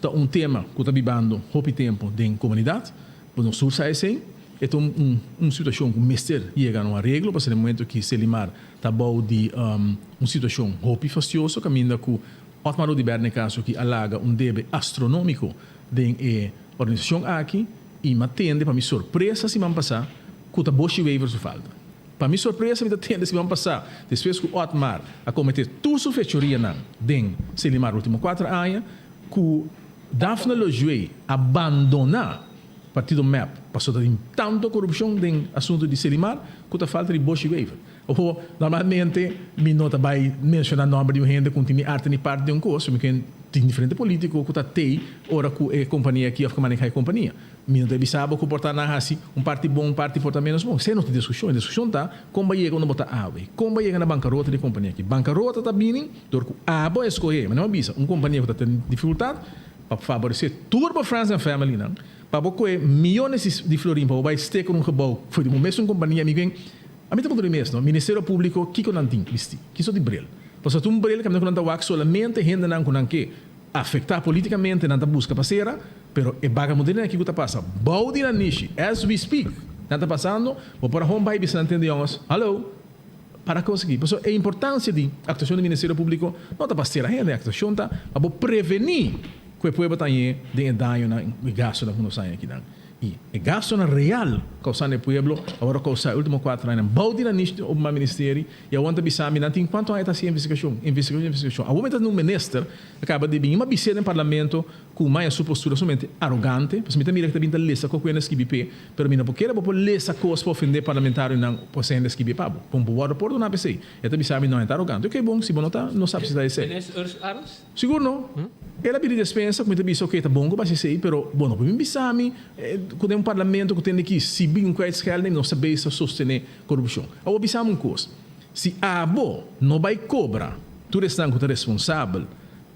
ta un tema ku ta bibando hopi tempu den komunidat. Bo no sur sa esei. E ta un un situashon ku mester yega na un areglo pasobra den momento ki Selimar ta bou di un situashon hopi fastioso kaminda ku Otmar Oduber den e kaso aki a laga un debe astronomiko den e organisashon aki i m'a tende pa mi sorpresa siman pasá ku ta Boschi Wever su falta. Pa mi sorpresa mi ta tende siman pasá despues ku Otmar a komete tur su fechorianan den Selimar ultimo kuater aña ku Daphne Lejuez a bandoná partido mep pasobra ta tin tanto korupshon den asuntu di Selimar ku ta falta di Boschi Wever. Oho, normalmente mi no ta bai menshoná nòmber di un hende ku no tin ni arte ni parte den un kos, mi ken tin diferente polítiko ku ta tei ora ku e kompania aki òf ku manehá e kompania. Mi no ta bisa bo ku por ta nan hasi un parti bon, un parti por ta ménos bon. Esei no ta e diskushon. E diskushon ta kon bo a yega unda bo ta awe. Kon bo a yega na bankarota di e kompania aki. Bankarota ta bini dor ku abo a eskohé, manera mi a bisa, un kompania ku ta tene difikultat pa faboresé tur bo friends and familynan, pa bo kohe miyones di florin pa bo bai steka un gebou for di bo mesun kompania. Mi ken, ami ta puntra mi mes, no, Ministerio Públiko kiko nan tin bisti? Kiso di bril? Pasobra ta un bril kaminda ku nan ta wak solamente hendenan ku nan ke afektá polítikamente nan ta buska pa sera, pero e bagamunderia aki ku ta pasa bou di nan nishi as we speak nan ta pasando, bo por a hon bai bisa nan tende yònges, hallo, para kos aki. Pasobra e importansia di aktuashon di Ministerio Públiko no ta pa sera hende, e aktuashon ta pa bo prevení ku e pueblo ta hañ'é den e dañonan i gastunan ku nos haña akinan. I e gastunan real kousá na e pueblo a wòrdu kousá e último kuater añanan bou di nan nishi di Openbaar Ministerie i awor nan ta bisa mi nan tin kuantu aña ta hasi investigashon, investigashon, investigashon. Awor mi ta un minister a kaba di bin i mi a bis'é den parlamento ku maya su postura sumamente arogante, pasobra mi ta mira ku ta bin ta lesa kos ku hende a skibi p'e, pero mi no por kere bo por lesa kos pa ofendé parlamentarionan por hende a skibi pa bo. Bon, bo wòrdu pordoná p'esei. E ta bisa mi, no, e ta arogante. Oké, bon, si bo no ta, no sa si ta esei. Minister Urs Arends? Sigur no. El a pidi despensa ku mi ta bisa oké, ta bon ku bo hasi esei, pero bo no por bin bisa mi ku den un parlamento ku tende ki si bin un kwijtschelding nos ta bezig ta sostené korupshon. Awor bisa mi un kos, si abo no bai kobra tur esnan ku ta responsabel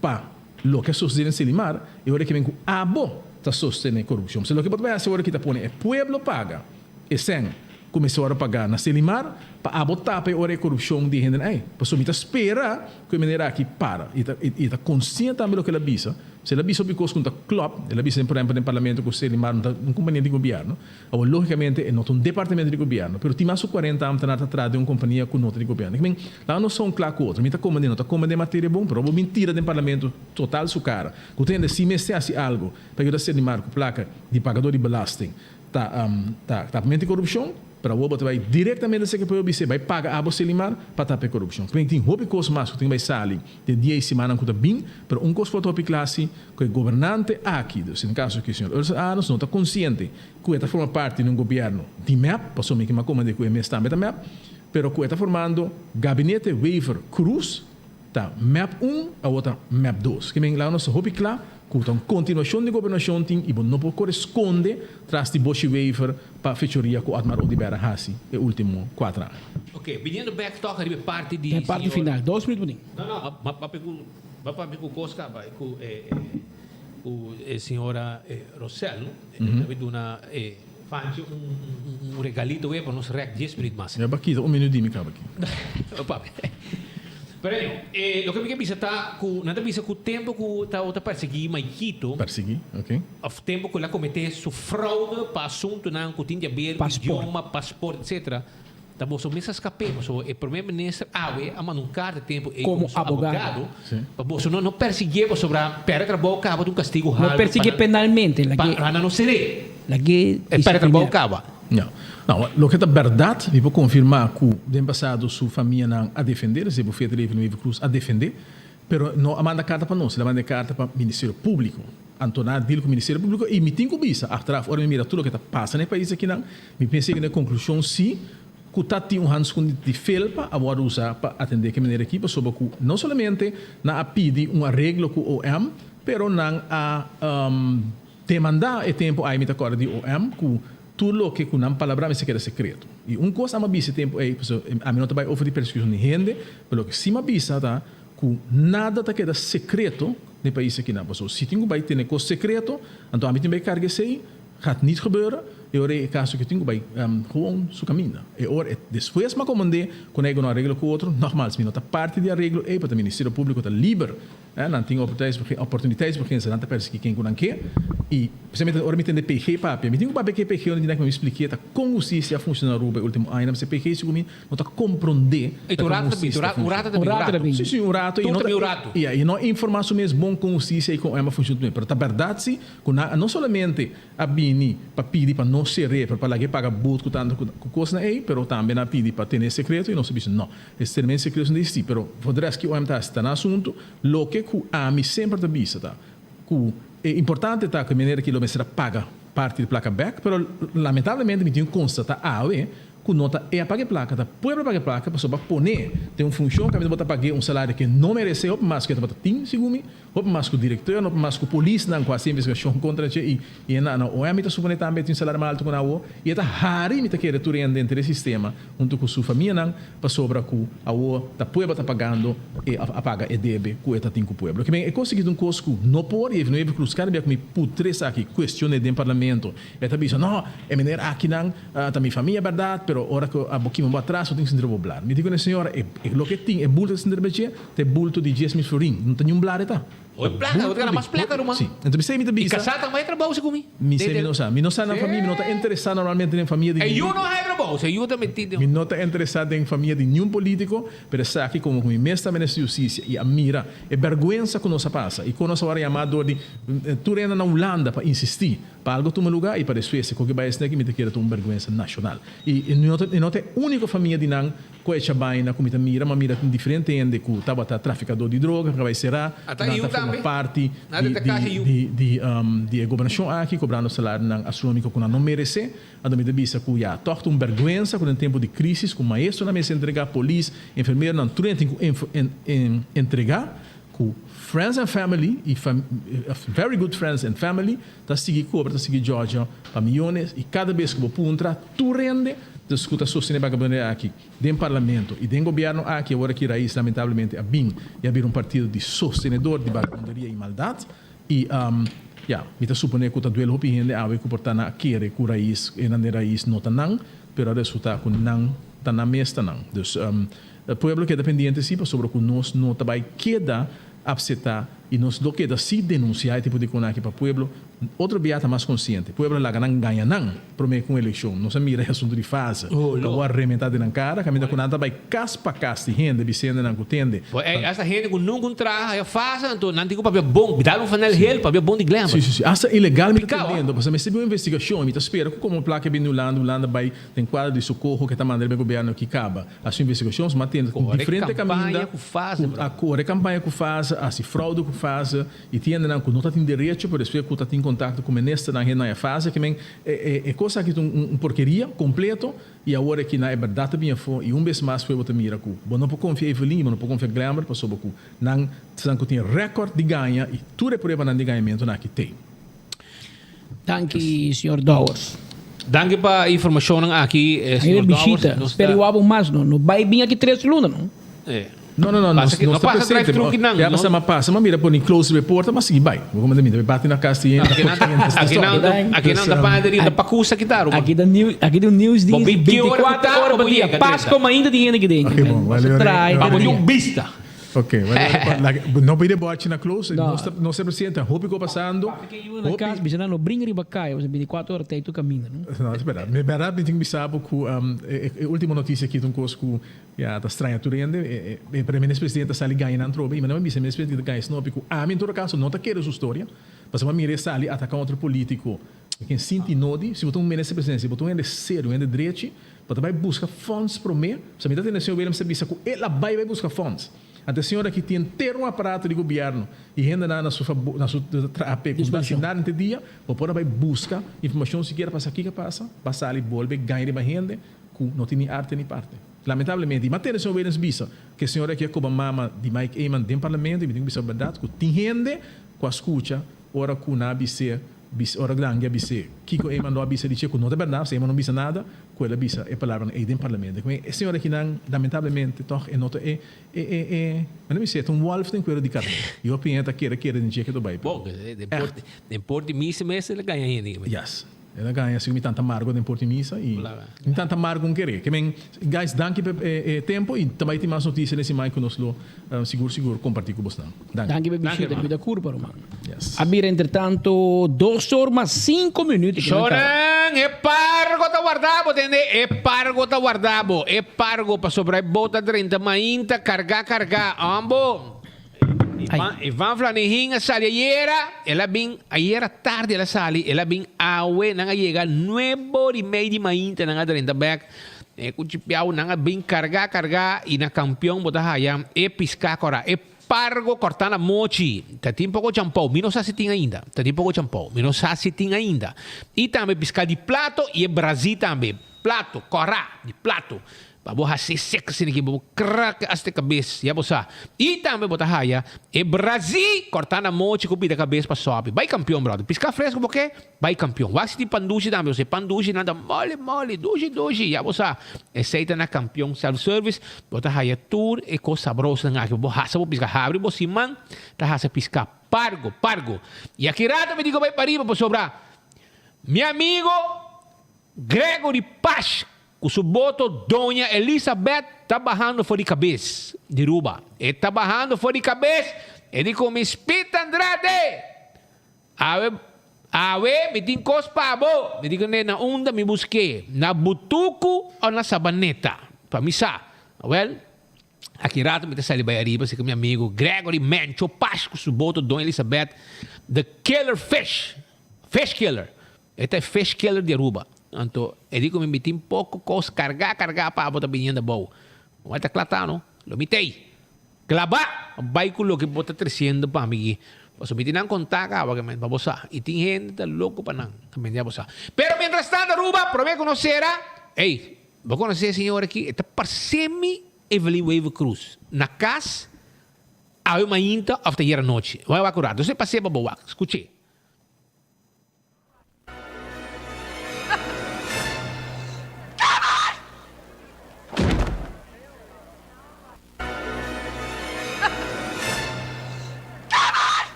pa loke a sosodé den Selimar, e ora ke men ku abo ta sostené korupshon. Pasobra loke bo ta bai hasi ora ki ta pone e pueblo paga e sèn ku mester wòrdu pagá na Selimar pa abo tapa e ora e korupshon di e hendenan ei. Pasobra mi ta spera ku e manera aki para. I ta i ta konsiente tambe loke el a bisa. Si el a bisa hopi kos ku no ta klòp, el a bisa por ehèmpel den parlamento ku Selimar no ta un kompania di gobièrnu. Awor, lógikamente e no ta un departamento di gobièrnu, pero tin mas ku kuarenta ámtenar ta traha den un kompania ku no ta di gobièrnu. Kimen, laga nos son kla ku otro. Mi ta komprendé, no ta komprendé materia bon, pero bo bin tira den parlamento total su kara. Ku ta hende si mester hasi algu pa yuda Serlimar ku plaka di pagadó di belasting ta ta tapamento di korupshon, pero awor bo ta bai direktamente seke pueblo bis'é bai paga abo Serlimar pa tapa e korupshon. Kimen, tin hopi kos mas ku tin bai sali den dia i simannan ku ta bin, pero un kos por ta hopi kla si, ku e gobernante aki, dus den kaso aki señor Ursel Arends, no ta konsiente ku e ta forma parti di un gobièrnu di mep, pasobra mi ke makomand'é ku e mes tambe ta mep, pero ku e ta formando gabinete Wever Croes, ta mep un, awor ta mep dos. Ke men laga nos ta hopi kla ku ta un kontinuashon di gobernashon tin i bo no por kore skonde tras di Boschi Wever pa fechoria ku Otmar Oduber a hasi e ultimo kuater aña. Ok, biniendo bek tòg riba e parti di E parti señor. final, dos minuut bo tin. No, no, ma papia ku ma papia ku kos kaba ku e ku e señora Rosel, no? E ta bin duna e Fanchi un un regalito wea pa nos rèk dies minuut mas. Ya bakita un minuut di mi kaba aki. Papia. Pero anyway, e loke mi ke bisa ta ku nan ta bisa ku tempu ku tabata persiguí Maikito. Persiguí, ok. Of tempu ku el a kometé su fraude pa asuntunan ku tin di aber ku idioma, pasport, etcetera. Ta boso mes a skap'é, pasobra e prome minister awe a manda un karta tempu ei Komo komo su abogado. abogado pa boso no no persiguié pasobra pèrdè trabou kaba ta un kastigu No haltu pa persiguié nan penalmente, pa lag'é nan no ser'é. lag'é E pèrdè trabou disipliná. kaba. Ya. No, loke ta bèrdat, mi por konfirmá ku den pasado su famianan a defendé, es decir, bufete Leven Wever Croes a defendé, pero no a manda karta pa nos, el a manda e karta pa Ministerio Públiko. Anto nan a deal ku Ministerio Públiko i mi tin ku bisa, achteraf ora mi mira tur loke ta pasa na e pais akinan, mi pensa yega na e konklushon si ku ta tin un handskun di felpa a wòrdu usá pa atendé ku e manera aki pasobra ku no solamente nan a pidi un areglo ku OM pero nan a demandá e tempu ai mi ta kòrda di OM ku tur loke ku nan palabrá mester keda sekreto. I un kos a mi a bisa e tempu ei pasobra ami no ta bai over di persekushon di hende pero loke si mi a bisa ta ku nada ta keda sekreto den pais akinan pasobra si tin ku bai tene kos sekreto anto ami tin bai karga esei Gaat niet gebeuren, e ora e caso cu tin cu bay gewoon su caminda. E ora e despues m'a comand'é cu nan e no areglo cu otro, nogmaals mi no ta parti di areglo ey, pasobra Ministerio Publico ta liber, nan tin oportuniteitsbeginsel, nan ta persegui ken cu nan ke, y especialmente ora mi tende PG papia, mi tin cu papia cu e PG unda di nan cu mi spliké ta con husticia a funciona na Aruba e ultimo añanan, pasobra e PG segun mi no ta comprende ta con husticia ta funciona. Un rato ta bin. Si, si, un rato. Tur ta bin un rato. Y no informa su mes bon con husticia y con OM a funciona, pero ta berdad si Ku nan a no solamente a bini pa pidi pa no ser'é, pero pa lag'é paga but ku tantu ku kosnan ei, pero tambe nan a pidi pa tene sekreto i nos a bisa no. Es tenemen sekreto no existi, pero for de rest ki OM ta hasi ta nan asuntu. Loke ku ami semper ta bisa ta ku e importante ta ku e manera ki lo mester a paga parti di plaka bek, pero lamentablemente mi tin ku konstata awe ku no ta e a paga e plaka, ta pueblo a paga e plaka pasobra bo a pone den un funshon kaminda bo ta pag'é un salario ke no meresé hopi mas ku e tabata tin segun mi. Hopi mas ku direkteur, hopi mas ku polisnan ku hasi investigashon kontra dje i i e na na OM mi ta supone tambe e tin salario mas alto ku nan awo i e ta hari mi ta kere tur hende henter e sistema huntu ku su famianan pasobra ku awo ta pueblo ta pagando e a paga e debe ku e ta tin ku pueblo. Kimen e kos aki ta un kos ku no por i Evenuevo Cruz kada bia ku mi putre esaki kuestion'e den parlamento e ta bisa no e meneer akinan ta mi famia bèrdat pero ora ku abo kima bo atras bo tin ku sinti bo blar. Mi di ku e señora e loke tin e bulto ta sinti riba dje Ta e bulto di 10,000 florin, no ta niun blare ta. Hoy plaka, bo ta gana mas plaka ruman. Si. Enton mi sey mi ta I bisa. kasá tambe hay trabou segun mi. Mi sey mi no sa. Mi no sa nan famia, mi no ta interesá normalmente den famia di E ningun. yu no hay trabou, si e yu ta metí den. Mi no ta interesá den famia di niun polítiko, pero esaki komo ku mi mes ta minister di hustisia i a mira e bèrgwensa ku nos a pasa i kon nos a wòrdu yamá dor di tur hende na Hulanda pa insistí pa algo tuma lugá i pa despues e koke bai esaki mi ta kere ta un bèrgwensa nashonal. I no ta e no ta e úniko famia di nan Ku e chabaina ku mi ta mira, m'a mira tin diferente hende ku tabata trafikadó di droga ku a bai será, ku nan ta forma parti di di di e gobernashon aki kobrando salarionan astronómiko ku nan no meresé. Anto mi ta bisa ku ya, tòg ta un bèrgwensa ku den tempu di krísis ku maestronan mester entregá, polis, enfermeronan, tur hende tin ku entregá ku friends and family i very good friends and family ta sigui kobra, ta sigui djòdjò pa miyones i kada bes ku bo puntra tur hende dus ku ta sostene bagabunderia aki den parlamento i den gobierno aki awor aki Raiz lamentablemente a bin i a bira un partido di sostenedor di bagabunderia i maldat i ya mi ta supone ku ta duel hopi hende awe ku por ta nan a kere ku Raiz e nan den Raiz no ta nan pero a resulta ku nan ta nan mes ta nan dus pueblo keda pendiente si pasobra ku nos no ta bai keda apseptá i nos lo keda si denunsiá e tipo di kon aki pa pueblo otro bia ta mas konsiente. Pueblo a laga nan gaña nan promé ku un elekshon. Nos a mira e asuntu di fase ku a wòrdu rementá den nan kara kaminda ku nan ta bai kas pa kas di hende bisende nan ku tende. Bo ey hasta hende ku nunka un traha haya fase anto nan tin ku papia bon dal un fanel hel papia bon di Glenn. Si si si hasta ilegal mi ta tendendo pasobra mester bin un investigashon i mi ta spera ku komo plaka bini Hulanda Hulanda bai den kuadro di sokoho ke ta manda riba e gobièrnu aki kaba. Hasi investigashon, su mantende ku diferente kaminda ku a kore kampaña ku fase, hasi fraude ku fase i tin hendenan ku no ta tin derecho pero despues ku ta tin kontakto ku ministernan hende nan e fase ke men e kos aki ta un porkeria kompleto i awor aki nan e bèrdat ta bin afó i un bes mas pueblo ta mira ku bo no por konfia Evelyn i bo no por konfia Glenbert pasobra ku nan esnan ku tin rèkòrt di gaña i tur e pruebanan di gañamentunan aki t'ei. Danki señor Dowers. Danki pa e informacionnan aki señor Dowers. Bishita. Spera igual bo mas no. No bay bin aki tres luna no. No no no nos no ta presente. Ya pasa ma pasa ma mira poni close report ma sigui bay. Bo como ta mira bati na cas di hende. Aki nan aki nan ta pader ta pacusa kita ruman. Aki ta new aki ta un news dienst 24 ora pa dia. Pasco mainta tin hende aki den. Ok bon. Pa bo tin un bista. Ok, no pide bochi na close, nos ta nos ta presidente, hopi ko pasando. Papi ke yu na cas, bisa nan no bringa riba caya, pasobra 24 ora tey tur caminda, no? No, es berdad. Mi berdad mi tin ku bisa bo ku e ultimo noticia aki ta un cos ku ya ta straña tur hende. E minister presidente a sali gaña nan trobe y mi nan a bisa minister presidente ta gaña snopi ku ami en todo caso no ta kere su storia, pasobra mi mira e sali ataca otro politico. Mi ken sinti nodi, si bo ta un minister presidente, si bo ta un hende serio, un hende drechi, bo ta bai busca funds prome, pasobra mi ta tende señor Williams ta bisa ku el a bai bai busca funds. Anto e señor aki tin henter un aparato di gobierno y hendenan na su fabor, na su traha p'e cu ta haci nada henter dia, bo por a bay busca informacion sikiera pa sa kico a pasa, pa sali bolbe gaña riba hende cu no tin ni arte ni parte. Lamentablemente, y m'a tende señor Williams bisa cu e señor aki a coba mama di Mike Eman den parlamento y mi tin cu bisa berdad cu tin hende cu a scucha ora cu nan a bis'é, bis, ora Dangui a bis'é kico Eman lo a bisa di dje cu no ta berdad, pasobra Eman no bisa nada, cu el a bisa e palabranan ey den parlamento. Cu e señor akinan lamentablemente toch e no ta e, e, e, e, mane mi bisa, e ta un wolf den cuero di carné. Y hopi hende ta kere kere den dje ke ta bay, pero Bon, den por, den por di misa mes el a gaña hende. Yes. El a gaña si mi tanta margo den por di misa y mi tanta margo un kere. Ke men, guys, danki pa e tempo y ta bay tin mas noticia den siman cu nos lo sigur sigur comparti cu bosnan. Danki. Danki pa e bishita. Cuida curpa, ruman. Yes. A bira entretanto dos or mas cinco minuut. Shonan, e pargo ta warda bo, tende? E pargo ta warda bo. E pargo, pasobra e bot a drenta mainta carga carga. Ambo. Ivan Flanihin a sali ayera, el a bin ayera tardi el a sali, el a bin awe, nan a yega nuebe ora y mei di mainta nan a drenta bek, e cu chipiao nan a bin carga carga y na Campeon bo ta haya e pisca cora, e pargo corta na mochi, ta tin poco champou, mi no sa si tin ainda, ta tin poco champou, mi no sa si tin ainda, y tambe pisca di plato y e brazi tambe, plato, cora di plato. Pa bo hasi sek asina ki bo krak hasta e kabes, ya bo sa. I tambe bo ta haya e brazí kòrtá na mochi ku pida kabes pa sòpi. Bai kampion, bròder. Piská fresku bo ke? Bai kampion. Wak si tin pan dushi tambe, pasobra e pan dushi nan ta moli moli, dushi dushi, ya bo sa. Esei ta na Kampion Self Service. Bo ta haya tur e kos sabrosonan aki. Bo hasa bo piská. Habri bo siman ta hasa piská pargo, pargo. I aki rato mi di ku bai pariba pasobra mi amigo Gregory Pash Ku su boto Doña Elisabeth ta bahando for di kabes di Ruba. E ta bahando for di kabes, e di ku mi Speed Andrade! Awe, awe mi tin kos pa bo! Mi di kuné na unda mi busk'é, na Butuku o na Sabaneta? Pa mi sa. Awel, aki rato mi ta sali bai ariba si ku mi amigu Gregory Mencho Pash ku su boto Doña Elisabeth, the killer fish, fish killer. E ta e fish killer di Aruba. Anto e di ku mi mi tin poko kos kargá kargá pa abo ta bini hende abou. Bo ta kla ta no? Lo mi t'ei. Klabá! Bai ku loke bo ta tresiendo pa mi aki. Pasobra mi tin nan kontá kaba ke men pa bo sa. I tin hende ta loko pa nan. Ta men ya bo sa. Pero mientras tanto Aruba, promé ku nos sera, ey, bo konosé e señor aki? E ta parse mi Evelyn Wever Croes. Na kas, awe mainta òf ta ayera nochi. Wak wak un rato. Esei pas'é pa bo wak. Skuch'é.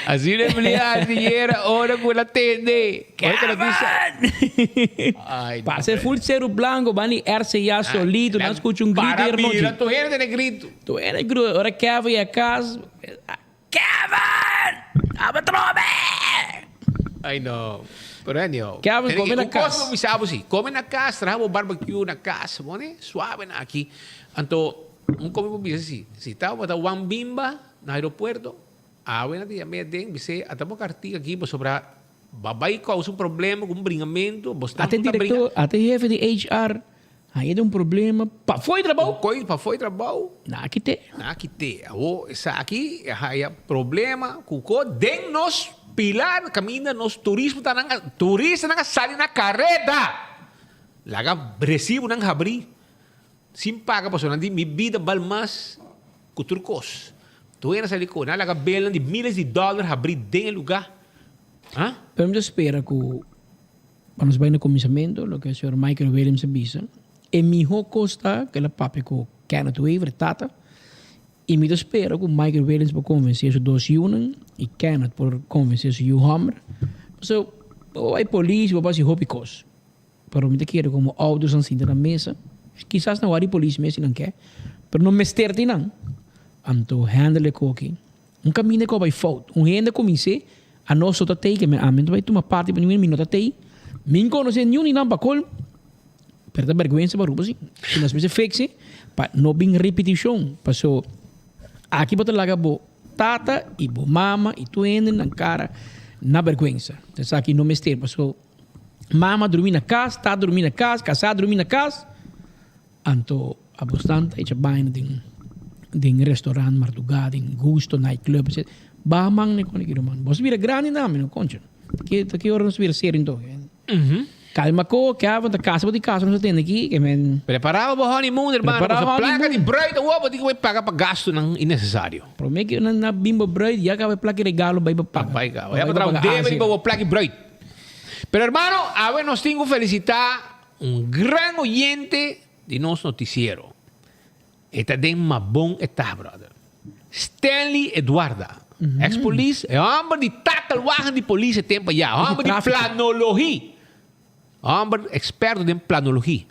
Asina e blia hasi yera ora ku el a tende. Ora ku el a bisa. Ay, no. Parse full Ceru Blanco, ban di RCA solito, nan skucha un grito Para hier nochi. mira, tur hende tene grito. Tur hende grito. Ora Kevin yega kas, Kevin! Aba trobe! Ay no. Pero anyhow. Kevin, Tene come que- na un kos kas. bo bisa bo si. Come na kas, traha bo barbecue na kas. Bone, suave na aki. Anto, Un komi por bisa si, si tabata wan bimba na aeropuerto, awe nan ta yam'é aden, bis'é ata bo kartika aki pasobra ba bai kousa un problema ku un bringamentu, bo stan Ate ku ta bringa. direktor, ate hefe di HR haña den un problema pafó di trabou. Un koi pafó di trabou. Nan a kit'é. Nan a kit'é. Awor esaki a haya problema ku ko den nos pilar kaminda nos turismo ta nan a turistanan a sali na kareda laga resibonan habrí. Sin paga pasobra nan di mi bida bal mas ku tur kos. Tur hende a sali ku nan a laga belnan di miles di dòler habrí den e lugá. Ha? Pero mi ta spera ku pa nos bai na kuminsamentu loke señor Michael Williams a bisa, e mihó kos ta ku el a papia ku Kenneth Wever, tata, i mi ta spera ku Michael Williams por konvensé su dos yunan i Kenneth por konvensé su yu hòmber. Pasobra bo bai polis, bo por hasi hopi kos. Pero mi ta kere como ouders nan sinta na mesa, kisas nan wak di polis mes si nan ke, pero no mester tin nan. Anto handle e koki. Un kaminda ku a bai fout. Un hende a kumins'é, anos no ta tei, ke mi ami no ta bai tuma parti pa ningun hende, mi no ta tei. Mi konosé niun di nan pa kol, pero ta bèrgwensa pa Aruba si. Si nos mester fix e, pa no bin ripitishon. Paso aki bo ta laga bo tata i bo mama i tur hende nan kara. Na bergwensa. Esaki no mester paso mama drumi na kas, tata drumi na kas, kasá drumi na kas, anto abosnan ta echa baina den den restaurant mardugá, den Gusto night club etc. Baha man na e kone ki ruman. Bos bira grandi tambe no concha. Ta ki ora nos bira serio anto? Calma ko, Kevin, ta casa bo di casa nos a tende aki, ke men. Prepara bo honeymoon, hermano, Prepara pasobra placa di honeymoon. bruid awor bo tin ku bai paga pa gastunan innecesario. Prome ku nan a bin bo bruid, ya caba e placa di regalo bai bo paga. Bai caba. Bai Ya bo bo traha un paga debe asia. riba bo placa di bruid. Pero hermano, awe nos tin ku felicita un gran oyente di nos noticiero. E ta den Mabon e ta, brother. Stanley Eduarda, ex polis, e homber di takelwagen di polis e tempo ya, homber di planologie. Homber experto den planologie.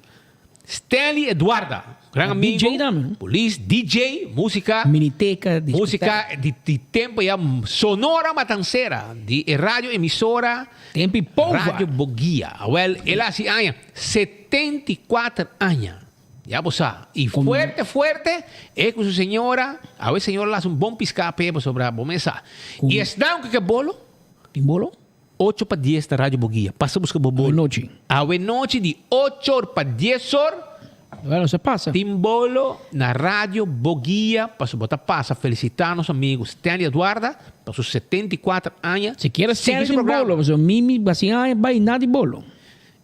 Stanley Eduarda, gran amigo, DJ tambe. polis, DJ, musica. Miniteca, discoteca. Musica di, di tempo ya, Sonora Matancera, di e radio emisora. Tempo y pova. Radio Boguia. Awel, el a haci aña, 74 aña. Ya bo sa. Y fuerte, fuerte, e cu su señora, awe e señora la haci un bon pisca p'e pasobra bo mes sa. Y esnan cu ke bolo? Tin bolo? Ocho pa dies ta Radio Boguia. Pasa busca bo bolo. Awe nochi. Awe nochi di ocho or pa dies or. Bueno, se pasa. Tin bolo na Radio Boguia pasobra bo ta pasa felicita nos amigo Stanley Eduarda pa su 74 aña. Sikiera Sigui Stanley su tin programa. bolo, pasobra mi mi basi aña bay na di bolo.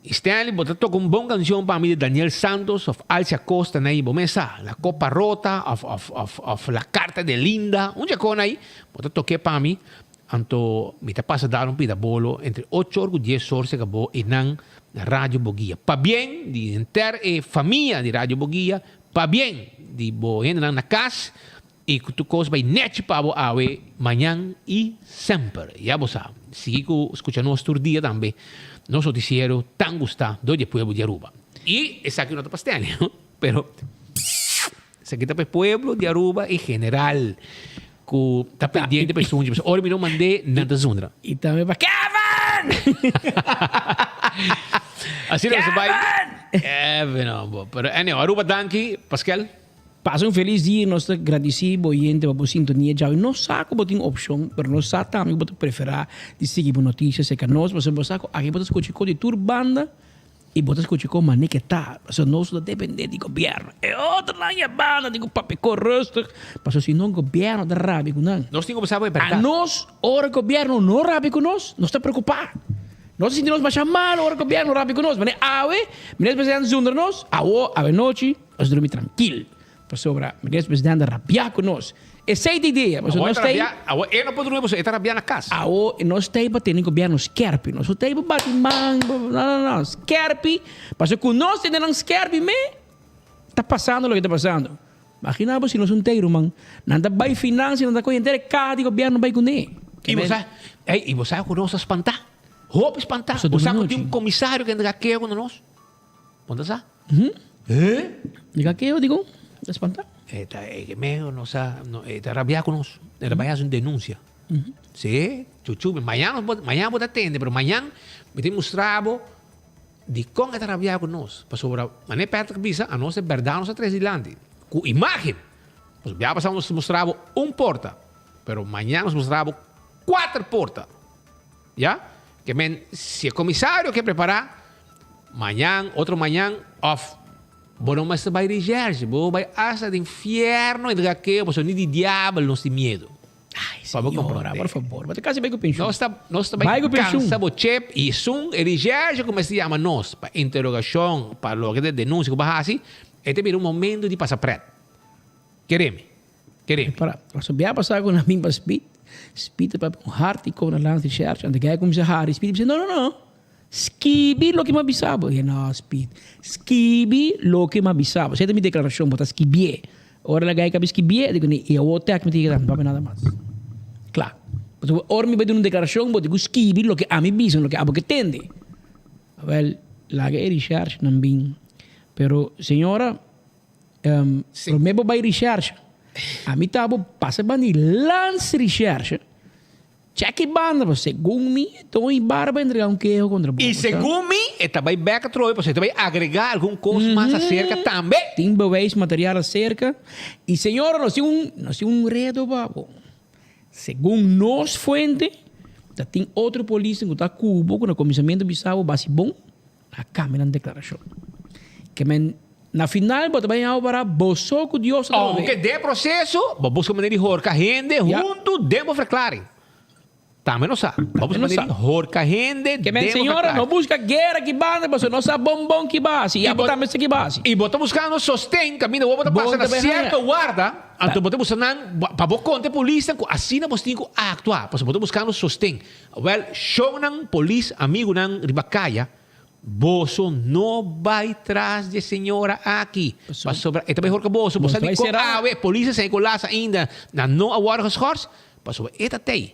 Stanley, bo ta toca un bon cancion pa mi di Daniel Santos of Alcia Acosta na bo mesa. La Copa Rota of, of, of, of La Carta de Linda. Un djacon ahí, bo ta toque pa mi. Anto mi ta pasa dar un pida bolo entre ocho or cu dies or se acabó e nan na Radio Boguia. Pabien di henter e famia di Radio Boguia, pabien di bo hendenan na cas I ku tur kos bai nèchi pa bo awe, mañan i semper. Ya bo sa, sigui ku skucha nos tur dia tambe, nos notisiero tan gustá dor di e pueblo di Aruba. I esaki no ta pa Stanley, no, pero esaki ta pa e pueblo di Aruba en general ku ta pendiente pa e sunchi. Pasobra ora mi no mand'é, nan ta zundra. I tambe pa Kevin! Asina nos ta bai. Kevin! Kevin, hombo. Pero anyhow, Aruba danki, Paskel. Pasa un felis dia y nos ta gradici bo oyente pa bo sintonia djawe. Nos sa cu bo tin opcion, pero nos sa tambe cu bo ta prefera di sigui bo noticia cerca nos, pasobra bo sa cu aki bo ta scucha cu di tur banda y bo ta scucha cu mane ke ta, pasobra nos no ta depende di gobierno. E otronan ya banda tin cu papia cu rustig, pasobra si no gobierno ta rabia cu nan. Nos tin cu bisa bo e berdad. Anos, ora gobierno no rabia cu nos, nos ta preocupa. Nos ta sinti nos masha malo ora gobierno rabia cu nos. Mane awe, minister presidente zundra nos, awo, awe nochi. Nos drumi trankil, pasobra Meneer Presidente a rabiá ku nos. Esei ta idea, pasobra nos ta ei. Awor e no por drumi pasobra e ta rabiá na kas. Awor nos ta ei pa tene gobièrnu skèrpi. Nos no ta ei pa bati man, no, no, no, skèrpi, pasobra ku nos tene nan skèrpi me ta pasando loke ta pasando. Magina bo si nos un ta ei ruman, nan ta bai finansia, nan ta kohe henter e kaha di gobièrnu bai kuné. I bo sa, ei, i bo sa ku nos ta spantá, hopi spantá. Bo sa ku tin un komisario ku a entrega keho kontra nos? Bo no ta sa? Eh? Di ka keo di kon? Ta spanta. E ta e ke medio no sa no e ta rabia ku nos. E ta bai hasi un denunsia. Si, chuchu, mañan nos por mañan bo ta tende pero mañan mi tin mustra bo dikon e ta rabia ku nos. Pasobra manera Patrick bisa anos e bèrdat nos a trese dilanti ku imágen. Pasobra bia pasá nos mustra bo un porta pero mañan nos mustra bo kuater porta. Ya? Ke men si e komisario ke prepará mañan, otro mañan òf bo no mester bai recherche, bo bai asta den fierno entrega keo pasobra ni di diabel nos tin miedo. Ay, Pa bo señora, komprondé. por favor, bo ta kasi bai ku penshun. Nos ta, nos ta bai Bai ku penshun. kansa bo chep i esun e recherche ku mester yama nos pa interogashon, pa loke ta denunsia ku bo a hasi, e ta bira un momento di pasa prèt. Kere mi. Kere mi. Para, pasobra bia pasá ku nan bin pa Speed, Speed ta papia ku hard i kobra langs di chèrch, anto kei a kuminsá hari, Speed a bisa, no, no, no, skibi loke mi a bisa bo. E no, Speed, skibi loke mi a bisa bo. Esei ta mi deklarashon, bo ta skibié. Ora el a gai kabi skibié, e di ku ni, i awor tèk mi tin ke papia nada mas. Kla. Pasobra ora mi bai duna un deklarashon, bo tin ku skibi loke ami bisa, loke abo ke tende. Awèl, laga e richèrchnan bin. Pero, señora. Promé bo bai recherche. Ami ta bo pasa banda di lans recherche. Check e banda, pero segun mi e don y barba entrega un keho contra bo. Y segun mi e ta bai bek atrobe pasobra e ta bai agrega algun cos mas acerca tambe. Tin bewijs material acerca. Y señora nos tin un nos tin un reto pa bo. Segun nos fuente. Ta tin otro polisnan ku ta ku bo ku na kuminsamentu bisa bo basi bon, a kambia nan deklarashon. Ke men na final bo ta bai hau para bo so ku Dios atrobe. Ounke den e proseso bo buska manera di horka hende huntu den bo verklaring. Tambe no sa. Bo buska manera di horka hende Ke den men bo señora verklaring. no buska guera ki banda pasobra no sa bon bon ki basi i abo tambe sa ki basi. I bo ta buskando sosten kaminda bo bo ta pasa na sierto warda. Anto bo ta buska nan pa bo konta e polisnan ku asina bo tin ku aktua, pasobra bo ta buskando sosten. Wèl, shownan, polis, amigunan riba kaya, boso no bai tras di e señora aki, pasobra e ta bai horka boso. Bo sa dikon awe e polis a San Nicolas ainda nan no a wòrdu geschors? Pasobra e ta tei.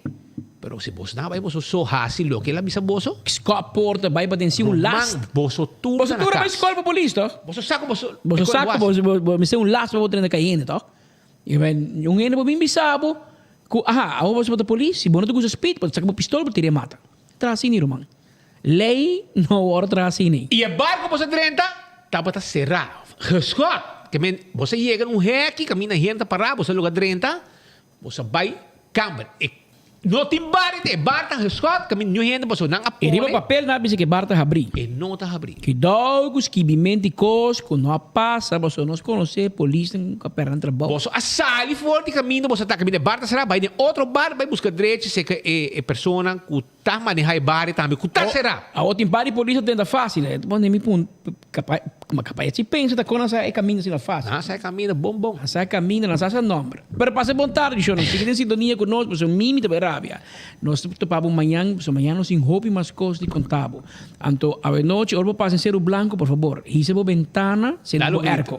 Pero si boso nan a bai boso so hasi loke el a bisa boso. Skòp porta bai pa den sin un last. Ruman, boso tur Boso ta na tur a bai kas. skòl pa polis tòg? Boso sa ku boso Boso sa ku boso bo mester un last pa bo trenta kai hende tòg? I men un hende por bin bisa bo ku aha awor boso bo ta polis si bo no ta gusta speed bo ta saka bo pistol bo tira e mata. Traha asina ruman. Lei no wòrdu traha asina. I e barku boso a drenta tabata será, geschot. Ke men boso a yega na un hèki kaminda hende ta pará boso a logra drenta. Boso a bai kamber. E no tin bar ete. E bar ta geschot. Kaminda niun hende pasobra nan a E riba pone. papel nan a bisa ku e bar ta habrí. E no ta habrí. Kidou ku skibimenti kos ku no a pasa pasobra nos konosé polisnan ku a pèrdè nan trabou. Boso a sali for di kaminda boso a ta kaminda e bar ta será bai den otro bar bai buska drechi seka e persona ku Ta maneha e bario tambe cu ta cera. Awor tin par di polis ta tenta facil. E ta pone mi pun capa ma capa e si pensa ta con nan sa e caminda asina facil. Nan sa e caminda bon bon. Nan sa e caminda, nan sa sa nomber. Pero pasa bon tardi shornan. Sigui den sintonia cu nos pasobra mi mi ta bay rabia. Nos ta topa bo mañan pasobra mañan nos tin hopi mas cos di conta bo. Anto awenochi ora bo pasa den Ceru Blanco por fabor hisa bo bentana sende bo airco.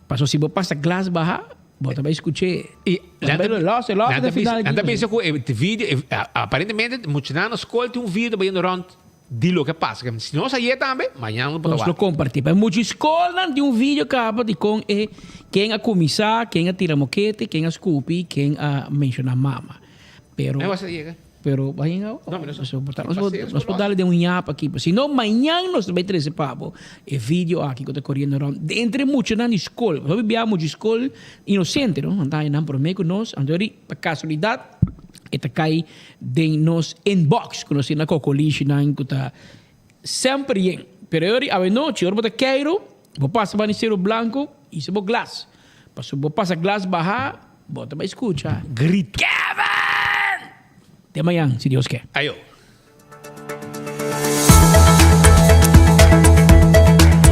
Pasobra si bo pasa glas baha. Bo ta bai skuch'é. I Bo ta bai los, e los na final nan ta bisa ku e video, aparentemente muchanan na skol tin un video ta bayendo rònt di loke a pasa. Si nos a ye tambe, mañana nos por ta Nos lo wak. kompartí. Pa muchu skolnan tin un video kaba di kon e ken a kuminsá, ken a tira mokete, ken a skupi, ken a menshoná mama. Pero Nan wak sa yega. Pero bo a yega awo? No, mi no sa. Pasobra por ta nos por dale den un yap aki. Si no, mañan nos ta bai trese pa bo e video aki ku ta koriendo rònt entre muchanan di skol. Pasobra hopi bia mucha skol inosente, no? Nan ta haña nan promé ku nos. Anto eri pa kasualidat e ta kai den nos inbox ku nos tin na kokolishinan ku ta semper yen. Pero eri awenochi ora bo ta keiru, bo pasa banda di Seru Blanku, hisa bo glas. Pasobra bo pasa glas baha, bo ta bai skucha Grito. Kevin! Te mañan, si Dios ke. Ayo.